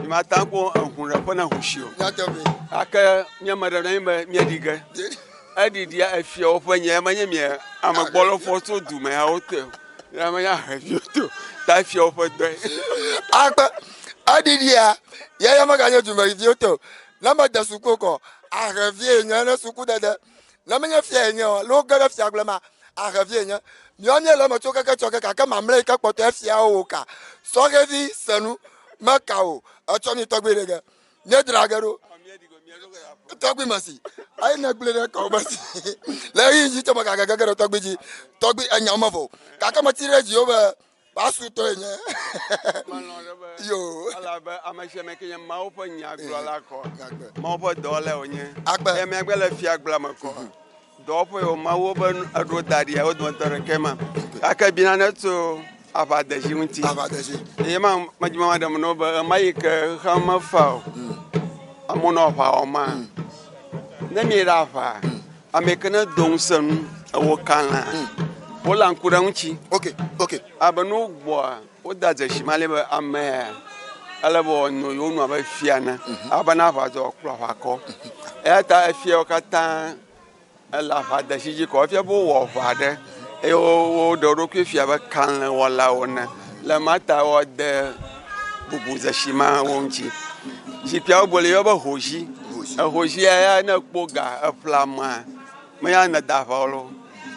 mimate ŋu akpɔ ehu ɖe ƒe ne hu si o. Nyateƒe. Gake mía ame ɖe na mi be míeɖi ge. Eɖiɖia efia woƒe nya, menye mia ame gbɔlɔƒɔ tso du me ya wotɔe o. Ya menye aheviwo to ta efia woƒe dɔe. Akpe eɖiɖia ya ya meganye dumeviwo to. Ne mede suku kɔ ahevie nye ne sukudede. Ne menye fia nye o, lo ge ɖe fiagble ma ahevie nye. Míawo míele eme tso keke tsɔ ke gake mamlɛ yi ke kpɔtɔ efiawo wò ka. Sɔhɛvi senu meka o etsɔ mi tɔgbi ɖe ge. Míedra ge ɖo. Tɔgbi mesi. Ayi ne gblẽ ɖe kɔ mesi. Le ɣeyiɣi dzi tso megage gege ɖe tɔgbi dzi. Tɔgbi enya me vɔ. Gake metsi ɖe dziwò be pasu tɔe nye. Melɔ̃ ɖe be Yo. elabe ame sia ame ke nye Mawu ƒe nyagblɔla kɔ. Mawu ƒe dɔwɔlae wònye. Akpe. Eye míagbe le fiagblea me kɔ. Dɔwɔƒe yiwo Mawu be eɖo da ɖia, wo dometɔ ɖekae ma. Gake bi nane tso aʋadezi ŋuti. Aʋadezi. Eye ma medzi be maɖe eme na wo be ɣemaɣi ke xexea mefa o, amewo nɔ aʋa wɔma. Ne míeyi ɖe aʋa, ame yi ke ne do ŋusẽ nu ewɔ kalẽa, woléa ŋku ɖe eŋuti. Ok, ok. Abe ne wogbɔa, wodea dzesi mali be amea ele be wòano yewo nu abe fia ene, abe ne aʋa dzɔ wòakplɔ aʋakɔ. Eya ta efiawo katã ele aʋadesi dzi kɔ. Efia be wowɔ aʋa aɖe eye woɖe wo ɖokui fia be kalẽwɔlawo ene. Le ema ta woade bubu dzesi ma wo ŋuti. Zikpuiawo bɔ li woyɔ be hozi. Ehozia ya ne ekpɔ ga eƒle amea, menya ne nède aʋa loo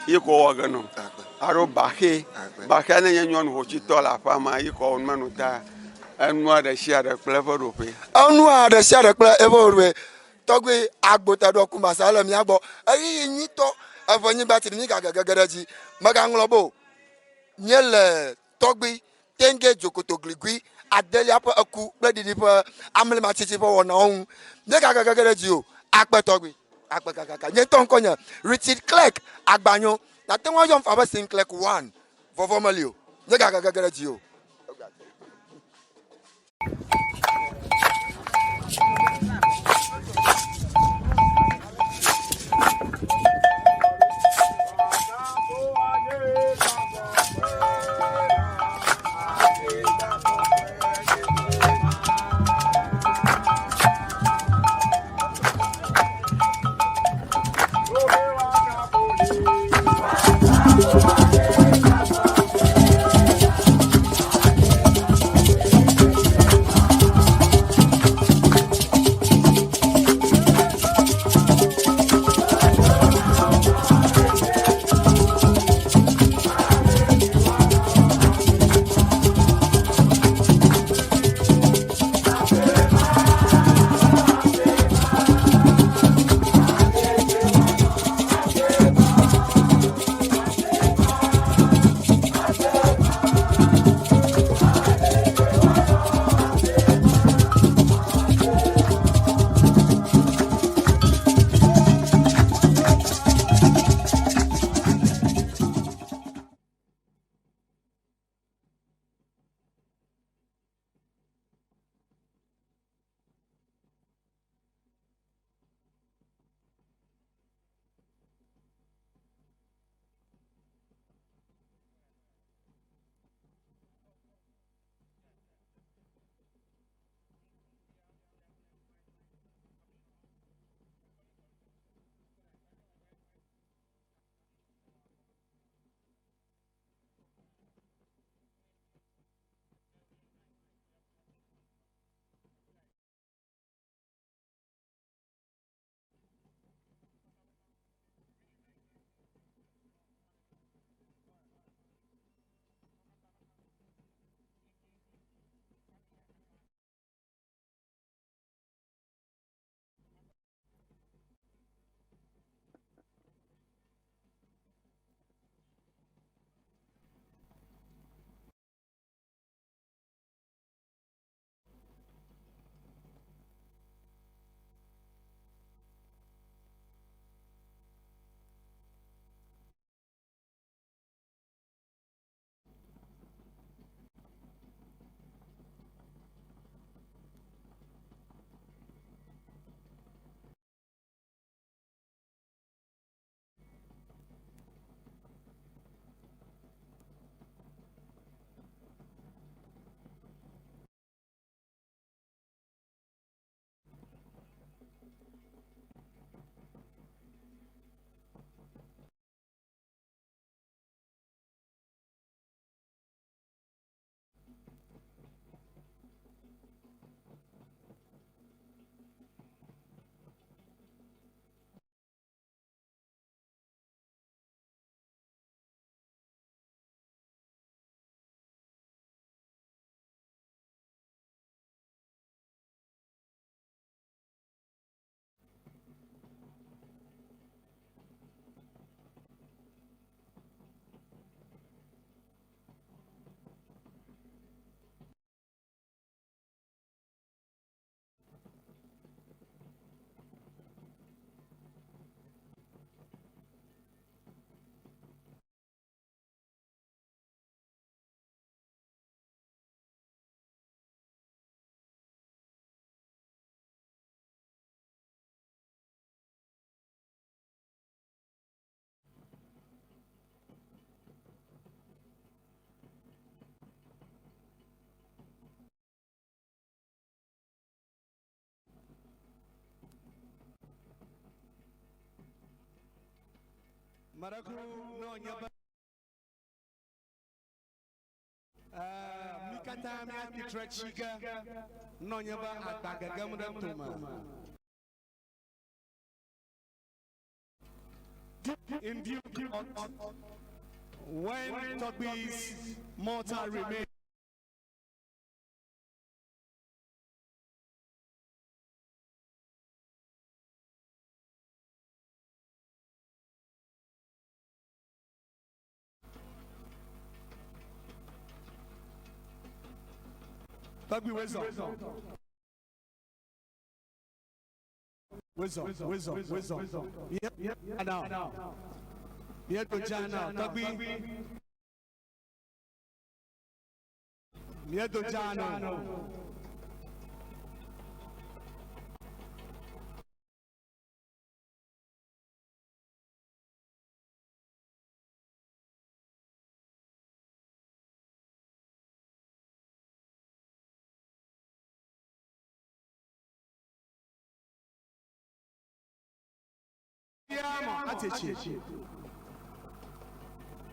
yi ko wɔ ge nɔ. Alo baxe. Baxea ne nye nyɔnu hotsuitɔ le aƒea me yi kɔ nu ta enua ɖe sia ɖe kple eƒe ɖoƒe. Enua ɖe sia ɖe kple eƒe ɖoƒe. Tɔgbui Agbote ɖɔ Kumasa le mía gbɔ. Ɣeyiɣi nyuitɔ eʋe nyigba tsi mí gage gege ɖe edzi. Mègaŋlɔ be o, míele Tɔgbui Tenge Dzokoto Gligui adelia ƒe eku kple ɖiɖi ƒe amlimatsitsi ƒe wɔnawo ŋu. Míegage gege ɖe edzi o. Akpe Tɔgbui. Akpe kakaka. Nye ŋutɔ ŋkɔnye Richard Clerk Agbanyo. Nàte ŋu ayɔm faa be Sinclair One. Vɔvɔ̃ meli o. Míegage gege ɖe edzi o. Meɖe kuku ne wònye be mí katã míatsi tre tsi ge ne wònye be agba gegem ɖe tome. In due course, when Togbi's mortal remains Togbi wezɔ. Wezɔ, wezɔ, wezɔ. Mía na. Mía do dza na tɔgbi. Mía do dza na. Obiara atekyi.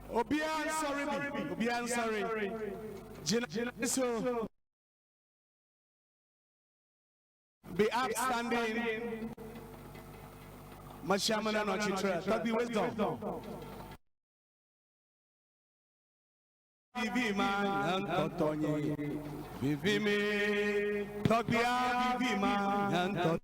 Obiara nsɔre bi. Obiara nsɔre. Gyina so. Be upstanding. Mashamana no chitra. Tagbi wisdom. Vivi ma nyantɔtɔ nye. Vivi me. Tɔgbia vivi ma nyantɔ.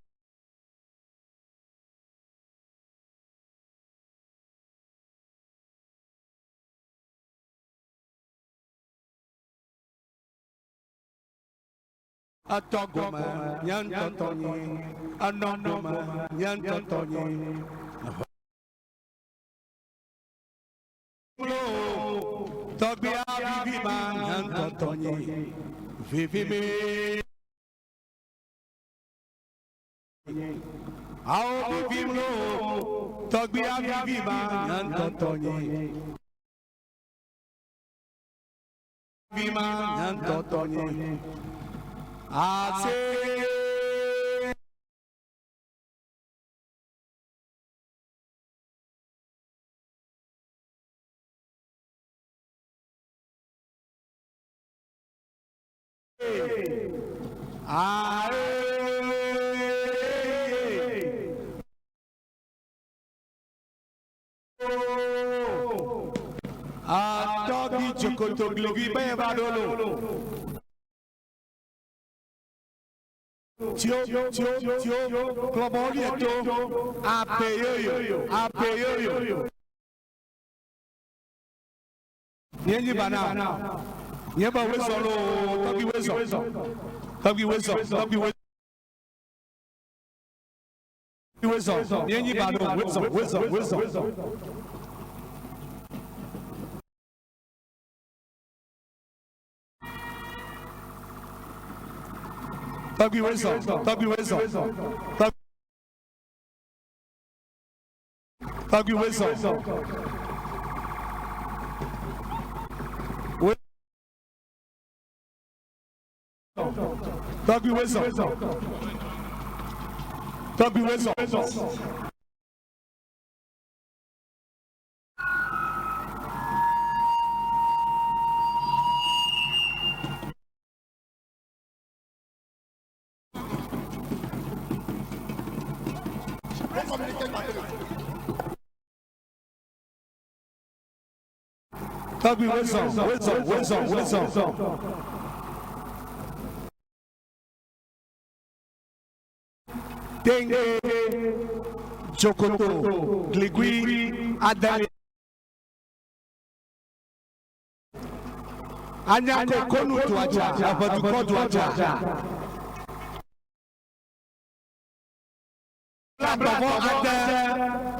Etɔ gome nyantɔtɔ nye. Enɔ gome nyantɔtɔ nye. Tɔgbia vivi ma nyantɔtɔ nye. Vivi me. Awo vivi mlo. Tɔgbia vivi ma nyantɔtɔ nye. Vivi ma nyantɔtɔ nye. Ase. Atɔgbi dzokotoglivi be va ɖo lo. Tio tio tio klɔbɔ lieto apeyoyo apeyoyo. Nye nyi ba na nye ba wezɔ loo tɔgbi wezɔ tɔgbi wezɔ tɔgbi wezɔ nye nyi ba no wezɔ wezɔ wezɔ. Tɔgbi wezɔ tɔgbi wezɔ tɔgbi wezɔ. Tɔgbi wezɔ. Tɔgbi wezɔ. Tɔgbi wezɔ wezɔ wezɔ wezɔ. Tenge Dzokoto Gligui Adali Anyako Konu Duadza Eʋedukɔ Duadza Blagbavɔ ade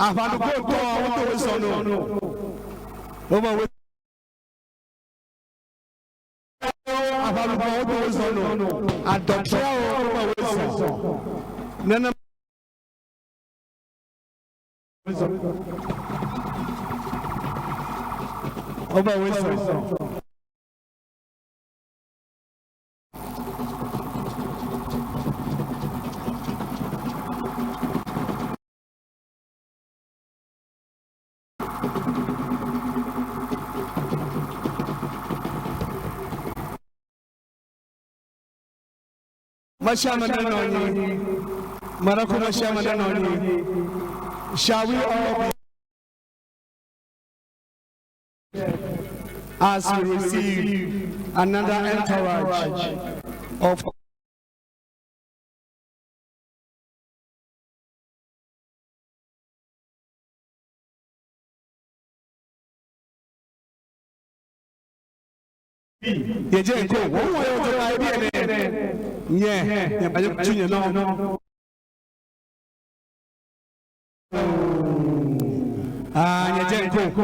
Aʋanukotɔ wodo wezɔ no. Wome we aʋalubɔ wodo wezɔ no. Adɔtreawo wome wezɔ. Nenem wome wezɔ. Mashama nenɔ anyi. Marako mashama nenɔ anyi. Shall we all be as we receive another entourage of yɛgye nko wɔn wɔ yɛ ɔtɔ ebi ɛnɛ nyɛ nyɛ ba tu nyɛ nɔ ah yɛgye nko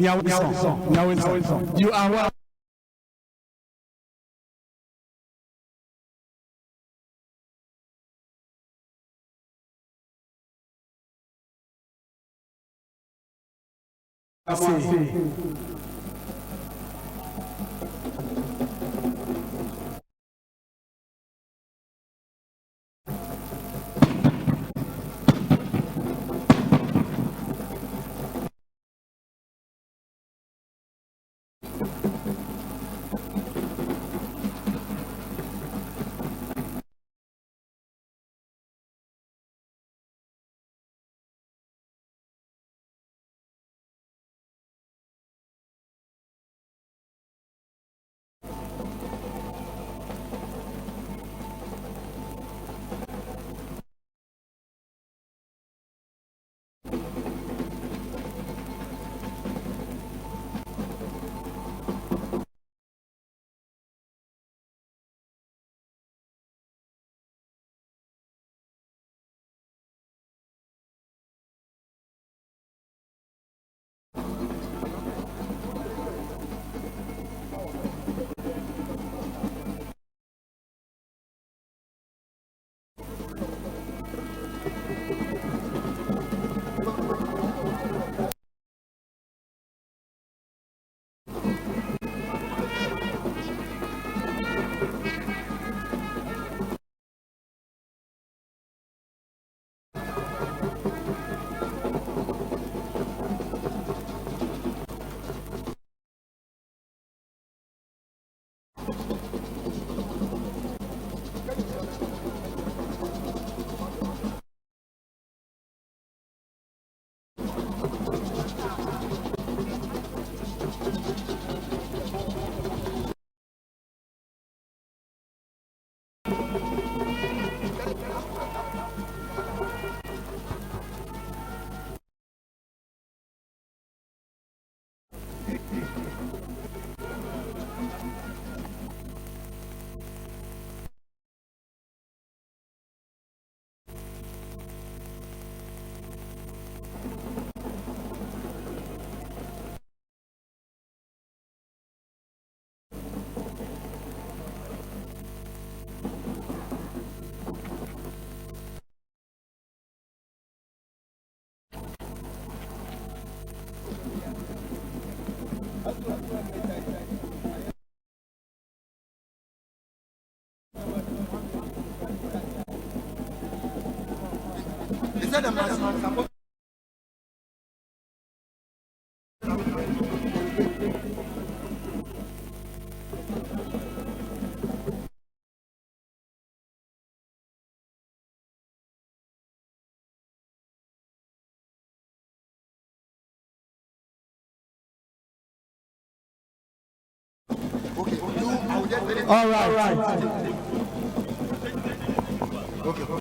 nyawo sɔn nyawo sɔn you are well. Ase. All right. Okay.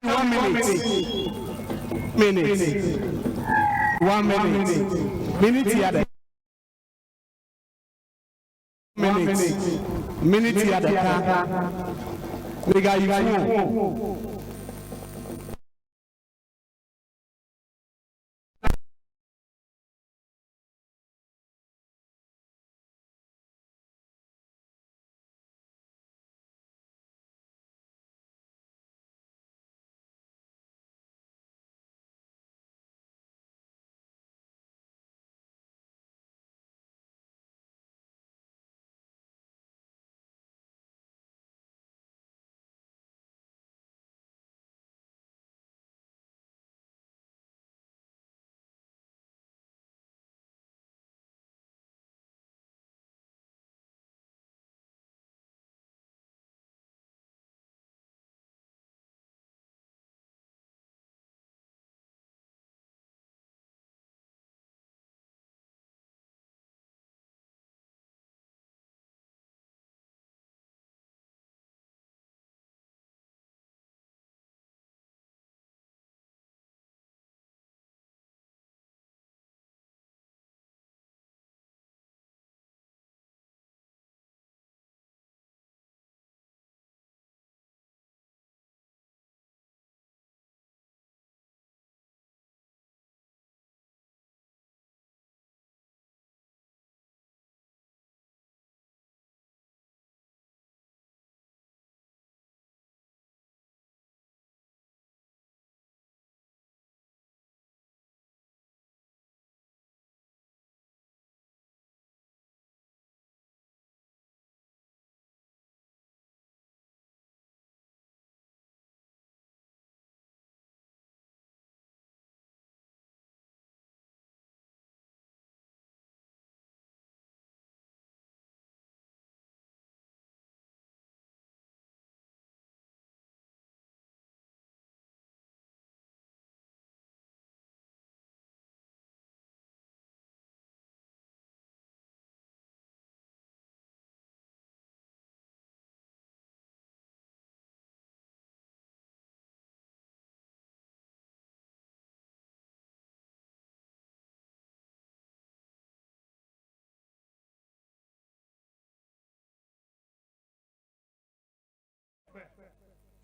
1 minute. Minute. 1 minute. Minute ya Minute. Minute ya ɖeka. Migayi fũ o.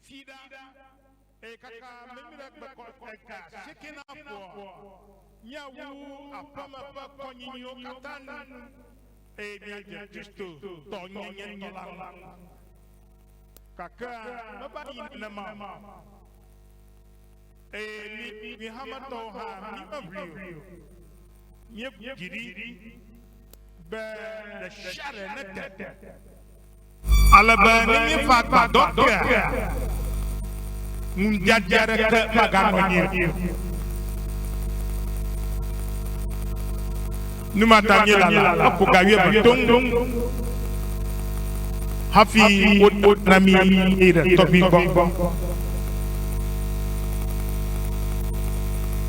Fiɖa, eye kaka mímlɔ gbe kɔ ega asieke naƒoa, míawu aƒeme ƒe kɔnyinyiwo katã nu, eye míadze Kristo tɔ nyenye tɔ la ŋu. Gake meva yi nenema o, eye mí, mí hametɔwo hã mímeʋli o. Míeku dzi ɖi be ɖe sia ɖe nete. Ale be ne míeva agbadɔ tea, ŋuɖiaɖia aɖeke maganɔ anyi o. Nu ma ta míelala eƒo ga wuieve toŋ hafi wona mí yi ɖe tɔgbui gbɔ.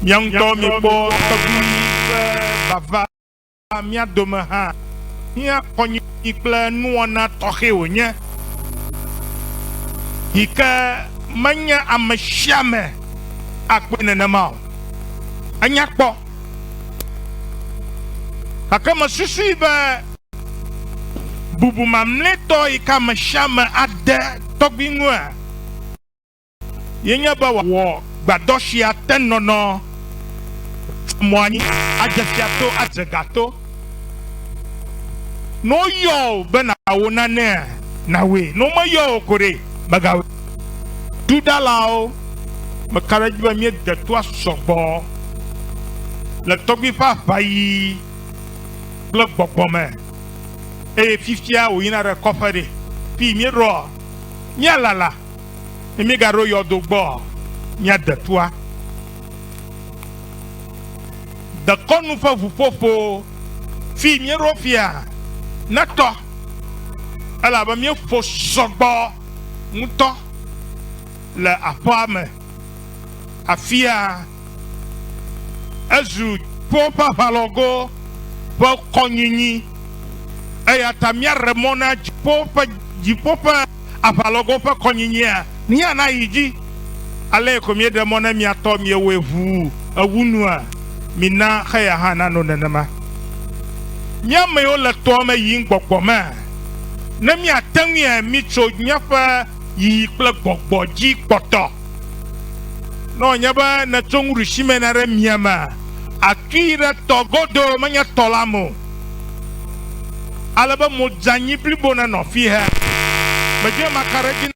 Mía ŋutɔ míekpɔ tɔgbui ƒe vava. Mía dome hã hiã kɔnyinyi kple nuwɔna tɔxɛ wònye, yi ke menye amesiame akpɔe nenema o. Enya kpɔ. Gake mesusui be bubu mamlɛtɔ yi ke amesiame ade tɔgbui ŋua, ye nye be wòawɔ gbadɔ sia te nɔnɔ tso mɔ anyi adze fia to adze ga to. Ne woyɔ wò be nàwɔ nanea, nàwɔe. Ne womeyɔ wò ko ɖe, mègawɔe o. Tudalawo, meka ɖe edzi be míede toa sɔgbɔ le tɔgbui ƒe aʋayiyi kple gbɔgbɔ me eye fifia wòyina ɖe kɔƒe ɖe. Fii míeɖoa, míalala. Ne míegaɖo yɔdo gbɔa, míade toa. Dekɔnu ƒe ʋuƒoƒo fi míeɖo fia netɔ, elabe míeƒo sɔgbɔ ŋutɔ le aƒea me. Afia ezu dziƒo ƒe aʋalɔgo ƒe kɔnyinyi, eya ta míaɖe mɔ na dziƒo ƒe dziƒo ƒe aʋalɔgo ƒe kɔnyinyia hiã nayi dzi. Ale ko míeɖe mɔ ne mia tɔ miewɔe ʋuu ewu nua, mina xeya hã nano nenema. Mía ame yiwo le tɔa me yim gbɔgbɔ mea, ne míate ŋuia, mitso míaƒe yiyi kple gbɔgbɔ dzi kpɔtɔ. Ne wònye be nètso nuɖusi me na ɖe mia mea, àtui ɖe tɔ godo, menye tɔ la me o. Ale be modzeanyi blibo nenɔ afi he. Medi be maka ɖe edzi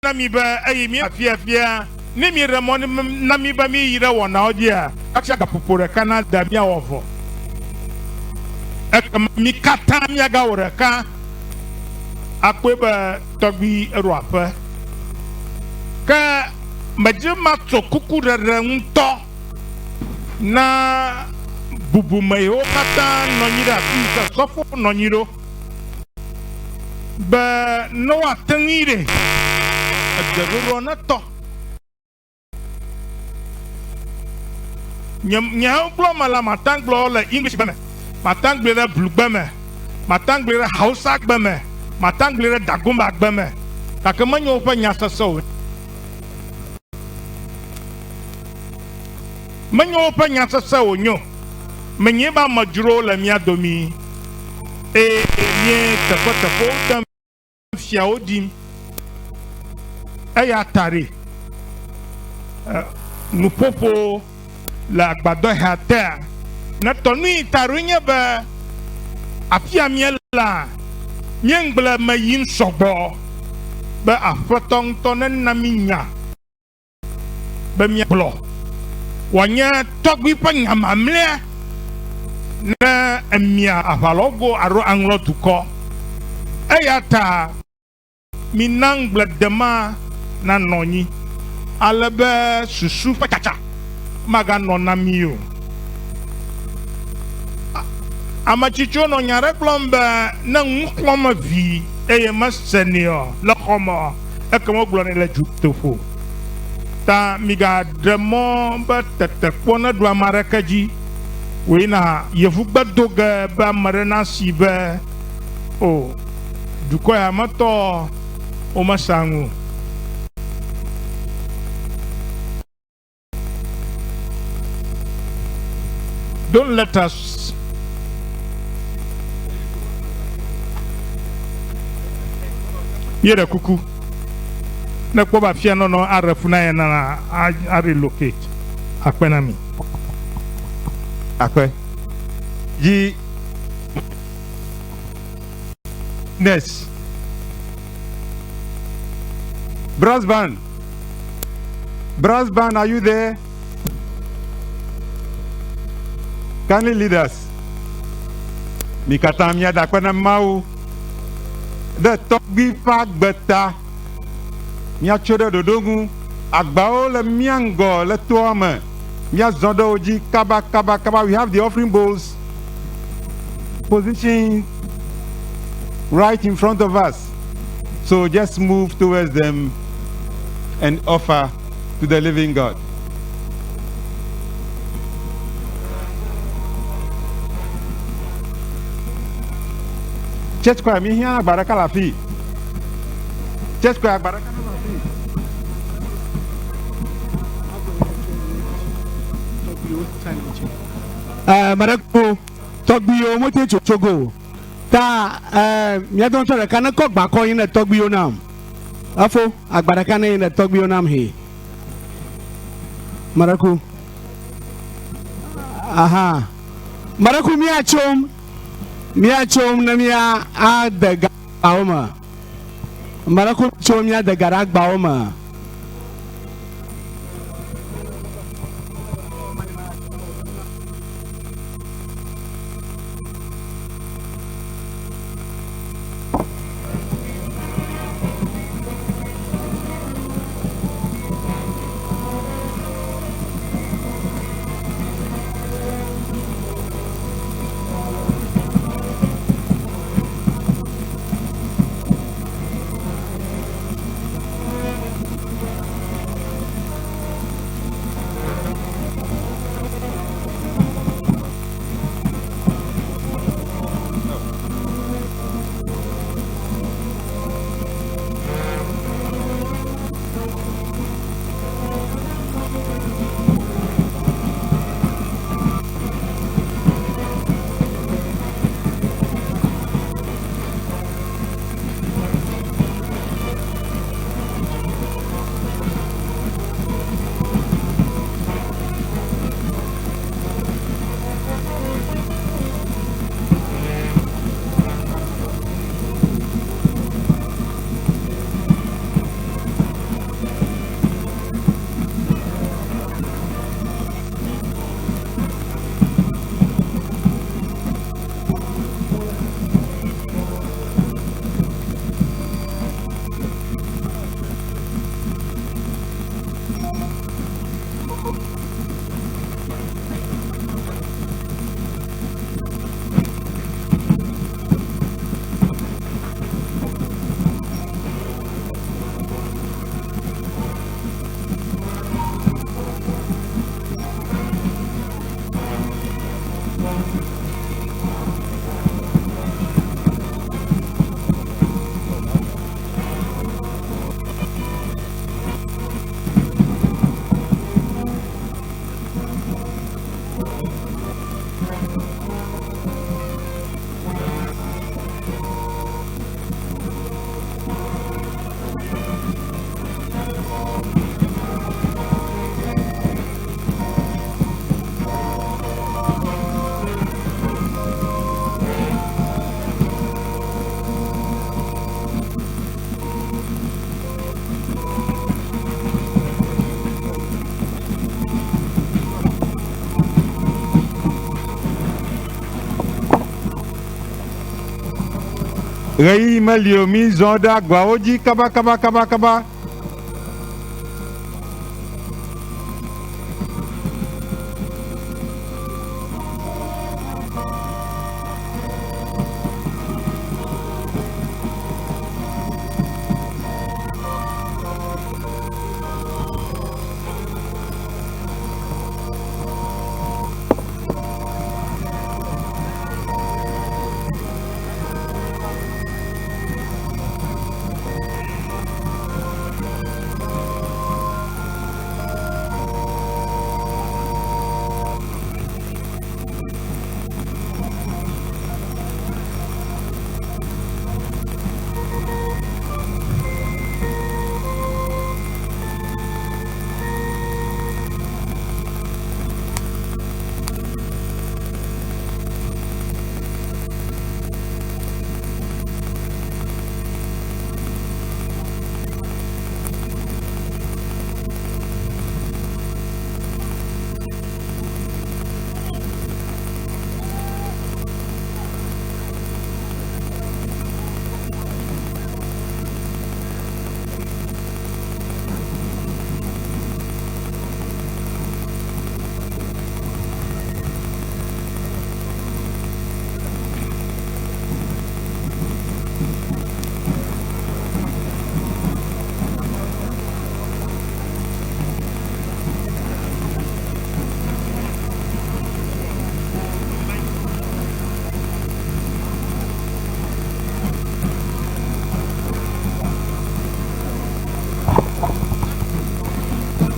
na mi be eyi mí afiafia, ne mieɖe mɔ na mí be míyi ɖe wɔnawo dzia, kasia gaƒoƒo ɖeka nade míawɔ vɔ. Ekema mí katã míagawɔ ɖeka akpɔe be tɔgbui eɖo aƒe. Ke medzi matso kukuɖeɖe ŋutɔ na bubume yiwo katã nɔ anyi ɖe afi yi ke sɔfowo nɔ anyi ɖo be ne woate ŋui ɖe, edzeɖoɖoa netɔ. Nye nye gblɔ me la, mate ŋu gblɔ le English gbe me, mate ŋu gblɔe ɖe Blu gbe me, mate ŋu gblɔe ɖe Hausa gbe me, mate ŋu gblɔe ɖe Dagomba gbe me, gake menye woƒe nya sese o. Menye woƒe nya sese wònye o. Menye be amedzrowo le mía domii eye mie teƒeteƒewo dem fiawo dim. Eya ta ɖe, nuƒoƒo le agbadɔ hea tea netɔ. Nui taɖoe nye be afia míelea, míeŋgble me yim sɔgbɔ be Aƒetɔ ŋutɔ nena mí nya be míagblɔ wòanye tɔgbui ƒe nya mamlɛa ne emia aʋalɔgo alo aŋlɔ dukɔ. Eya ta mina ŋugblede ma nanɔ anyi ale be susu ƒe tsatsa maganɔ na mí o. Ame tsitsiwo nɔ nya aɖe gblɔm be ne nu xlɔ̃me vi eye mesenɛ o le xɔ me o, ekema wogblɔnɛ le dutoƒo. Ta migaɖe mɔ be tetekpɔ neɖu ame aɖeke dzi wòyina yevugbe do ge be ame ɖe nasi be, O, dukɔ ya me tɔ womesea nu o. Don't let us Míeɖe kuku. Ne ekpɔ be afia nɔnɔ aɖe fu na ye na a relocate. Akpe na mi. Akpe. Yi Next. Brass band. Brass band, are you there? Kindly lead us. Mi katã míada akpe na Mawu ɖe tɔgbui ƒe agbe ta. Míatso ɖe ɖoɖo ŋu. Agbawo le mía ŋgɔ le toa me. Míazɔ ɖe wo dzi kaba kaba kaba. We have the offering bowls positioned right in front of us. So just move towards them and offer to the living God. Church choir, mi hiã agba ɖeka le afii. Church choir agba ɖeka le afii. Eh, meɖe tɔgbuiwo mote tsotso go o. Ta eh, mía dometɔ ɖeka nekɔ gba kɔ yi ne tɔgbuiwo nam. Efo, agba ɖeka ne yi ne tɔgbuiwo nam he. Meɖe Aha. Meɖe ku míatsom. Míatsom ne mía ade ga agbawo me. Meɖe ku tso míade ga ɖe agbawo me. Ɣeyiɣi meli o, mizɔ ɖe agbawo dzi kabakabakabakaba.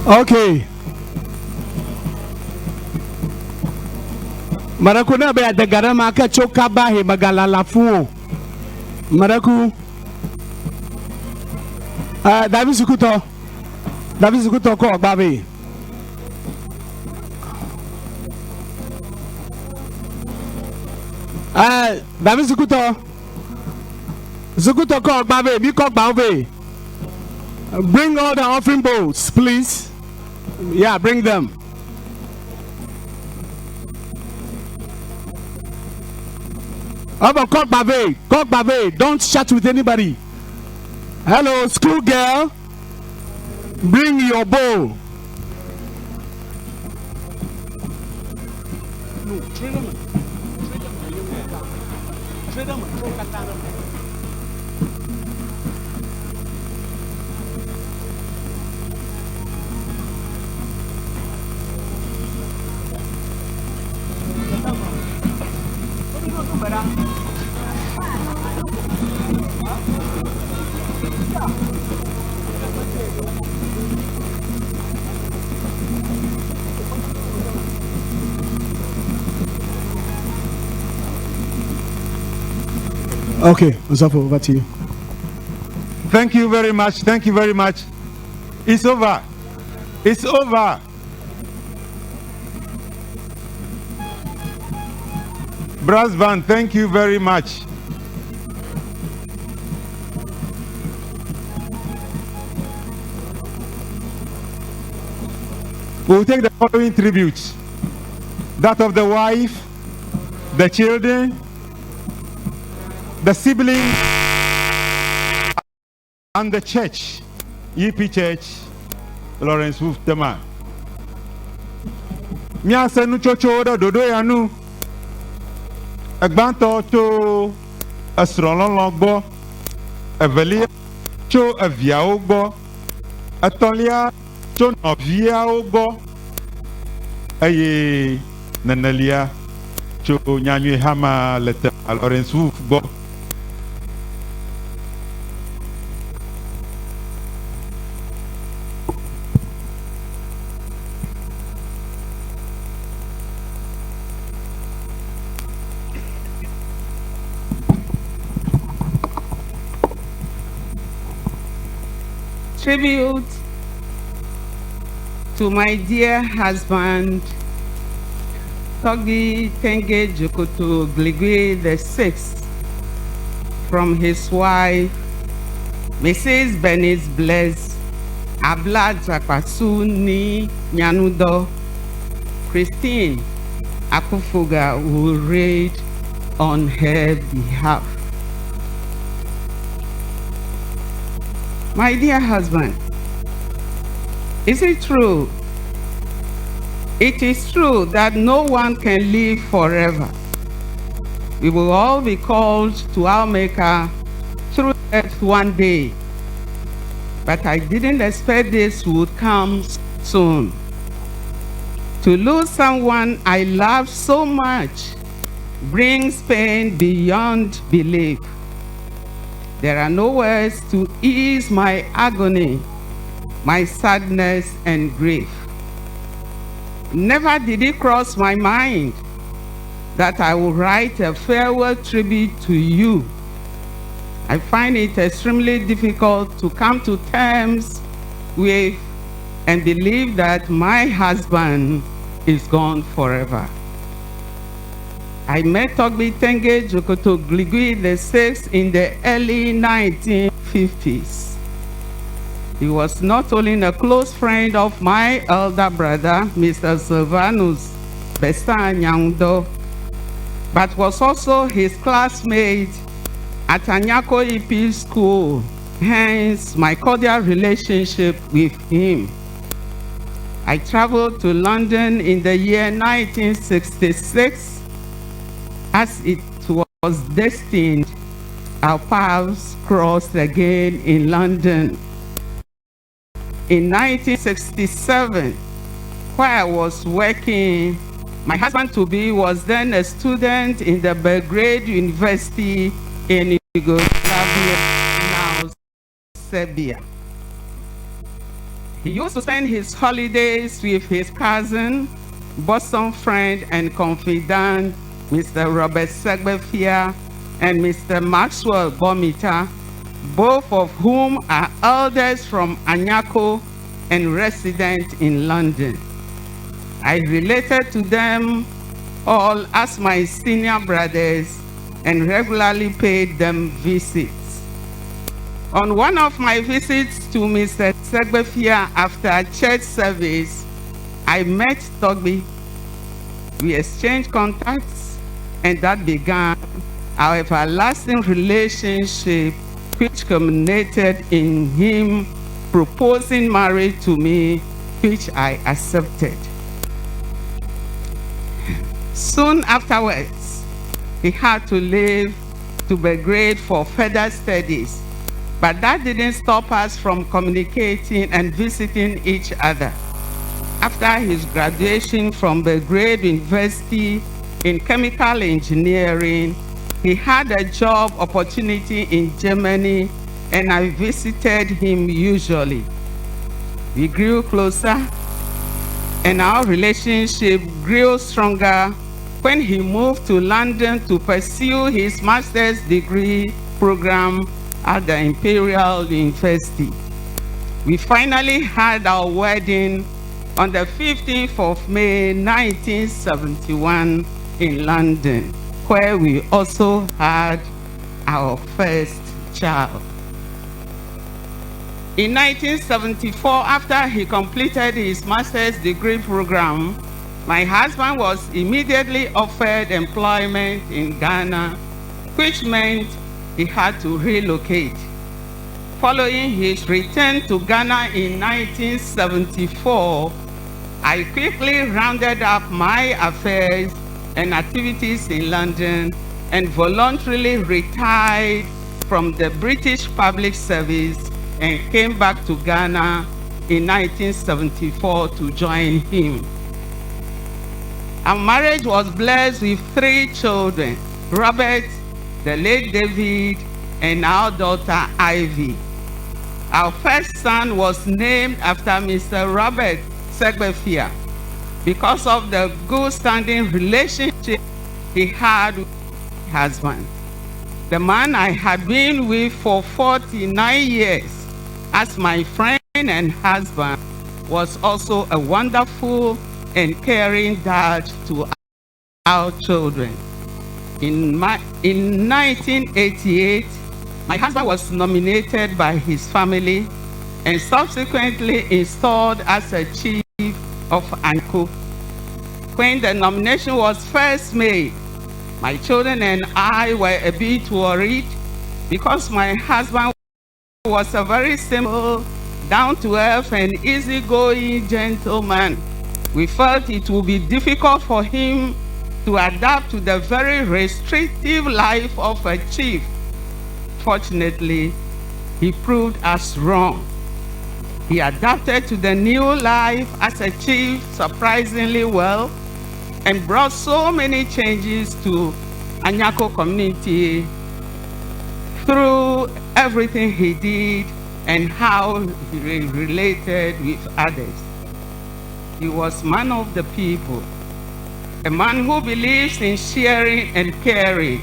Okay. Meɖe ne be yeade ga ɖe ma ke tso kaba he megalala fũ o. Meɖe ku. Eh, David Sukutɔ. David Sukutɔ kɔ ɔgba vɛ. Eh, David Sukutɔ. Sukutɔ kɔ ɔgba vɛ. Mi kɔ gbawo vɛ. Bring all the offering bowls, please. Yeah, bring them. Ọbọ kọ gba vɛ, kɔ gba vɛ. Don't chat with anybody. Hello, school girl. Bring your bowl. No, trade them. Trade them. Trade them. Okay, Osafo, over to you. Thank you very much. Thank you very much. It's over. It's over. Brass band, thank you very much. We will take the following tributes that of the wife, the children, the siblings, and the church, EP Church, Lawrence Wolf Tema. Míase nutsotsowo ɖe ɖoɖo ya nu. Egbãtɔ tso esrɔ̃lɔlɔ̃ gbɔ, evelia tso eviawo gbɔ, etɔ̃lia tso nɔviawo gbɔ eye nenelia tso nyanyui hama le Tema Lawrence Wolf gbɔ. Tribute to my dear husband, Togbi Tenge Djokoto Gligui the Sixth, from his wife, Mrs. Bernice Bless Abla Dzakpasu Ni Nyanudo. Christine Akufuga will read on her behalf. My dear husband, is it true? It is true that no one can live forever. We will all be called to our Maker through death one day. But I didn't expect this would come soon. To lose someone I love so much brings pain beyond belief. There are no words to ease my agony, my sadness and grief. Never did it cross my mind that I would write a farewell tribute to you. I find it extremely difficult to come to terms with and believe that my husband is gone forever. I met Togbi Tenge Djokoto Gligui the Sixth in the early 1950s. He was not only a close friend of my elder brother, Mr. Silvanus Bestan Nyaundo, but was also his classmate at Anyako EP School, hence my cordial relationship with him. I traveled to London in the year 1966. As it was destined, our paths crossed again in London. In 1967, where I was working, my husband-to-be was then a student in the Belgrade University in Yugoslavia, now Serbia. He used to spend his holidays with his cousin, bosom friend, and confidant, Mr. Robert Segbefia and Mr. Maxwell Gomita, both of whom are elders from Anyako and resident in London. I related to them all as my senior brothers and regularly paid them visits. On one of my visits to Mr. Segbefia after church service, I met Togbi. We exchanged contacts, and that began our everlasting relationship, which culminated in him proposing marriage to me, which I accepted. Soon afterwards, he had to leave to Belgrade for further studies, but that didn't stop us from communicating and visiting each other. After his graduation from Belgrade University in chemical engineering, he had a job opportunity in Germany and I visited him usually. We grew closer and our relationship grew stronger when he moved to London to pursue his master's degree program at the Imperial University. We finally had our wedding on the 15th of May 1971 in London, where we also had our first child. In 1974, after he completed his master's degree program, my husband was immediately offered employment in Ghana, which meant he had to relocate. Following his return to Ghana in 1974, I quickly rounded up my affairs and activities in London and voluntarily retired from the British Public Service and came back to Ghana in 1974 to join him. Our marriage was blessed with three children Robert, the late David, and our daughter Ivy. Our first son was named after Mr. Robert Segbefia because of the good standing relationship he had with his husband. The man I had been with for 49 years as my friend and husband was also a wonderful and caring dad to our children. In, my, in 1988, my husband was nominated by his family and subsequently installed as a chief of Anyako. When the nomination was first made, my children and I were a bit worried because my husband was a very simple, down to earth, and easygoing gentleman. We felt it would be difficult for him to adapt to the very restrictive life of a chief. Fortunately, he proved us wrong. He adapted to the new life as a chief surprisingly well and brought so many changes to Anyako community through everything he did and how he related with others. He was man of the people, a man who believes in sharing and caring,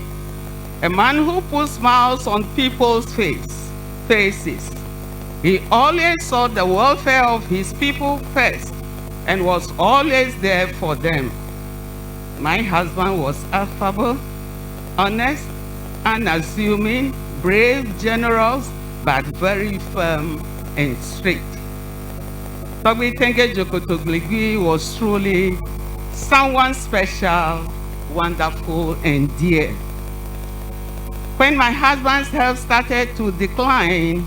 a man who puts smiles on people's face, faces. He always saw the welfare of his people first and was always there for them. My husband was affable, honest, unassuming, brave, generous, but very firm and strict. Togbi Tenge Djokoto Gligui was truly someone special, wonderful, and dear. When my husband's health started to decline,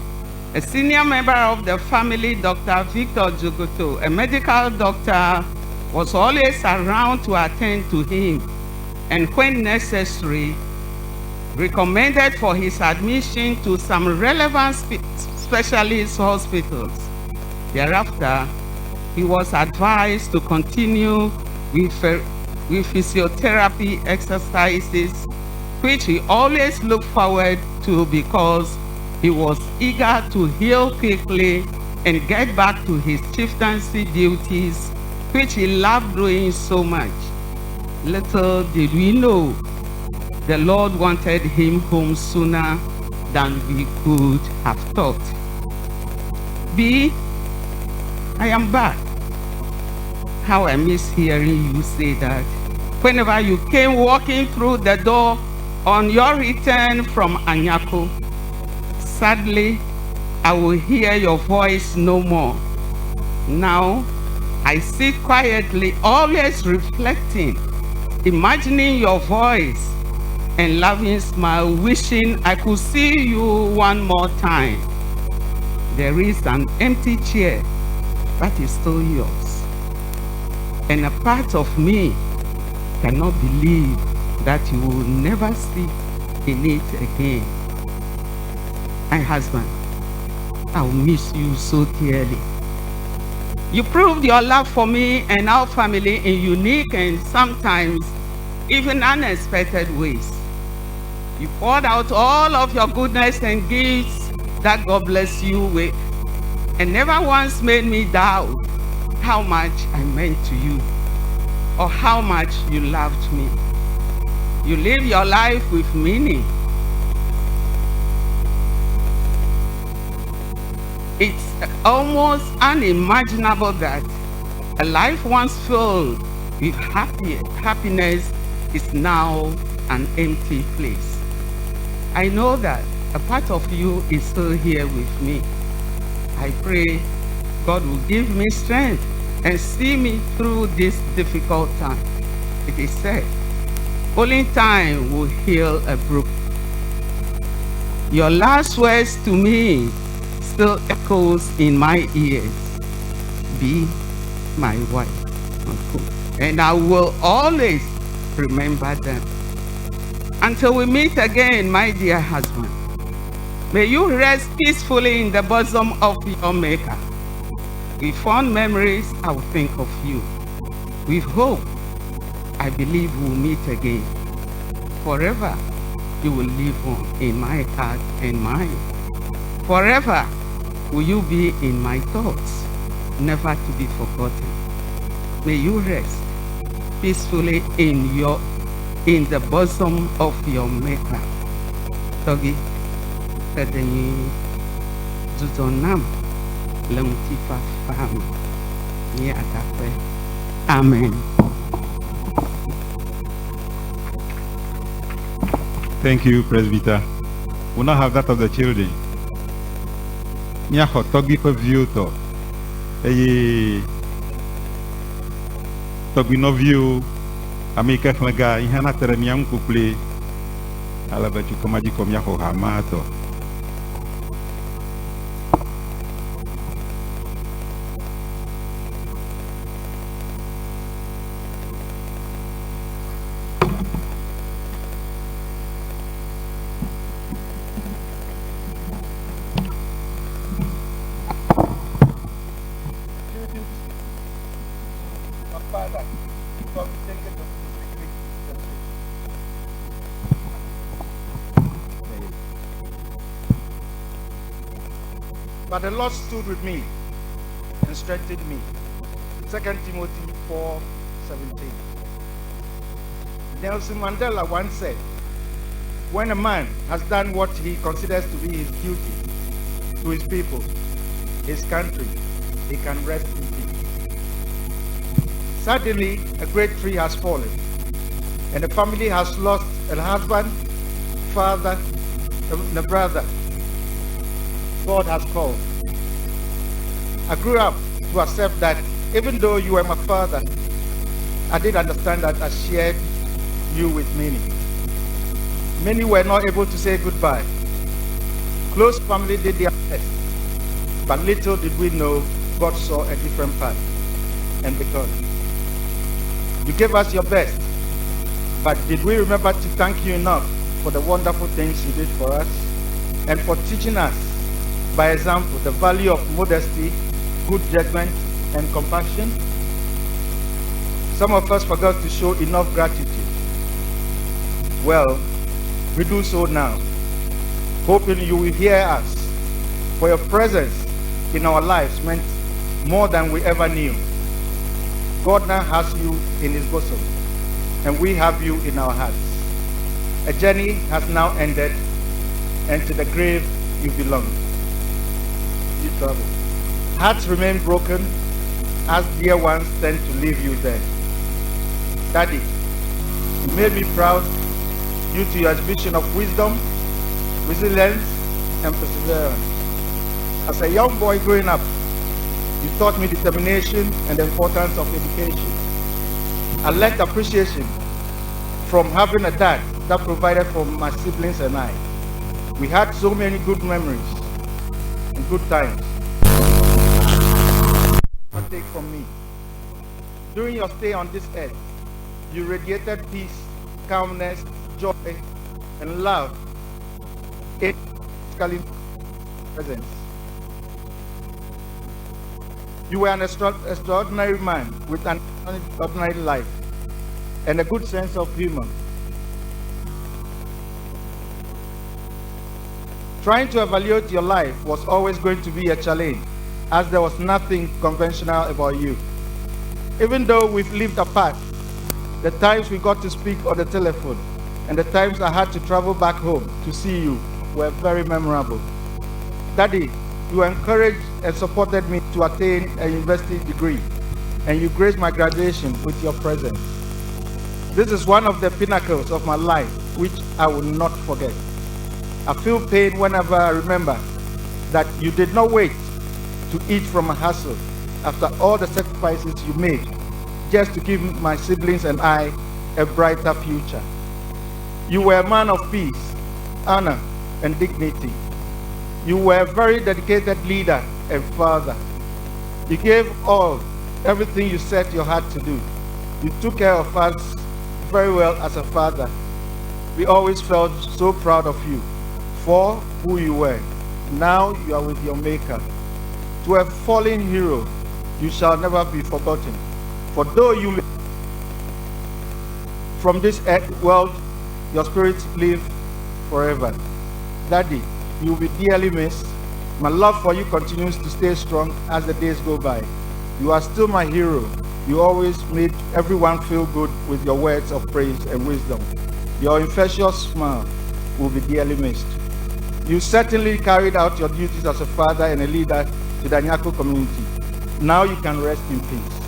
a senior member of the family, Dr. Victor Djokoto, a medical doctor, was always around to attend to him, and when necessary, recommended for his admission to some relevant spe specialist hospitals. Thereafter, he was advised to continue with, with physiotherapy exercises, which he always looked forward to because he was eager to heal quickly and get back to his chieftaincy duties, which he loved doing so much. Little did we know the Lord wanted him home sooner than we could have thought. B, I am back. How I miss hearing you say that. Whenever you came walking through the door on your return from Anyako, sadly, I will hear your voice no more. Now, I sit quietly, always reflecting, imagining your voice and loving smile, wishing I could see you one more time. There is an empty chair that is still yours. And a part of me cannot believe that you will never sit in it again. My husband, I will miss you so dearly. You proved your love for me and our family in unique and sometimes even unexpected ways. You poured out all of your goodness and gifts that God bless you with, and never once made me doubt how much I meant to you or how much you loved me. You live your life with meaning. It's almost unimaginable that a life once filled with happy, happiness is now an empty place. I know that a part of you is still here with me. I pray God will give me strength and see me through this difficult time. It is said, only time will heal a brook. Your last words to me still echoes in my ears. Be my wife. Unquote. And I will always remember them. Until we meet again, my dear husband. May you rest peacefully in the bosom of your Maker. With fond memories, I will think of you. With hope, I believe we'll meet again. Forever, you will live on in my heart and mind. Forever will you be in my thoughts, never to be forgotten. May you rest peacefully in your in the bosom of your maker. Tɔgbi, eɖe dzudzɔ nam le ŋutifafa me. Míagakpe. Amen. Thank you, Presbyter. We now have that of the children. Míaxɔ tɔgbi ƒe viwo tɔ eye tɔgbi nɔviwo ame yi ke xlẽ ga yi hã nate ɖe mía ŋu kpokploe ale be tso kema dzi kɔ míaxɔ hamea tɔ. My father, from taking the the But the Lord stood with me and strengthened me. 2 Timothy 4:17. Nelson Mandela once said, When a man has done what he considers to be his duty to his people, his country, he can rest in peace. Suddenly, a great tree has fallen, and the family has lost a husband, father, and a brother. God has called. I grew up to accept that even though you were my father, I did understand that I shared you with many. Many were not able to say goodbye. Close family did their best, but little did we know God saw a different path and because you gave us your best, but did we remember to thank you enough for the wonderful things you did for us and for teaching us by example the value of modesty, good judgment, and compassion? Some of us forgot to show enough gratitude. Well, we do so now, hoping you will hear us. For your presence in our lives meant more than we ever knew. God now has you in his bosom, and we have you in our hearts. A journey has now ended, and to the grave you belong. You travel. Hearts remain broken as dear ones tend to leave you there. Daddy, you made me proud due to your exhibition of wisdom, resilience, and perseverance. As a young boy growing up, you taught me determination and the importance of education. I learned appreciation from having a dad that provided for my siblings and I. We had so many good memories and good times. Take from me. During your stay on this earth, you radiated peace, calmness, joy, and love in presence. You were an extraordinary man with an extraordinary life and a good sense of humor. Trying to evaluate your life was always going to be a challenge, as there was nothing conventional about you. Even though we've lived apart, the times we got to speak on the telephone and the times I had to travel back home to see you were very memorable. Daddy, you encouraged and supported me to attain a university degree, and you graced my graduation with your presence. This is one of the pinnacles of my life which I will not forget. I feel pain whenever I remember that you did not wait to eat from a hustle after all the sacrifices you made just to give my siblings and I a brighter future. You were a man of peace, honor, and dignity. You were a very dedicated leader and father. You gave all, everything you set your heart to do. You took care of us very well as a father. We always felt so proud of you for who you were. Now you are with your maker. To a fallen hero, you shall never be forgotten. For though you may from this world, your spirit live forever. Daddy, you will be dearly missed. My love for you continues to stay strong as the days go by. You are still my hero. You always made everyone feel good with your words of praise and wisdom. Your infectious smile will be dearly missed. You certainly carried out your duties as a father and a leader to the Anyako community. Now you can rest in peace.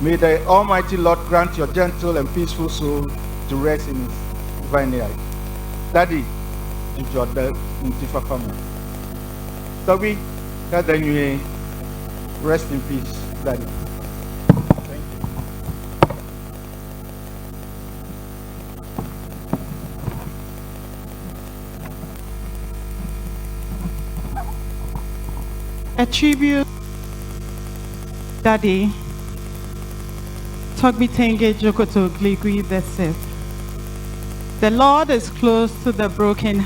May the Almighty Lord grant your gentle and peaceful soul to rest in his vineyard. Daddy, Tobi, rest in peace, Daddy. Thank you. A tribute, Daddy, Togbi Tenge Djokoto Gligui the Sith. The Lord is close to the broken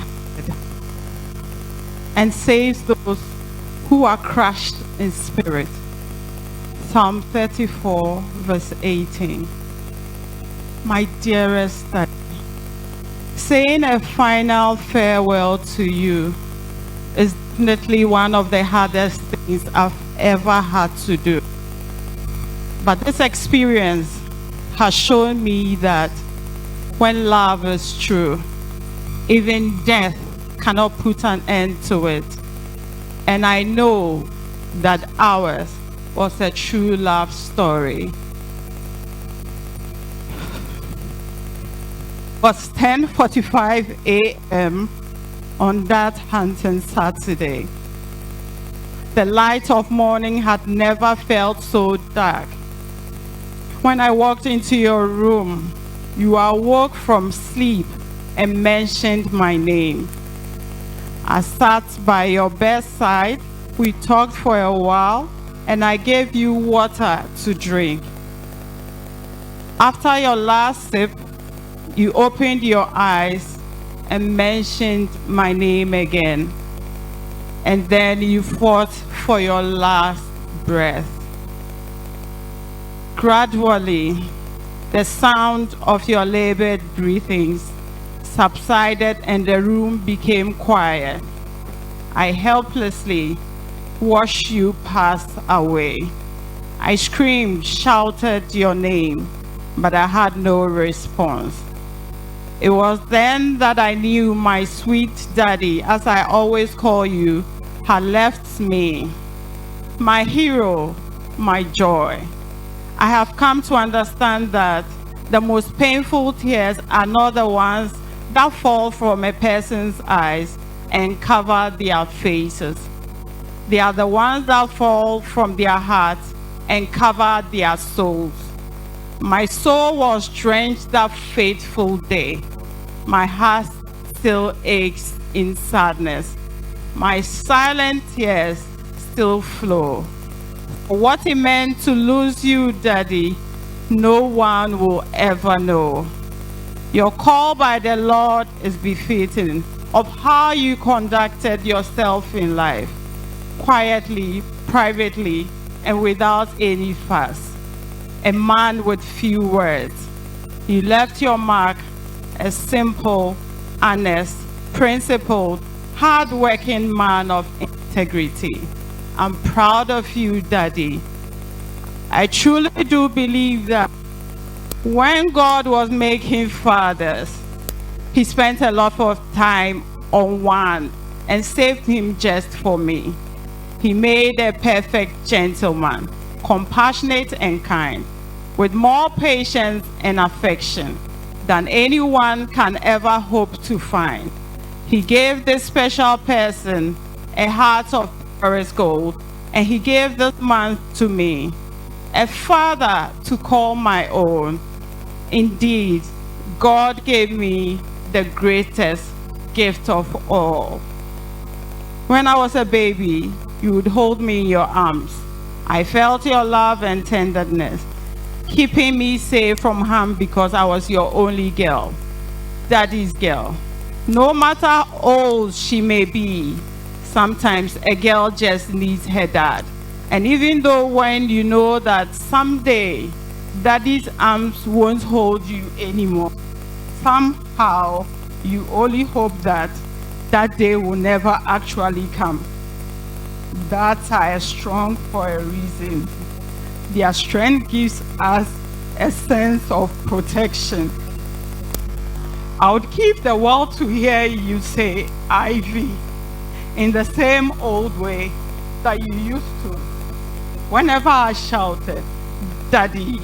and saves those who are crushed in spirit. Psalm 34, verse 18. My dearest daddy, saying a final farewell to you is definitely one of the hardest things I've ever had to do. But this experience has shown me that when love is true, even death cannot put an end to it. And I know that ours was a true love story. It was 10:45 a.m. on that hunting Saturday. The light of morning had never felt so dark. When I walked into your room, you awoke from sleep and mentioned my name. I sat by your bedside. We talked for a while, and I gave you water to drink. After your last sip, you opened your eyes and mentioned my name again. And then you fought for your last breath. Gradually, the sound of your labored breathings subsided and the room became quiet. I helplessly watch you pass away. I screamed, shouted your name, but I had no response. It was then that I knew my sweet daddy, as I always call you, had left me. My hero, my joy. I have come to understand that the most painful tears are not the ones that fall from a person's eyes and cover their faces. They are the ones that fall from their hearts and cover their souls. My soul was drenched that fateful day. My heart still aches in sadness. My silent tears still flow. What it meant to lose you, Daddy, no one will ever know. Your call by the Lord is befitting of how you conducted yourself in life, quietly, privately, and without any fuss. A man with few words. You left your mark, a simple, honest, principled, hard-working man of integrity. I'm proud of you, Daddy. I truly do believe that when God was making fathers, he spent a lot of time on one and saved him just for me. He made a perfect gentleman, compassionate and kind, with more patience and affection than anyone can ever hope to find. He gave this special person a heart of purest gold, and he gave this man to me, a father to call my own. Indeed, God gave me the greatest gift of all. When I was a baby, you would hold me in your arms. I felt your love and tenderness, keeping me safe from harm because I was your only girl, daddy's girl. No matter how old she may be, sometimes a girl just needs her dad. And even though when you know that someday daddy's arms won't hold you anymore, somehow you only hope that that day will never actually come. Dads are strong for a reason. Their strength gives us a sense of protection. I would keep the world to hear you say, Ivy, in the same old way that you used to. Whenever I shouted, Daddy,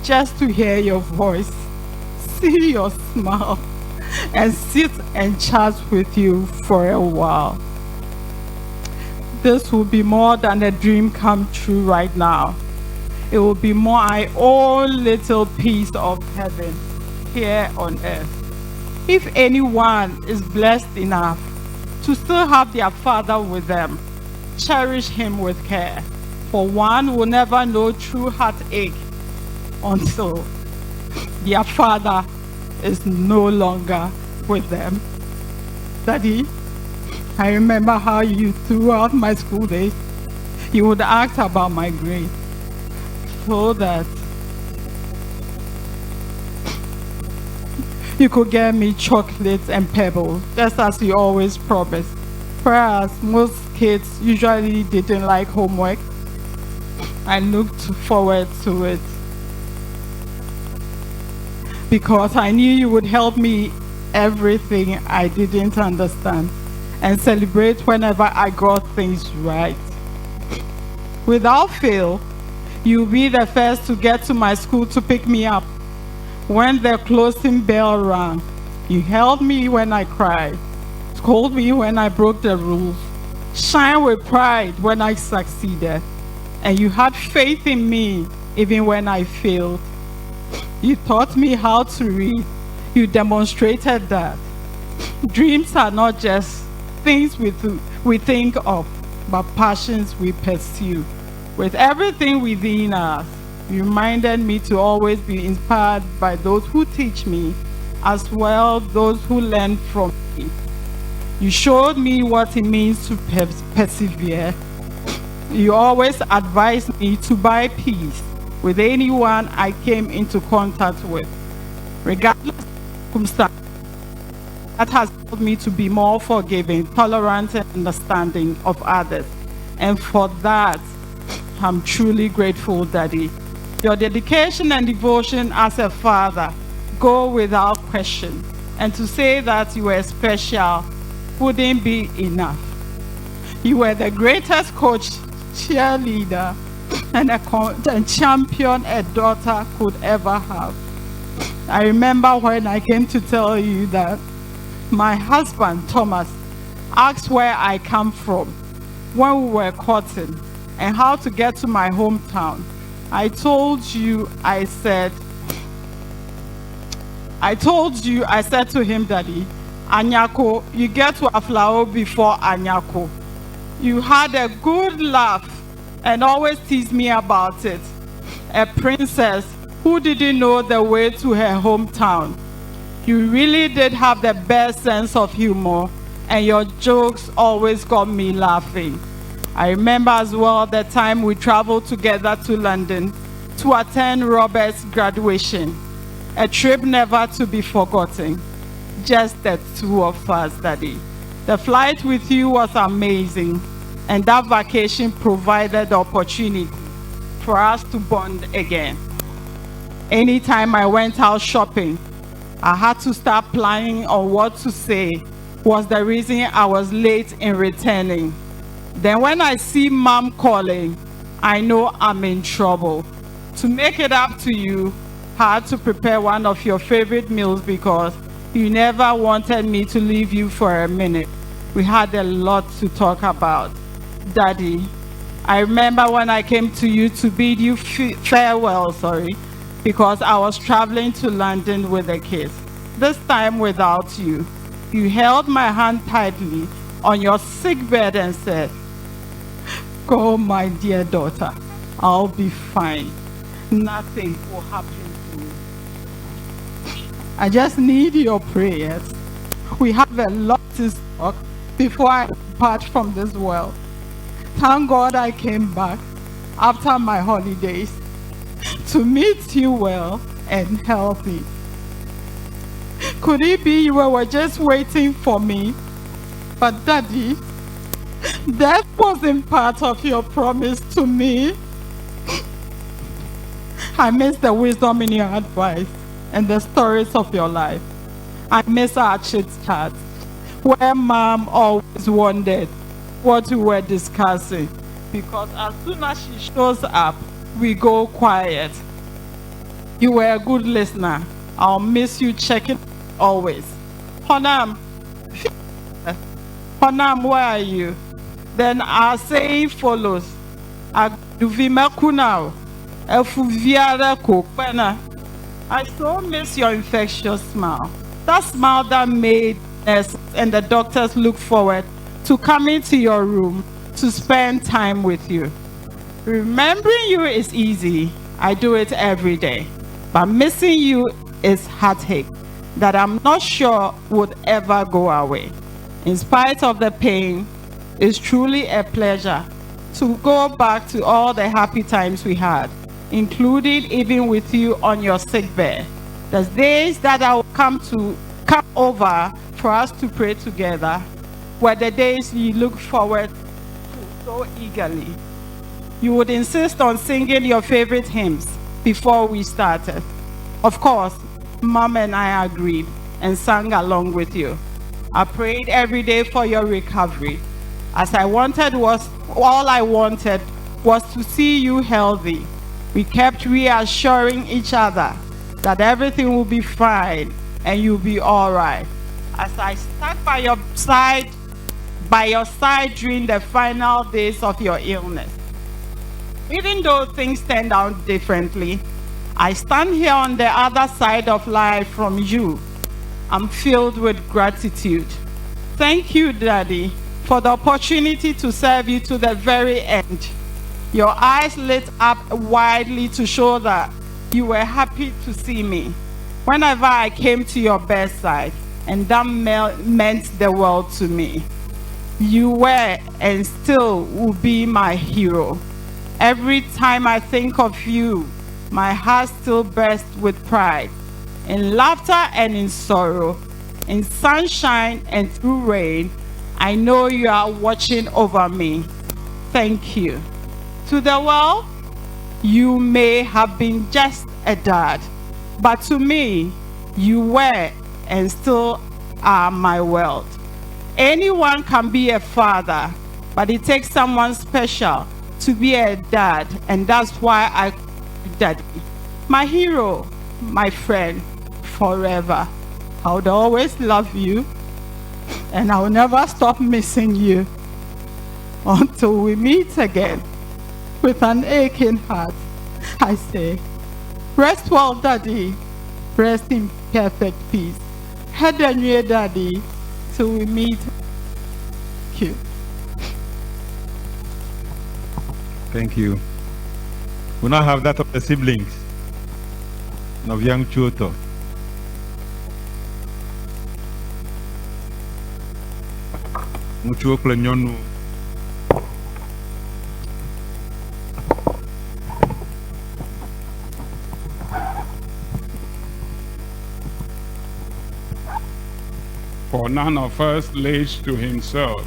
just to hear your voice, see your smile, and sit and chat with you for a while. This will be more than a dream come true right now. It will be my own little piece of heaven here on earth. If anyone is blessed enough to still have their father with them, cherish him with care, for one will never know true heartache until their father is no longer with them. Daddy, I remember how you, throughout my school days, you would ask about my grade so that you could get me chocolates and pebbles, just as you always promised. Whereas most kids usually didn't like homework, I looked forward to it because I knew you would help me everything I didn't understand and celebrate whenever I got things right. Without fail, you'll be the first to get to my school to pick me up. When the closing bell rang, you held me when I cried, scolded me when I broke the rules, shine with pride when I succeeded, and you had faith in me even when I failed. You taught me how to read. You demonstrated that dreams are not just things we, we think of, but passions we pursue. With everything within us, you reminded me to always be inspired by those who teach me, as well those who learn from me. You showed me what it means to persevere. You always advised me to buy peace with anyone I came into contact with, regardless of circumstance. That has helped me to be more forgiving, tolerant, and understanding of others. And for that, I'm truly grateful, Daddy. Your dedication and devotion as a father go without question. And to say that you were special wouldn't be enough. You were the greatest coach, cheerleader, and a and champion a daughter could ever have. I remember when I came to tell you that my husband, Thomas, asked where I come from when we were courting and how to get to my hometown. I told you, I said, I told you, I said to him, Daddy, Anyako, you get to Aflao before Anyako. You had a good laugh and always teased me about it. A princess who didn't know the way to her hometown. You really did have the best sense of humor, and your jokes always got me laughing. I remember as well the time we traveled together to London to attend Robert's graduation, a trip never to be forgotten. Just the two of us, Daddy. The flight with you was amazing, and that vacation provided the opportunity for us to bond again. Anytime I went out shopping, I had to start planning on what to say was the reason I was late in returning. Then when I see mom calling, I know I'm in trouble. To make it up to you, I had to prepare one of your favorite meals because you never wanted me to leave you for a minute. We had a lot to talk about. Daddy, I remember when I came to you to bid you farewell, sorry, because I was traveling to London with the kids. This time without you. You held my hand tightly on your sick bed and said, Go, my dear daughter, I'll be fine. Nothing will happen to me. I just need your prayers. We have a lot to talk before I depart from this world. Thank God I came back after my holidays to meet you well and healthy. Could it be you were just waiting for me? But Daddy, that wasn't part of your promise to me. I miss the wisdom in your advice and the stories of your life. I miss our chit chat, where mom always wondered what we were discussing, because as soon as she shows up, we go quiet. You were a good listener. I'll miss you checking always. Honam, Honam, where are you? Then our saying follows. I so miss your infectious smile. That smile that made us and the doctors look forward to coming to your room to spend time with you. Remembering you is easy. I do it every day. But missing you is heartache that I'm not sure would ever go away. In spite of the pain, it's truly a pleasure to go back to all the happy times we had, including even with you on your sick bed. The days that I will come to come over for us to pray together were the days you look forward to so eagerly. You would insist on singing your favorite hymns before we started. Of course, Mom and I agreed and sang along with you. I prayed every day for your recovery. As I wanted was all I wanted was to see you healthy. We kept reassuring each other that everything will be fine and you'll be all right. As I stuck by your side by your side during the final days of your illness. Even though things turned out differently, I stand here on the other side of life from you. I'm filled with gratitude. Thank you, Daddy, for the opportunity to serve you to the very end. Your eyes lit up widely to show that you were happy to see me. Whenever I came to your bedside, and that meant the world to me. You were and still will be my hero. Every time I think of you, my heart still bursts with pride. In laughter and in sorrow, in sunshine and through rain, I know you are watching over me. Thank you. To the world, you may have been just a dad, but to me, you were and still are my world. Anyone can be a father, but it takes someone special to be a dad, and that's why I daddy. My hero, my friend, forever. I would always love you, and I will never stop missing you until we meet again. With an aching heart, I say, Rest well, Daddy. Rest in perfect peace. Head Daddy, till we meet. Thank you. Thank you. We now have that of the siblings. Nɔvia ŋutsuwo tɔ. Ŋutsuwo kple nyɔnuwo. For none of us lives to himself,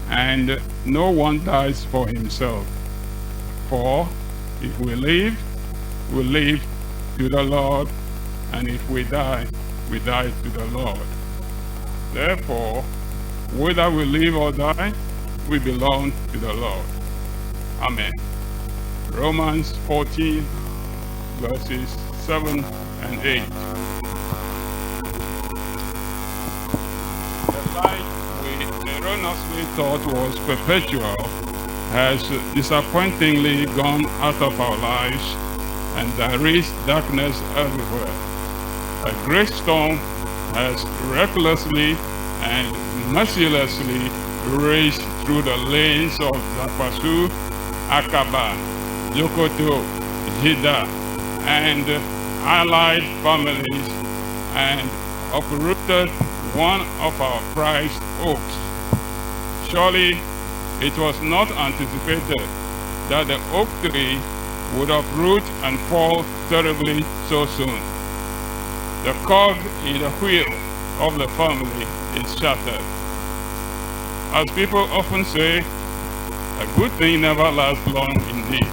and no one dies for himself. For if we live, we live to the Lord, and if we die, we die to the Lord. Therefore, whether we live or die, we belong to the Lord. Amen. Romans 14, verses 7 and 8. The light we erroneously thought was perpetual has disappointingly gone out of our lives, and there is darkness everywhere. A great storm has recklessly and mercilessly raced through the lanes of Dzakpasu, Akaba, Djokoto, Jida, and allied families and uprooted one of our prized oaks. Surely it was not anticipated that the oak tree would uproot and fall terribly so soon. The cog in the wheel of the family is shattered. As people often say, a good thing never lasts long indeed.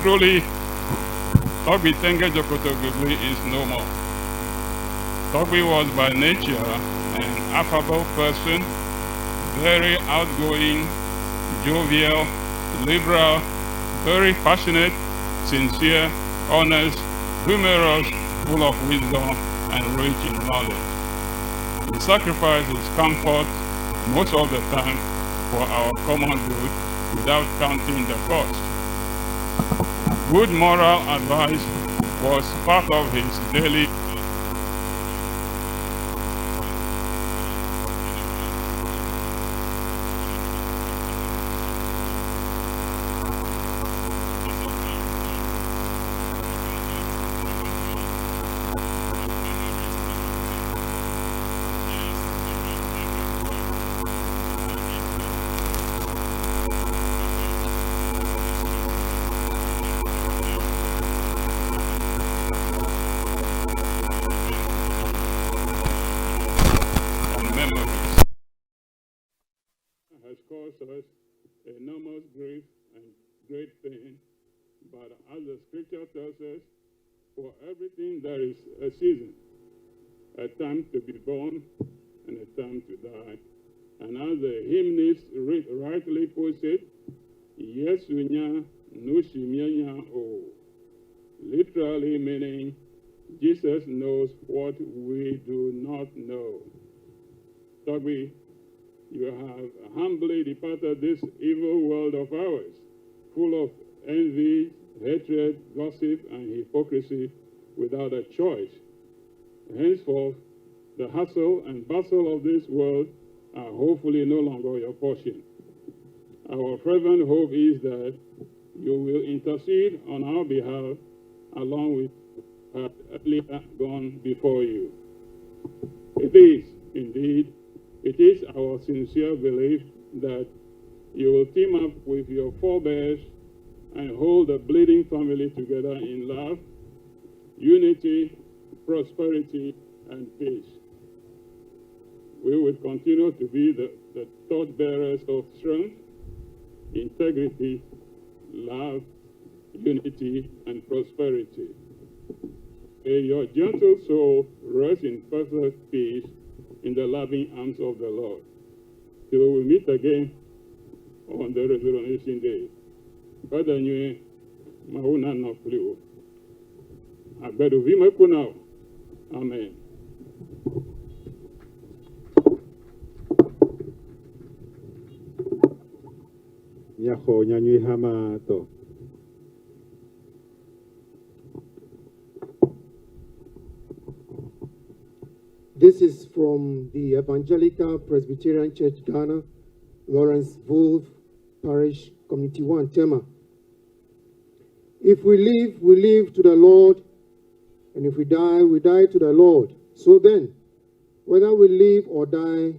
Truly, Togbi Tenge Djokoto Gugli is no more. Togbi was by nature an affable person, very outgoing, jovial, liberal, very passionate, sincere, honest, humorous, full of wisdom, and rich in knowledge. He sacrificed his comfort most of the time for our common good without counting the cost. Good moral advice was part of his daily and memories. Has caused us enormous grief and great pain, but as the scripture tells us, for everything there is a season, a time to be born and a time to die. And as the hymnist rightly puts it, Yesu nya nu si míenya o, literally meaning Jesus knows what we do not know. Togbi, you have humbly departed this evil world of ours, full of envy, hatred, gossip, and hypocrisy, without a choice. Henceforth, the hustle and bustle of this world are hopefully no longer your portion. Our fervent hope is that you will intercede on our behalf along with who have earlier gone before you. It is, indeed, it is our sincere belief that you will team up with your forebears and hold the bleeding family together in love, unity, prosperity, and peace. We will continue to be the torchbearers of strength, integrity, love, unity, and prosperity. May your gentle soul rest in perfect peace in the loving arms of the Lord. Till we meet again on the resurrection day. Father nyuie, Mawu nanɔ kpli wò. Agbeɖuvi mekuna o. Amen. Míaxɔ nyanyui hamea tɔ. This is from the Evangelical Presbyterian Church, Ghana, Lawrence Wolf Parish, Community 1, Tema. If we live, we live to the Lord, and if we die, we die to the Lord. So then, whether we live or die,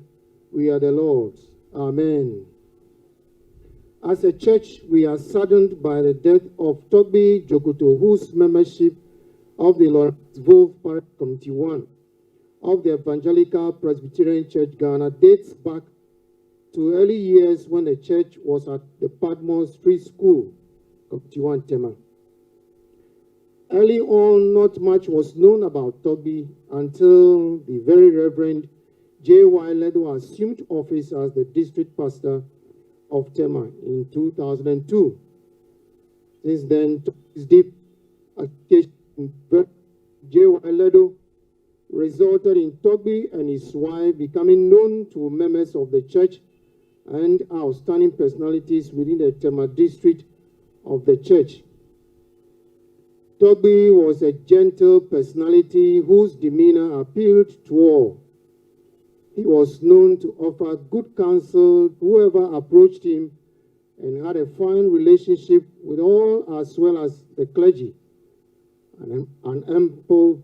we are the Lord's. Amen. As a church, we are saddened by the death of Togbi Djokoto, whose membership of the Lawrence Wolf Parish Committee 1 of the Evangelical Presbyterian Church Ghana dates back to early years when the church was at the Patmos Street School, Committee 1 Tema. Early on, not much was known about Togbi until the very Reverend J.Y. Ledo assumed office as the district pastor of Tema in 2002. Since then, his deep association with J.Y. Ledo resulted in Togbi and his wife becoming known to members of the church and outstanding personalities within the Tema district of the church. Togbi was a gentle personality whose demeanor appealed to all. He was known to offer good counsel to whoever approached him and had a fine relationship with all as well as the clergy. An, an ample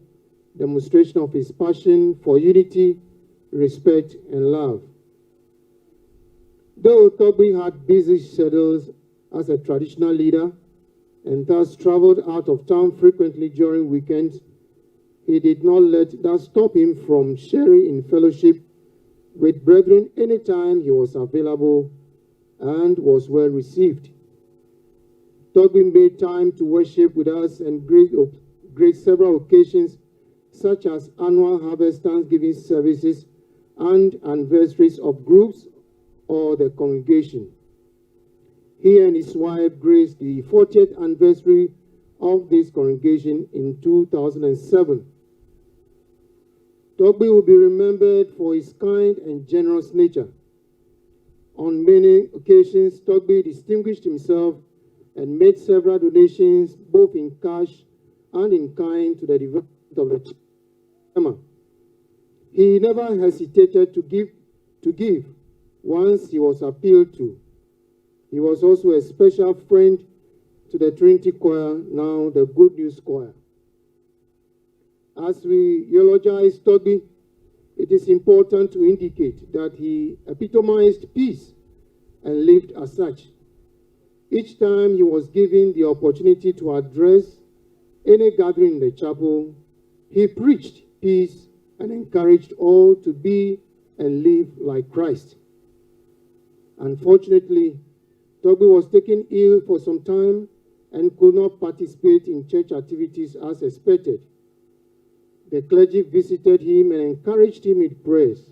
demonstration of his passion for unity, respect, and love. Though Togbi had busy schedules as a traditional leader and thus traveled out of town frequently during weekends, he did not let that stop him from sharing in fellowship with brethren anytime he was available and was well received. Togbi made time to worship with us and great, great several occasions such as annual harvest thanksgiving services and anniversaries of groups or the congregation. He and his wife graced the 40th anniversary of this congregation in 2007. Togbi will be remembered for his kind and generous nature. On many occasions, Togbi distinguished himself and made several donations, both in cash and in kind, to the development of the chamber. He never hesitated to give, to give once he was appealed to. He was also a special friend to the Trinity Choir, now the Good News Choir. As we eulogize Togbi, it is important to indicate that he epitomized peace and lived as such. Each time he was given the opportunity to address any gathering in the chapel, he preached peace and encouraged all to be and live like Christ. Unfortunately, Togbi was taken ill for some time and could not participate in church activities as expected. The clergy visited him and encouraged him with prayers.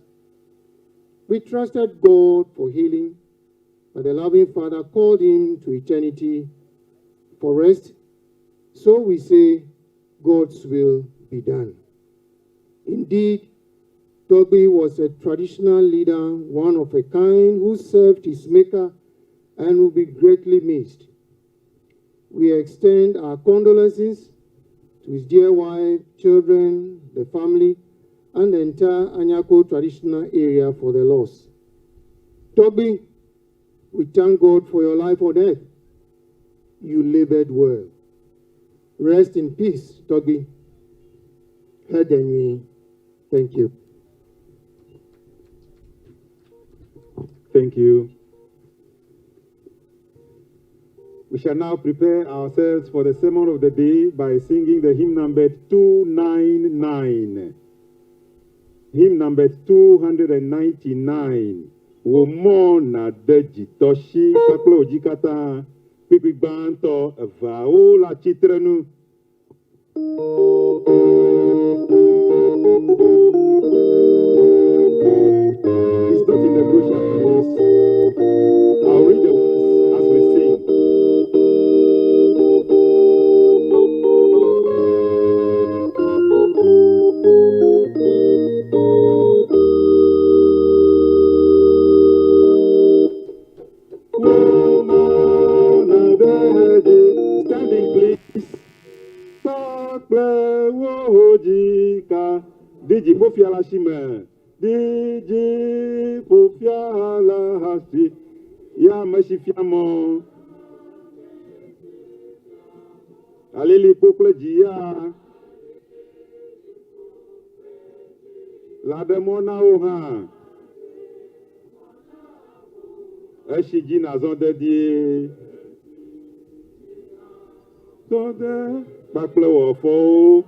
We trusted God for healing, but the loving Father called him to eternity for rest. So we say, God's will be done. Indeed, Togbi was a traditional leader, one of a kind, who served his maker and will be greatly missed. We extend our condolences to his dear wife, children, the family, and the entire Anyako traditional area for the loss. Togbi, we thank God for your life on earth. You labored well. Rest in peace, Togbi. Hedenui. Thank you. Thank you. We shall now prepare ourselves for the sermon of the day by singing the hymn number 299. Hymn number 299. Wò mɔ nàde dzitɔ si kpakple wò dzi katã. Kpukpui gbãtɔ eveawo le atsitrenu. It's not in the brochure, please. I'll read the words as we sing. Standing, please. Kpakple wo dzi ka di dziƒofia la si me. Di dziƒofia la si ya ame si fia mɔ. Alilikpo kple dzi ya la ɖe mɔ na wo hã. Esi dzi nàzɔ dedie. Zɔ de kpakple wò afɔwo.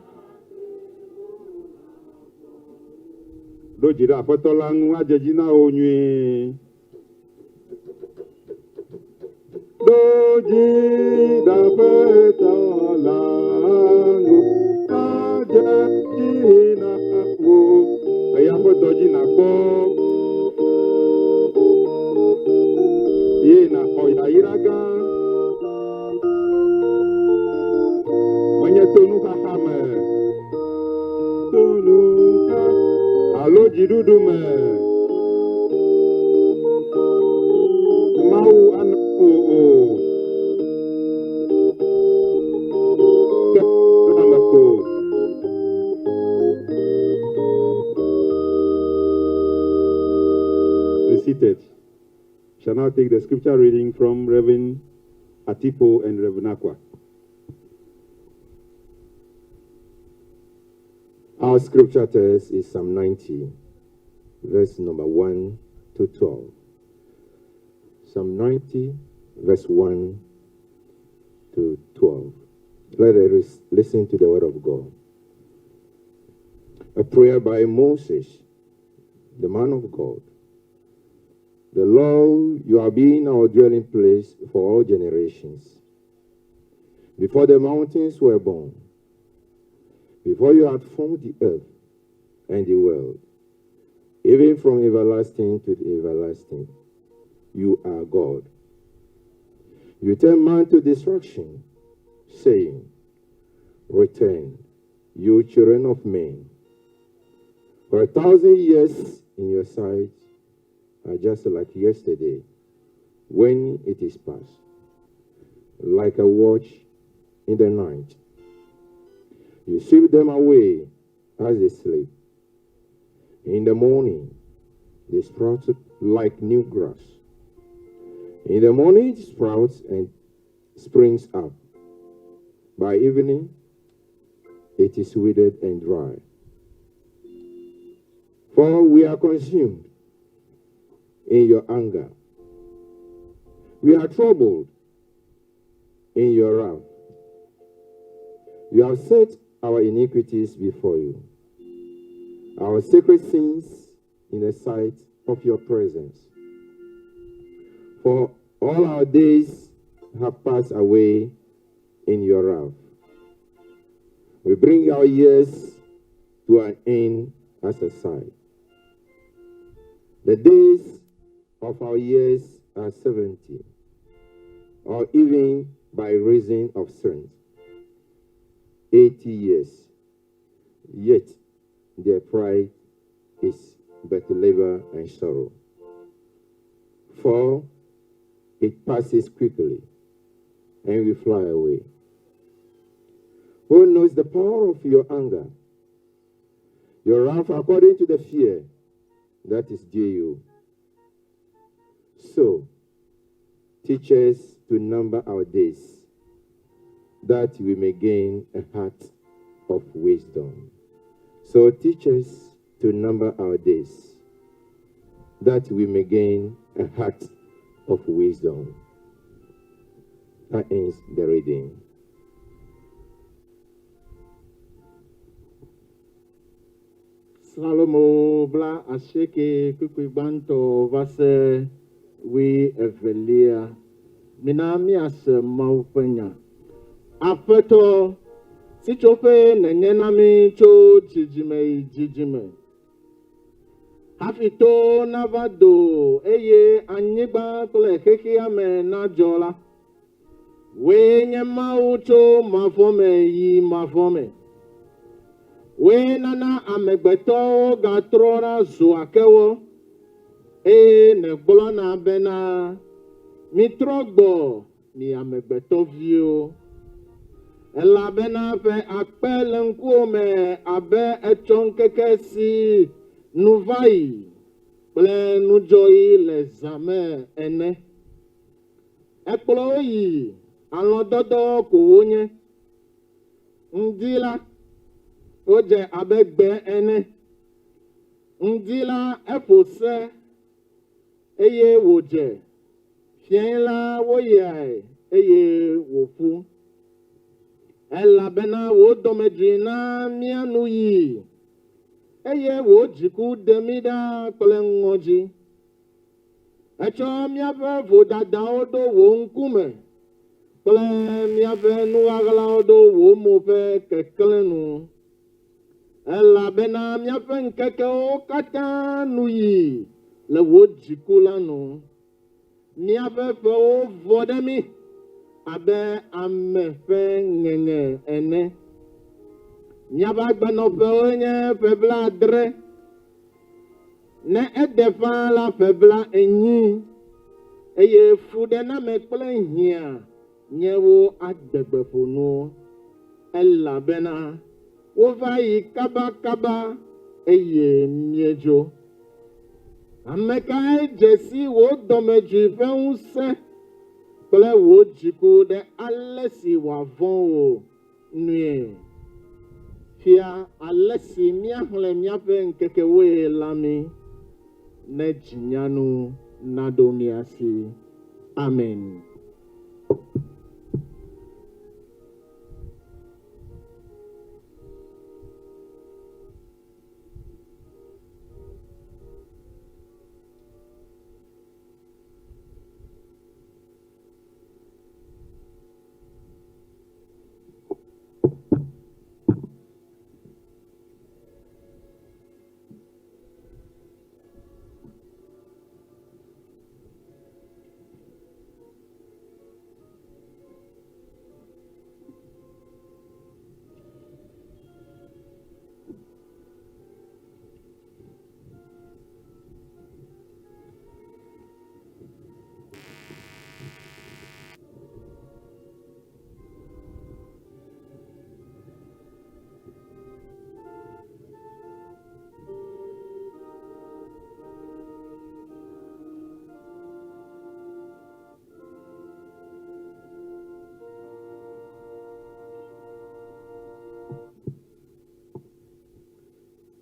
Ɖo dzi ɖe Aƒetɔ la ŋu adze dzi na wò nyuie. Ɖo dzi ɖe Aƒetɔ la ŋu adze dzi na wò. Eya ƒe dɔ dzi nàkpɔ. Ye nàxɔ yayra gã. Menye to nuxaxa me, to nuxa alo dziɖuɖu me. Mawu ana wò o. Ke ame ko. Be seated. Shall now take the scripture reading from Reverend Atipo and Reverend Aqua. Our scripture text is Psalm 90, verse number 1 to 12. Psalm 90, verse 1 to 12. Let us listen to the word of God. A prayer by Moses, the man of God. The Lord, you have been our dwelling place for all generations. Before the mountains were born, before you had formed the earth and the world, even from everlasting to everlasting, you are God. You turn man to destruction, saying, Return, you children of men. For 1,000 years in your sight are just like yesterday when it is past, like a watch in the night. You sweep them away as they sleep. In the morning, they sprout like new grass. In the morning, it sprouts and springs up. By evening, it is withered and dry. For we are consumed in your anger. We are troubled in your wrath. You have set our iniquities before you, our secret sins in the sight of your presence. For all our days have passed away in your wrath. We bring our years to an end as a sigh. The days of our years are 70, or even by reason of strength, 80 years. Yet their pride is but labor and sorrow. For it passes quickly, and we fly away. Who knows the power of your anger? Your wrath according to the fear that is due you. So, teach us to number our days, that we may gain a heart of wisdom. So, teach us to number our days, that we may gain a heart of wisdom. That ends the reading. Psalomo bla asieke kpukpui gbãtɔ va se wui evelia. Mina míase Mawu ƒe nya. Aƒetɔ, sitsoƒee nènye na mí tso dzidzime yi dzidzime. Hafi towo nava do eye anyigba kple xexea me nadzɔ la, wòe nye Mawu tso mavɔ me yi mavɔ me. Wòe nana amegbetɔwo gatrɔna zua kewo, eye nègblɔna bena, Mitrɔ gbɔ, mi amegbetɔviwo. Elabena ƒe akpe le ŋkuwò me abe etsɔ ŋkeke si nu va yi kple nudzɔɣi le zã me ene. Ekplɔ wo yi alɔ̃dɔdɔ ko wonye. Ŋdi la, wodze abe gbe ene. Ŋdi la, eƒo se eye wòdze. Fiẽ la, woyae eye wòƒu. Elabena wò dɔmedzoe na mía nu yi, eye wò dziku ɖe mí ɖa kple ŋɔdzi. Ètsɔ míaƒe vodadawo ɖo wò ŋkume kple míaƒe nu ɣaɣlawo ɖo wò mo ƒe keklẽ nu. Elabena míaƒe ŋkekewo katã nu yi le wò dziku la nu. Míaƒe ƒewo vɔ ɖe mí abe ame ƒe ŋeŋe ene. Míaƒe agbenɔƒewoe nye ƒe blaadre. Ne ede ƒãa la ƒe bla enyi, eye fuɖename kple hiã nye wo adegbeƒonuwo, elabena wova yi kabakaba eye míedzo. Ame kae dze si wò dɔmedzoe ƒe ŋusẽ kple wò dziku ɖe ale si wòavɔ̃ wò nue? Fia ale si míaxlẽ míaƒe ŋkekewoe la mí, ne dzinyanu naɖo mía si. Amen.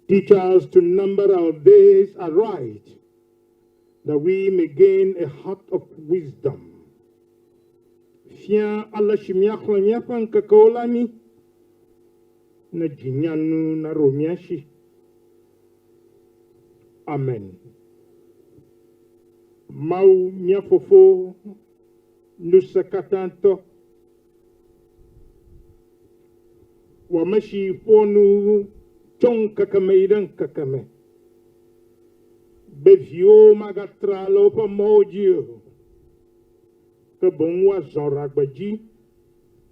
Teach us to number our days aright, that we may gain a heart of wisdom. Fia ale si míaxlẽ míaƒe ŋkekewo la mí, ne dzinyanu naɖo mía si. Amen. Mawu mía Fofo Ŋusẽkatãtɔ, wò ame si ƒoa nu tso ŋkeke me yi ɖe ŋkeke me, be viwo magatra le woƒe mɔwo dzi o, ke boŋ woazɔ ɖagbe dzi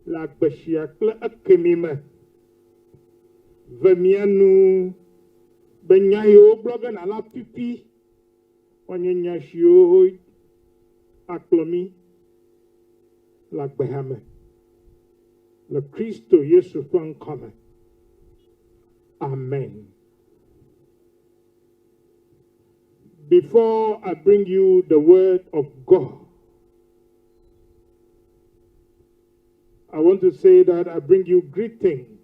le agbe sia kple ekemɛ me. Ve mía nu be nya yiwo gblɔ ge nàla fifi woanye nya siwo akplɔ mí le agbeha me le Kristo Yesu ƒe ŋkɔ me. Amen. Before I bring you the word of God, I want to say that I bring you greetings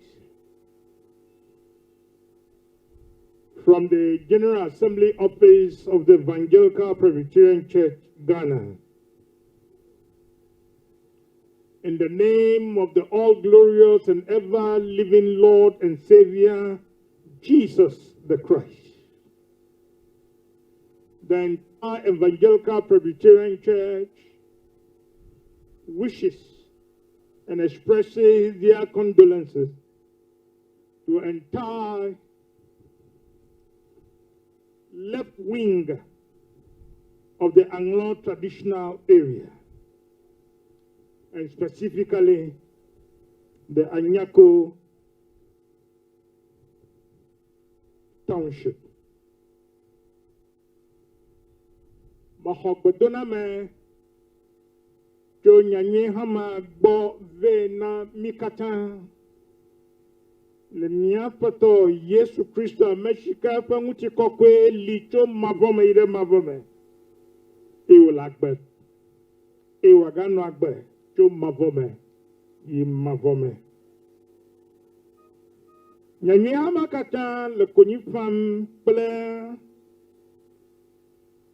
from the General Assembly Office of the Evangelical Presbyterian Church, Ghana. In the name of the all glorious and ever living Lord and Savior, Jesus the Christ. The entire Evangelical Presbyterian Church wishes and expresses their condolences to entire left wing of the Anglo traditional area, and specifically the Anyako Township. Mexɔ gbedoname tso nyanyui hama gbɔ vɛ na mí katã le mía Aƒetɔ Yesu Kristo ame si ke eƒe ŋutikɔkɔe li tso mavɔ me yi ɖe mavɔ me, eye wòle agbe, eye wòaganɔ agbe tso mavɔ me yi mavɔ me. Nyanyui hama katã le konyi fam kple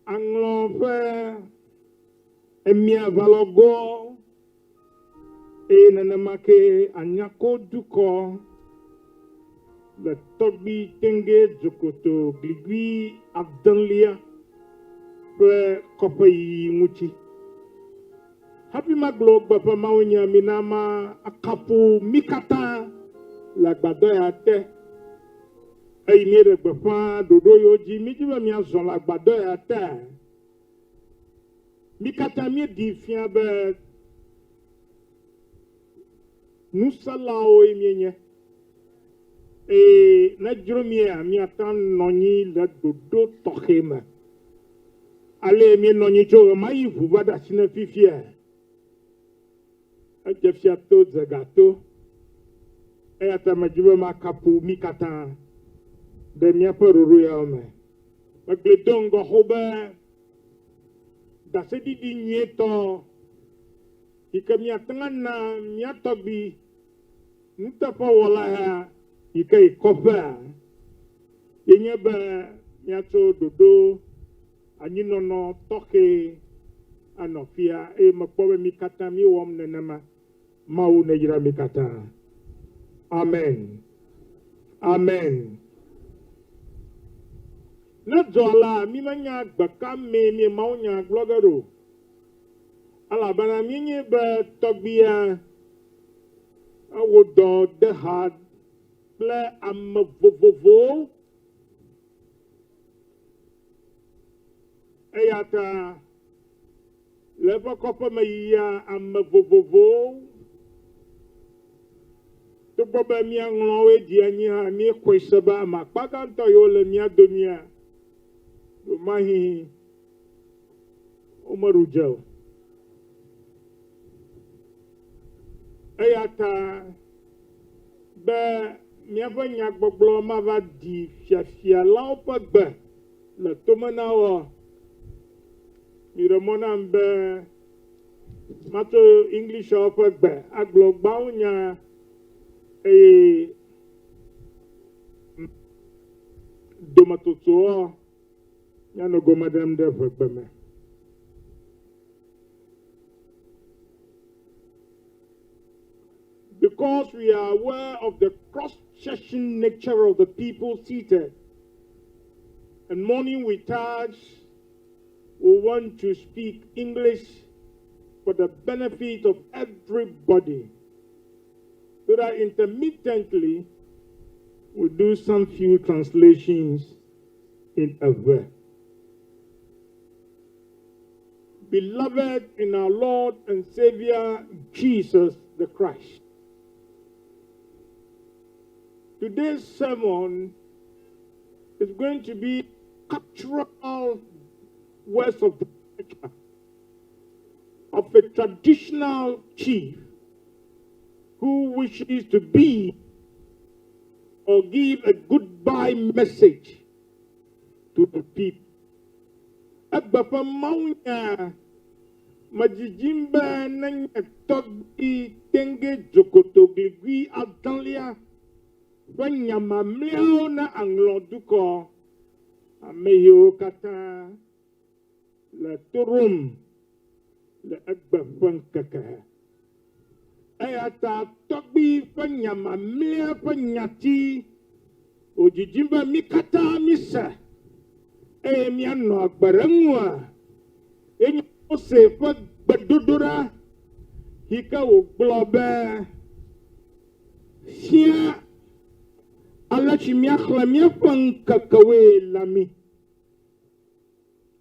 aŋlɔ ƒe emiaʋalɔgoa eye nenema ke anyako dukɔ le tɔgbi tenge dzokoto gligui adelia ƒe kɔƒeyiyi ŋuti. Hafi magblɔ gbeƒã mawunya mina ma akafu mí katã le agbadɔ ya te. Eyi míeɖe gbeƒã ɖoɖo yiwo dzi mídi be míazɔ le agbadɔ ya tea, mí katã míeɖee fia be nusẽlawoe míenye. Eye ne edzro mía, míate ŋu anɔ anyi le ɖoɖo tɔxɛ me. Ale míenɔ anyi tso ɣemaɣi ŋu va ɖe asi ne fifia. Edze fia to dze ga to. Eya ta medi be makafu mí katã ɖe míaƒe ɖoɖo yawo me. Megblɔe do ŋgɔ xoxo be ɖaseɖiɖi nyuietɔ yi ke míate ŋu ana mía tɔgbui nuteƒewɔla ya yi ke yi kɔƒea ye nye be míatso ɖoɖo anyinɔnɔ tɔxɛ anɔ fia eye mekpɔ be mí katã míewɔm nenema. Mawu neyra mi katã. Amen. Amen. Ne dzɔ la, mímenya gbe ka mee mie mawunya gblɔ ge ɖo o. Elabena míenyae be tɔgbuia ewɔ dɔ de ha kple ame vovovowo. Eya ta le eƒe kɔƒeme yia ame vovovowo. Togbɔ be mía ŋlɔwoe dzi anyi hã, míexɔe se be ame akpa gãtɔ yiwo le mía domea, ɖewomahi womeɖu dze o. Eya ta be míaƒe nyagbɔgblɔ mava ɖi fiafialawo ƒe gbe le tome na woa, miɖe mɔ nam be matso Englishawo ƒe gbe agblɔ gbawunya eye dometsotsoa míanɔ gɔme ɖem ɖe ʋegbe me. Because we are aware of the cross-section nature of the people seated and mourning with us, we want to speak English for the benefit of everybody, so that intermittently we do some few translations in Ewe. Beloved in our Lord and Savior Jesus the Christ. Today's sermon is going to be cultural words of of a traditional chief who wishes to be or give a goodbye message to the people. Egbe ƒe mawunya medzidzim be nenye tɔgbui tenge dzokoto gligui adãlia ƒe nya mamlɛawo na aŋlɔ dukɔ ame yiwo katã le to ɖom le egbe ƒe ŋkeke. Eya ta tɔgbui ƒe nya mamlɛa ƒe nyati. Wòdzidzim be mí katã míse eye míanɔ agbe ɖe eŋua, ye nye Mose ƒe gbedodoɖa yi ke wògblɔ be, Fia ale si míaxlẽ míaƒe ŋkekewoe la mí.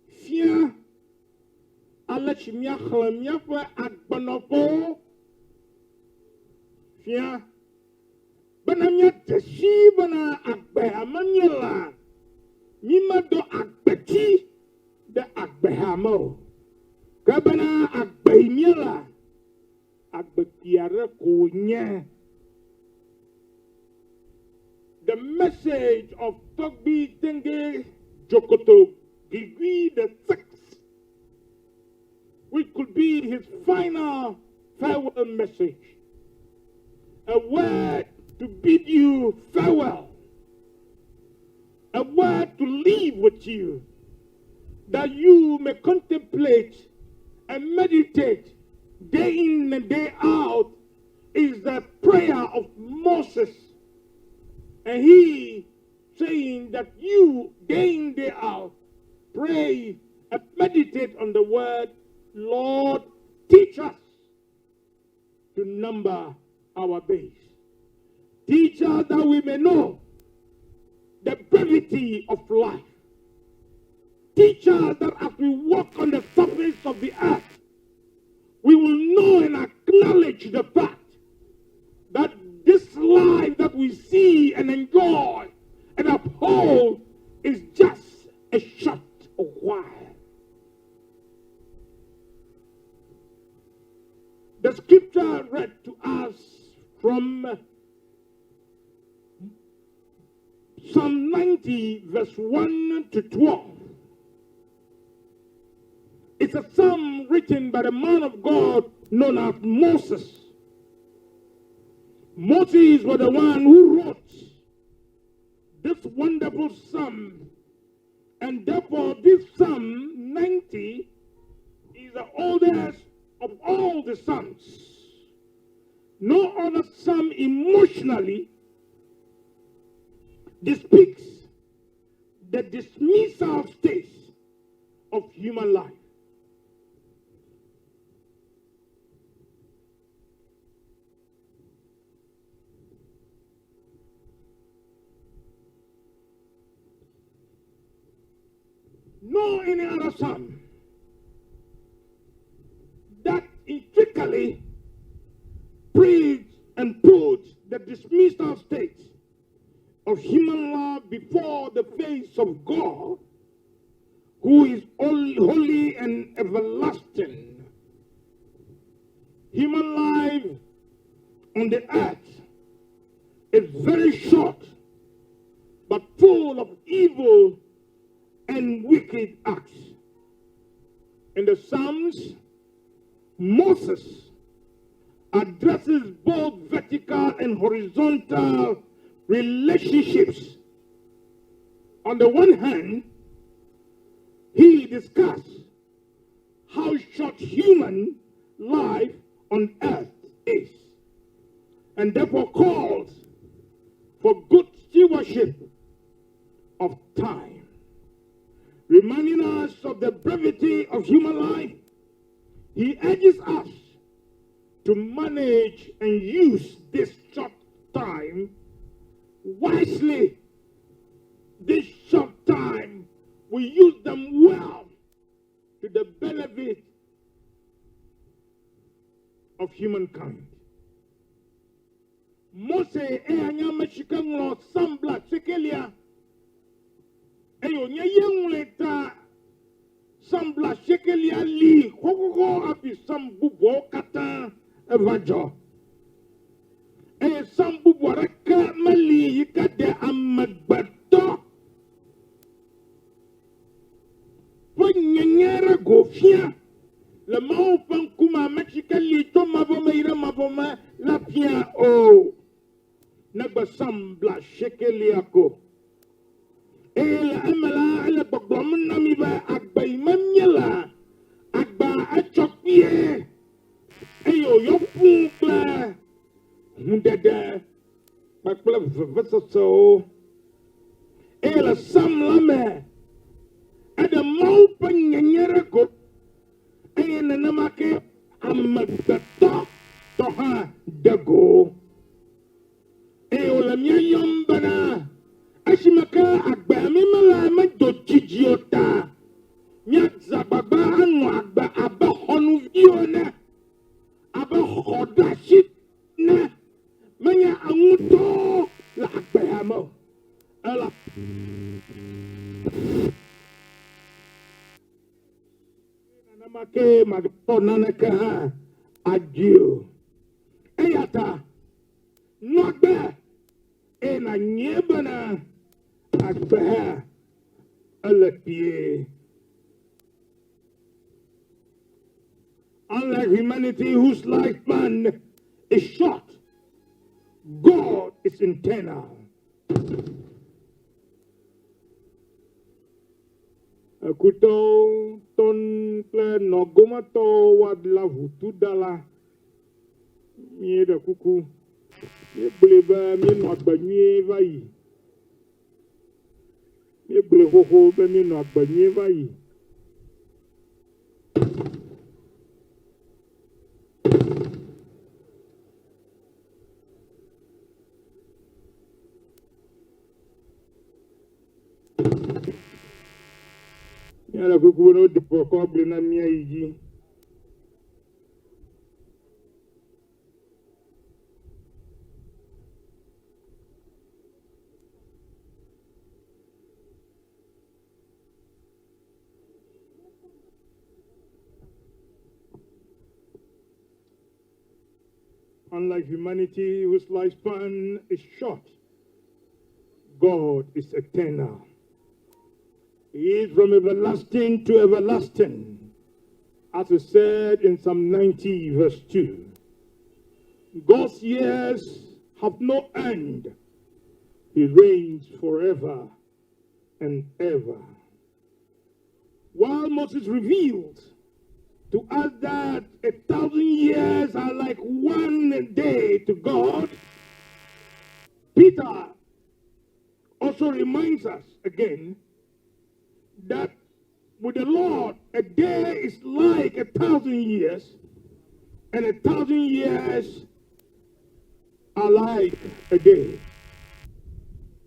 Fia ale si míaxlẽ míaƒe agbenɔƒewo. Fia bena míadze sii bena agbe ame míelea, mímeɖo agbetsi ɖe agbeha me o, ke bena agbe yi míelea, agbe kpui aɖe ko wònye. The message of Tɔgbui Tenge Dzokoto Gligui the Sixth, which could be his final farewell message, a word to bid you farewell, a word to leave with you, that you may contemplate and meditate day in and day out, is the prayer of Moses. And he saying that you, day in, day out, pray and meditate on the word, Lord, teach us to number our days. Teach us that we may know the brevity of life. Teach us that as we walk on the surface of the earth, we will know and acknowledge the fact that this life that we see and enjoy and uphold is just a short while. The scripture read to us from Psalm 90, verse 1 to 12. It's a psalm written by the man of God known as Moses. Moses was the one who wrote this wonderful psalm, and therefore this Psalm 90 is the oldest of all the psalms. No other psalm emotionally depicts the dismissal state of human life. No any other psalm that intricately preach and put the dismissal state of human love before the face of God, who is holy and everlasting. Human life on the earth is very short, but full of evil and wicked acts. In the Psalms, Moses addresses both vertical and horizontal relationships. On the one hand, he discusses how short human life on earth is, and therefore calls for good stewardship of time, reminding us of the brevity of human life. He urges us to manage and use this short time wisely. This short time, we use them well to the benefit of humankind. Mose eya nye ame si ke ŋlɔ Psalm blaasiekelia eye wònye ye ŋlɔe ta Psalm blaasiekelia li xoxoxo hafi Psalm bubuawo katã eva dzɔ. Eye Psalm bubu aɖeke meli yi ke ɖe amegbetɔ ƒe nyenye ɖe go fia le Mawu ƒe ŋkume, ame si ke li tso mavɔ me yi ɖe mavɔ me la fia o, negbe Psalm blaasiekelia ko. Eye le eme la, ele gbɔgblɔm na mi be agbe yi me míelea, agbea etsɔ kpuie, eye wòyɔ fũu kple hũɖeɖe kpakple vevesesewo. Eye le Psalm la me, eɖe Mawu ƒe nyenye ɖe go, eye nenema ke amegbetɔ tɔ hã ɖe go. Eye wòle mía yɔm bena, esime ke agbea mí mele medo dzidzi o ta, míadze agbagba anɔ agbe abe xɔnuviwo ene, abe xɔɖeasi ene, menye eŋutɔ le agbea me o. Ela. Nenema kee màgakpɔ naneke hã adi o. Eya ta nɔ agbe eye nànyae bena agbe hã ele kpuie. Unlike humanity whose lifespan is short, God is eternal. Ekutɔwo, tɔn kple nɔgometɔwo woabla ʋutudala. Míeɖe kuku, míegblɔe be míenɔ agbe nyuie va yi. Míegblɔe xoxo be míenɔ agbe nyuie va yi. Míaɖe kuku be ne woɖi ƒo kɔ gblɔe na míayi dzi. Unlike humanity whose lifespan is short, God is eternal. He is from everlasting to everlasting, as is said in Psalm 90, verse 2. God's years have no end. He reigns forever and ever. While Moses revealed to us that 1,000 years are like one day to God, Peter also reminds us again that with the Lord, a day is like 1,000 years, and 1,000 years are like a day.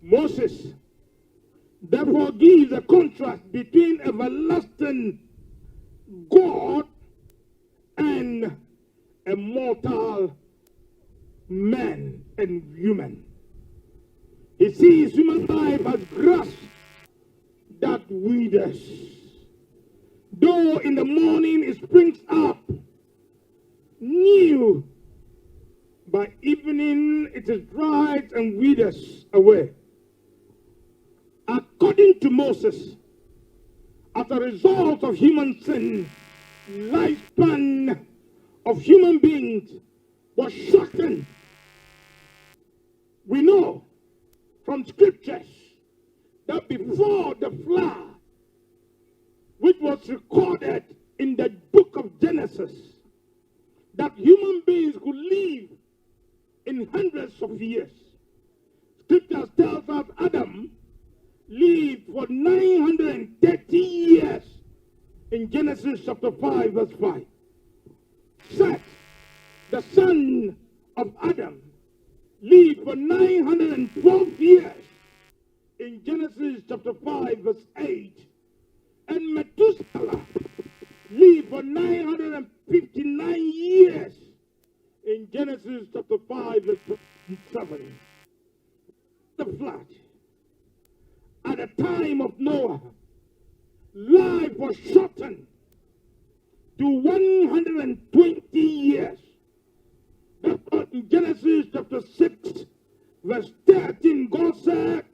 Moses therefore gives a contrast between everlasting God and a mortal man and human. He sees human life as grass that withers. Though in the morning it springs up new, by evening it is dried and withers away. According to Moses, as a result of human sin, lifespan of human beings was shortened. We know from scriptures that before the flood, which was recorded in the book of Genesis, that human beings could live in hundreds of years. Scriptures tells us Adam lived for 930 years in Genesis chapter 5, verse 5. Seth, the son of Adam, lived for 912 years in Genesis chapter 5, verse 8. And Methuselah lived for 959 years in Genesis chapter 5, verse 7. The flood. At the time of Noah, life was shortened to 120 years. In Genesis chapter 6, verse 13, God said,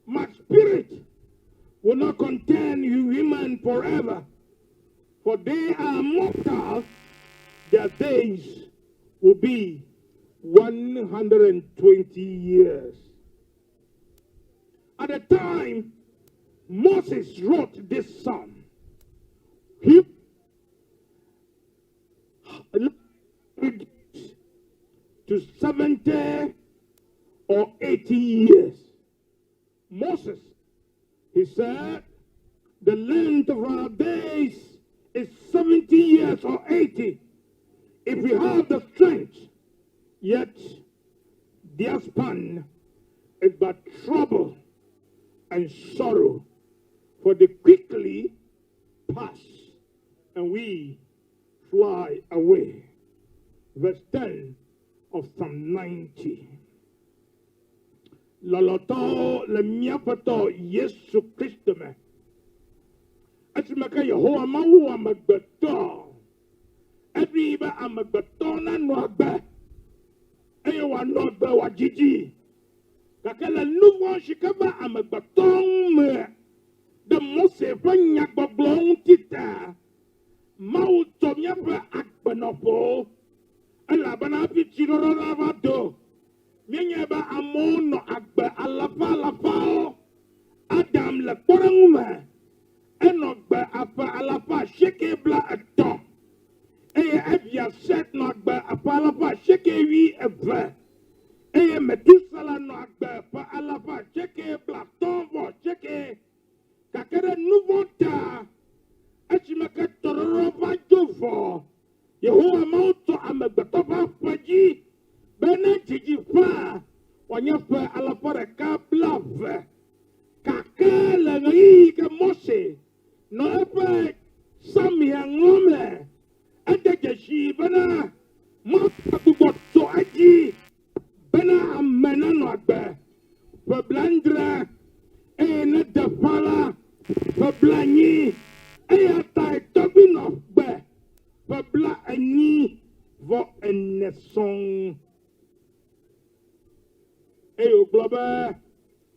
My spirit will not contend with human forever, for they are mortal, their days will be 120 years. At the time Moses wrote this psalm, he to 70 or 80 years. Moses He said, The length of our days is 70 years or 80. If we have the strength, yet their span is but trouble and sorrow, for they quickly pass and we fly away. Verse 10 of Psalm 90. Lɔlɔ̃tɔwo le mía Aƒetɔ Yesu Kristo me. Esime ke Yehowa Mawu wɔ amegbetɔ, eɖoe be amegbetɔ nanɔ agbe eye wòanɔ agbe wòadidi. Gake le nu vɔ̃ si ke va amegbetɔ ŋu me ɖe Mose ƒe nyagbɔgblɔ ŋuti ta, Mawu tsɔ míaƒe agbenɔƒewo, elabena hafi tsiɖɔɖɔ nava do, Míenyae be amewo nɔ agbe alafa alafawo. Adam le kpɔɖeŋu me, enɔ agbe aƒe alafa asieke bla etɔ̃, eye evia Set nɔ agbe aƒe alafa asieke wui eve, eye Metusala nɔ agbe ƒe alafa asieke bla atɔ̃ vɔ asieke. Gake ɖe nuvɔ̃ ta, esime ke tɔɖɔɖɔ va dzo vɔ, Yehowa Mawu tsɔ amegbetɔ ƒe aƒe dzi be ne dzidzi ƒea wòanye ƒe alafa ɖeka blaeve. Gake le ɣeyiɣi ke Mose nɔ eƒe psalmia ŋlɔm le, ede dzesii bena Mawu gbugbɔ tso edzi bena ame nanɔ agbe ƒe blaadre, eye ne de ƒã la, ƒe blaenyi. Eya tae tɔgbui nɔ agbe ƒe blaenyi vɔ ene sɔŋ. Eye wògblɔ be,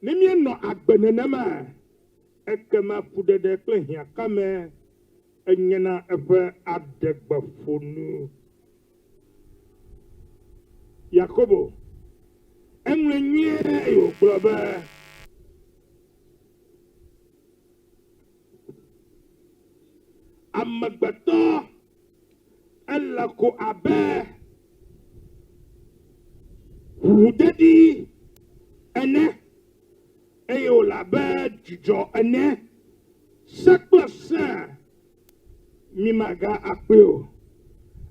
Ne míenɔ agbe nenema, ekema fuɖeɖe kple hiãkame enyena eƒe adegbeƒonu. Yakobo, eŋlɔe nyuie eye wògblɔ be, Amegbetɔ ele ko abe ʋuʋudedi ene, eye wòle abe dzudzɔ ene. Se kple sẽ mímaga akpɔe o.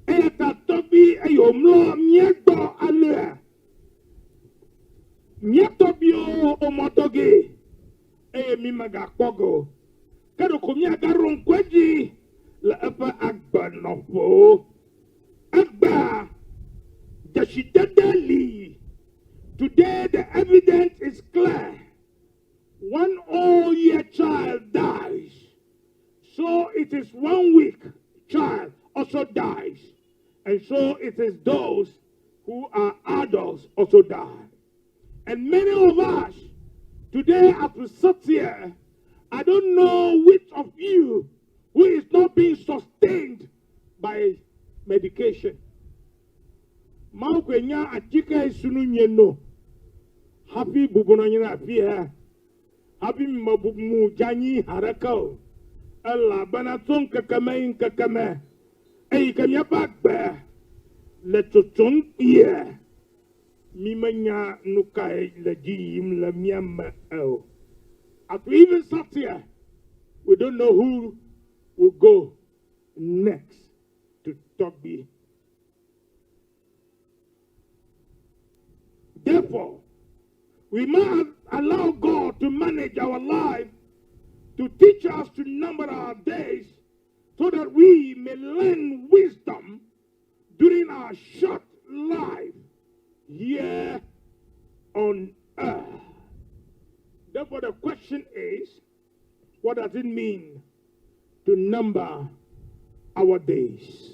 Eya ta tɔgbui eye wòmlɔ mía gbɔ alea, mía tɔgbuiwo womɔtɔ gee eye mímegakpɔ ge o. Ke ɖeko míagaɖo ŋku edzi le eƒe agbenɔƒewo. Egbea, dzesidede li. Today the evidence is clear. One old year child dies, so it is one week child also dies, and so it is those who are adults also die. And many of us today, as we sit here, I don't know which of you who is not being sustained by medication. Mawu koe nya atike sunu mieno hafi bubunɔ anyi ɖe afi ya hafi mebu mu dze anyi haɖeke o elabena tso ŋkeke me yi ŋkeke me eyi ke míaƒe agbe le tsotsom kpuie mi menya nu kae le dzi yim le mía me o. As we even sat here, we don't know who will go next to Togbi. Therefore, we must allow God to manage our life, to teach us to number our days, so that we may learn wisdom during our short life here on earth. Therefore, the question is what does it mean to number our days?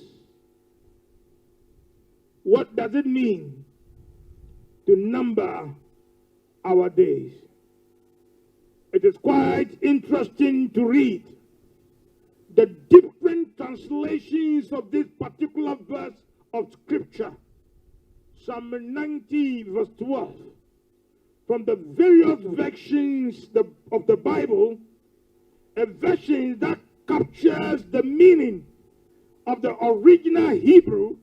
What does it mean to number our days? It is quite interesting to read the different translations of this particular verse of scripture. Psalm 90, verse 12. From the various versions of the Bible, a version that captures the meaning of the original Hebrew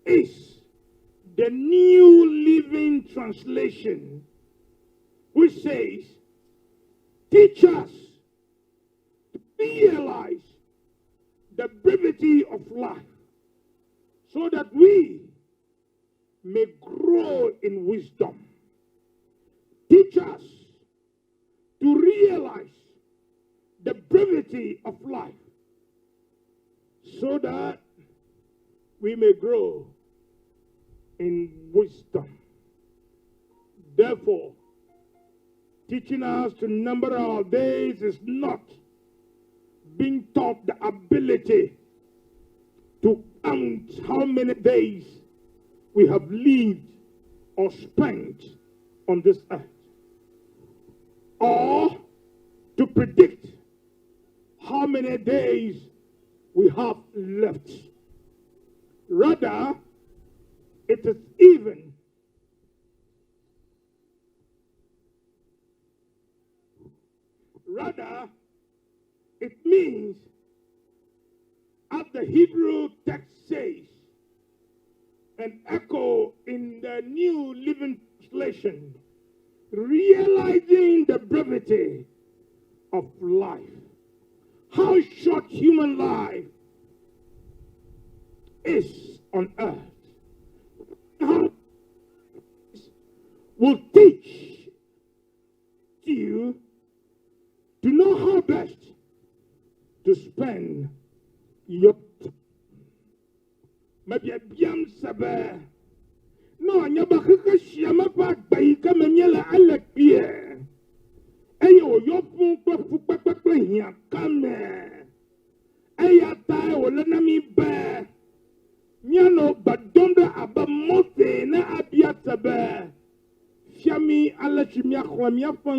is the New Living Translation, which says, Teach us to realize the brevity of life so that we may grow in wisdom. Teach us to realize the brevity of life so that we may grow in wisdom. Therefore, teaching us to number our days is not being taught the ability to count how many days we have lived or spent on this earth, or to predict how many days we have left. Rather, it is even Rather, it means, as the Hebrew text says, and echo in the New Living Translation, realizing the brevity of life. How short human life is on earth. How will teach you to know how best to spend your time. Mebiabiam se be, ne wòanye be xexe sia me ƒe agbe yi ke me míele ele kpuie, eye wòyɔ fũu kple fukpekpe kple hiãkame. Eya tae wòle na mí be míanɔ gbe dom ɖa abe Mose ene abia se be, Fia mí ale si míaxlẽ míaƒe.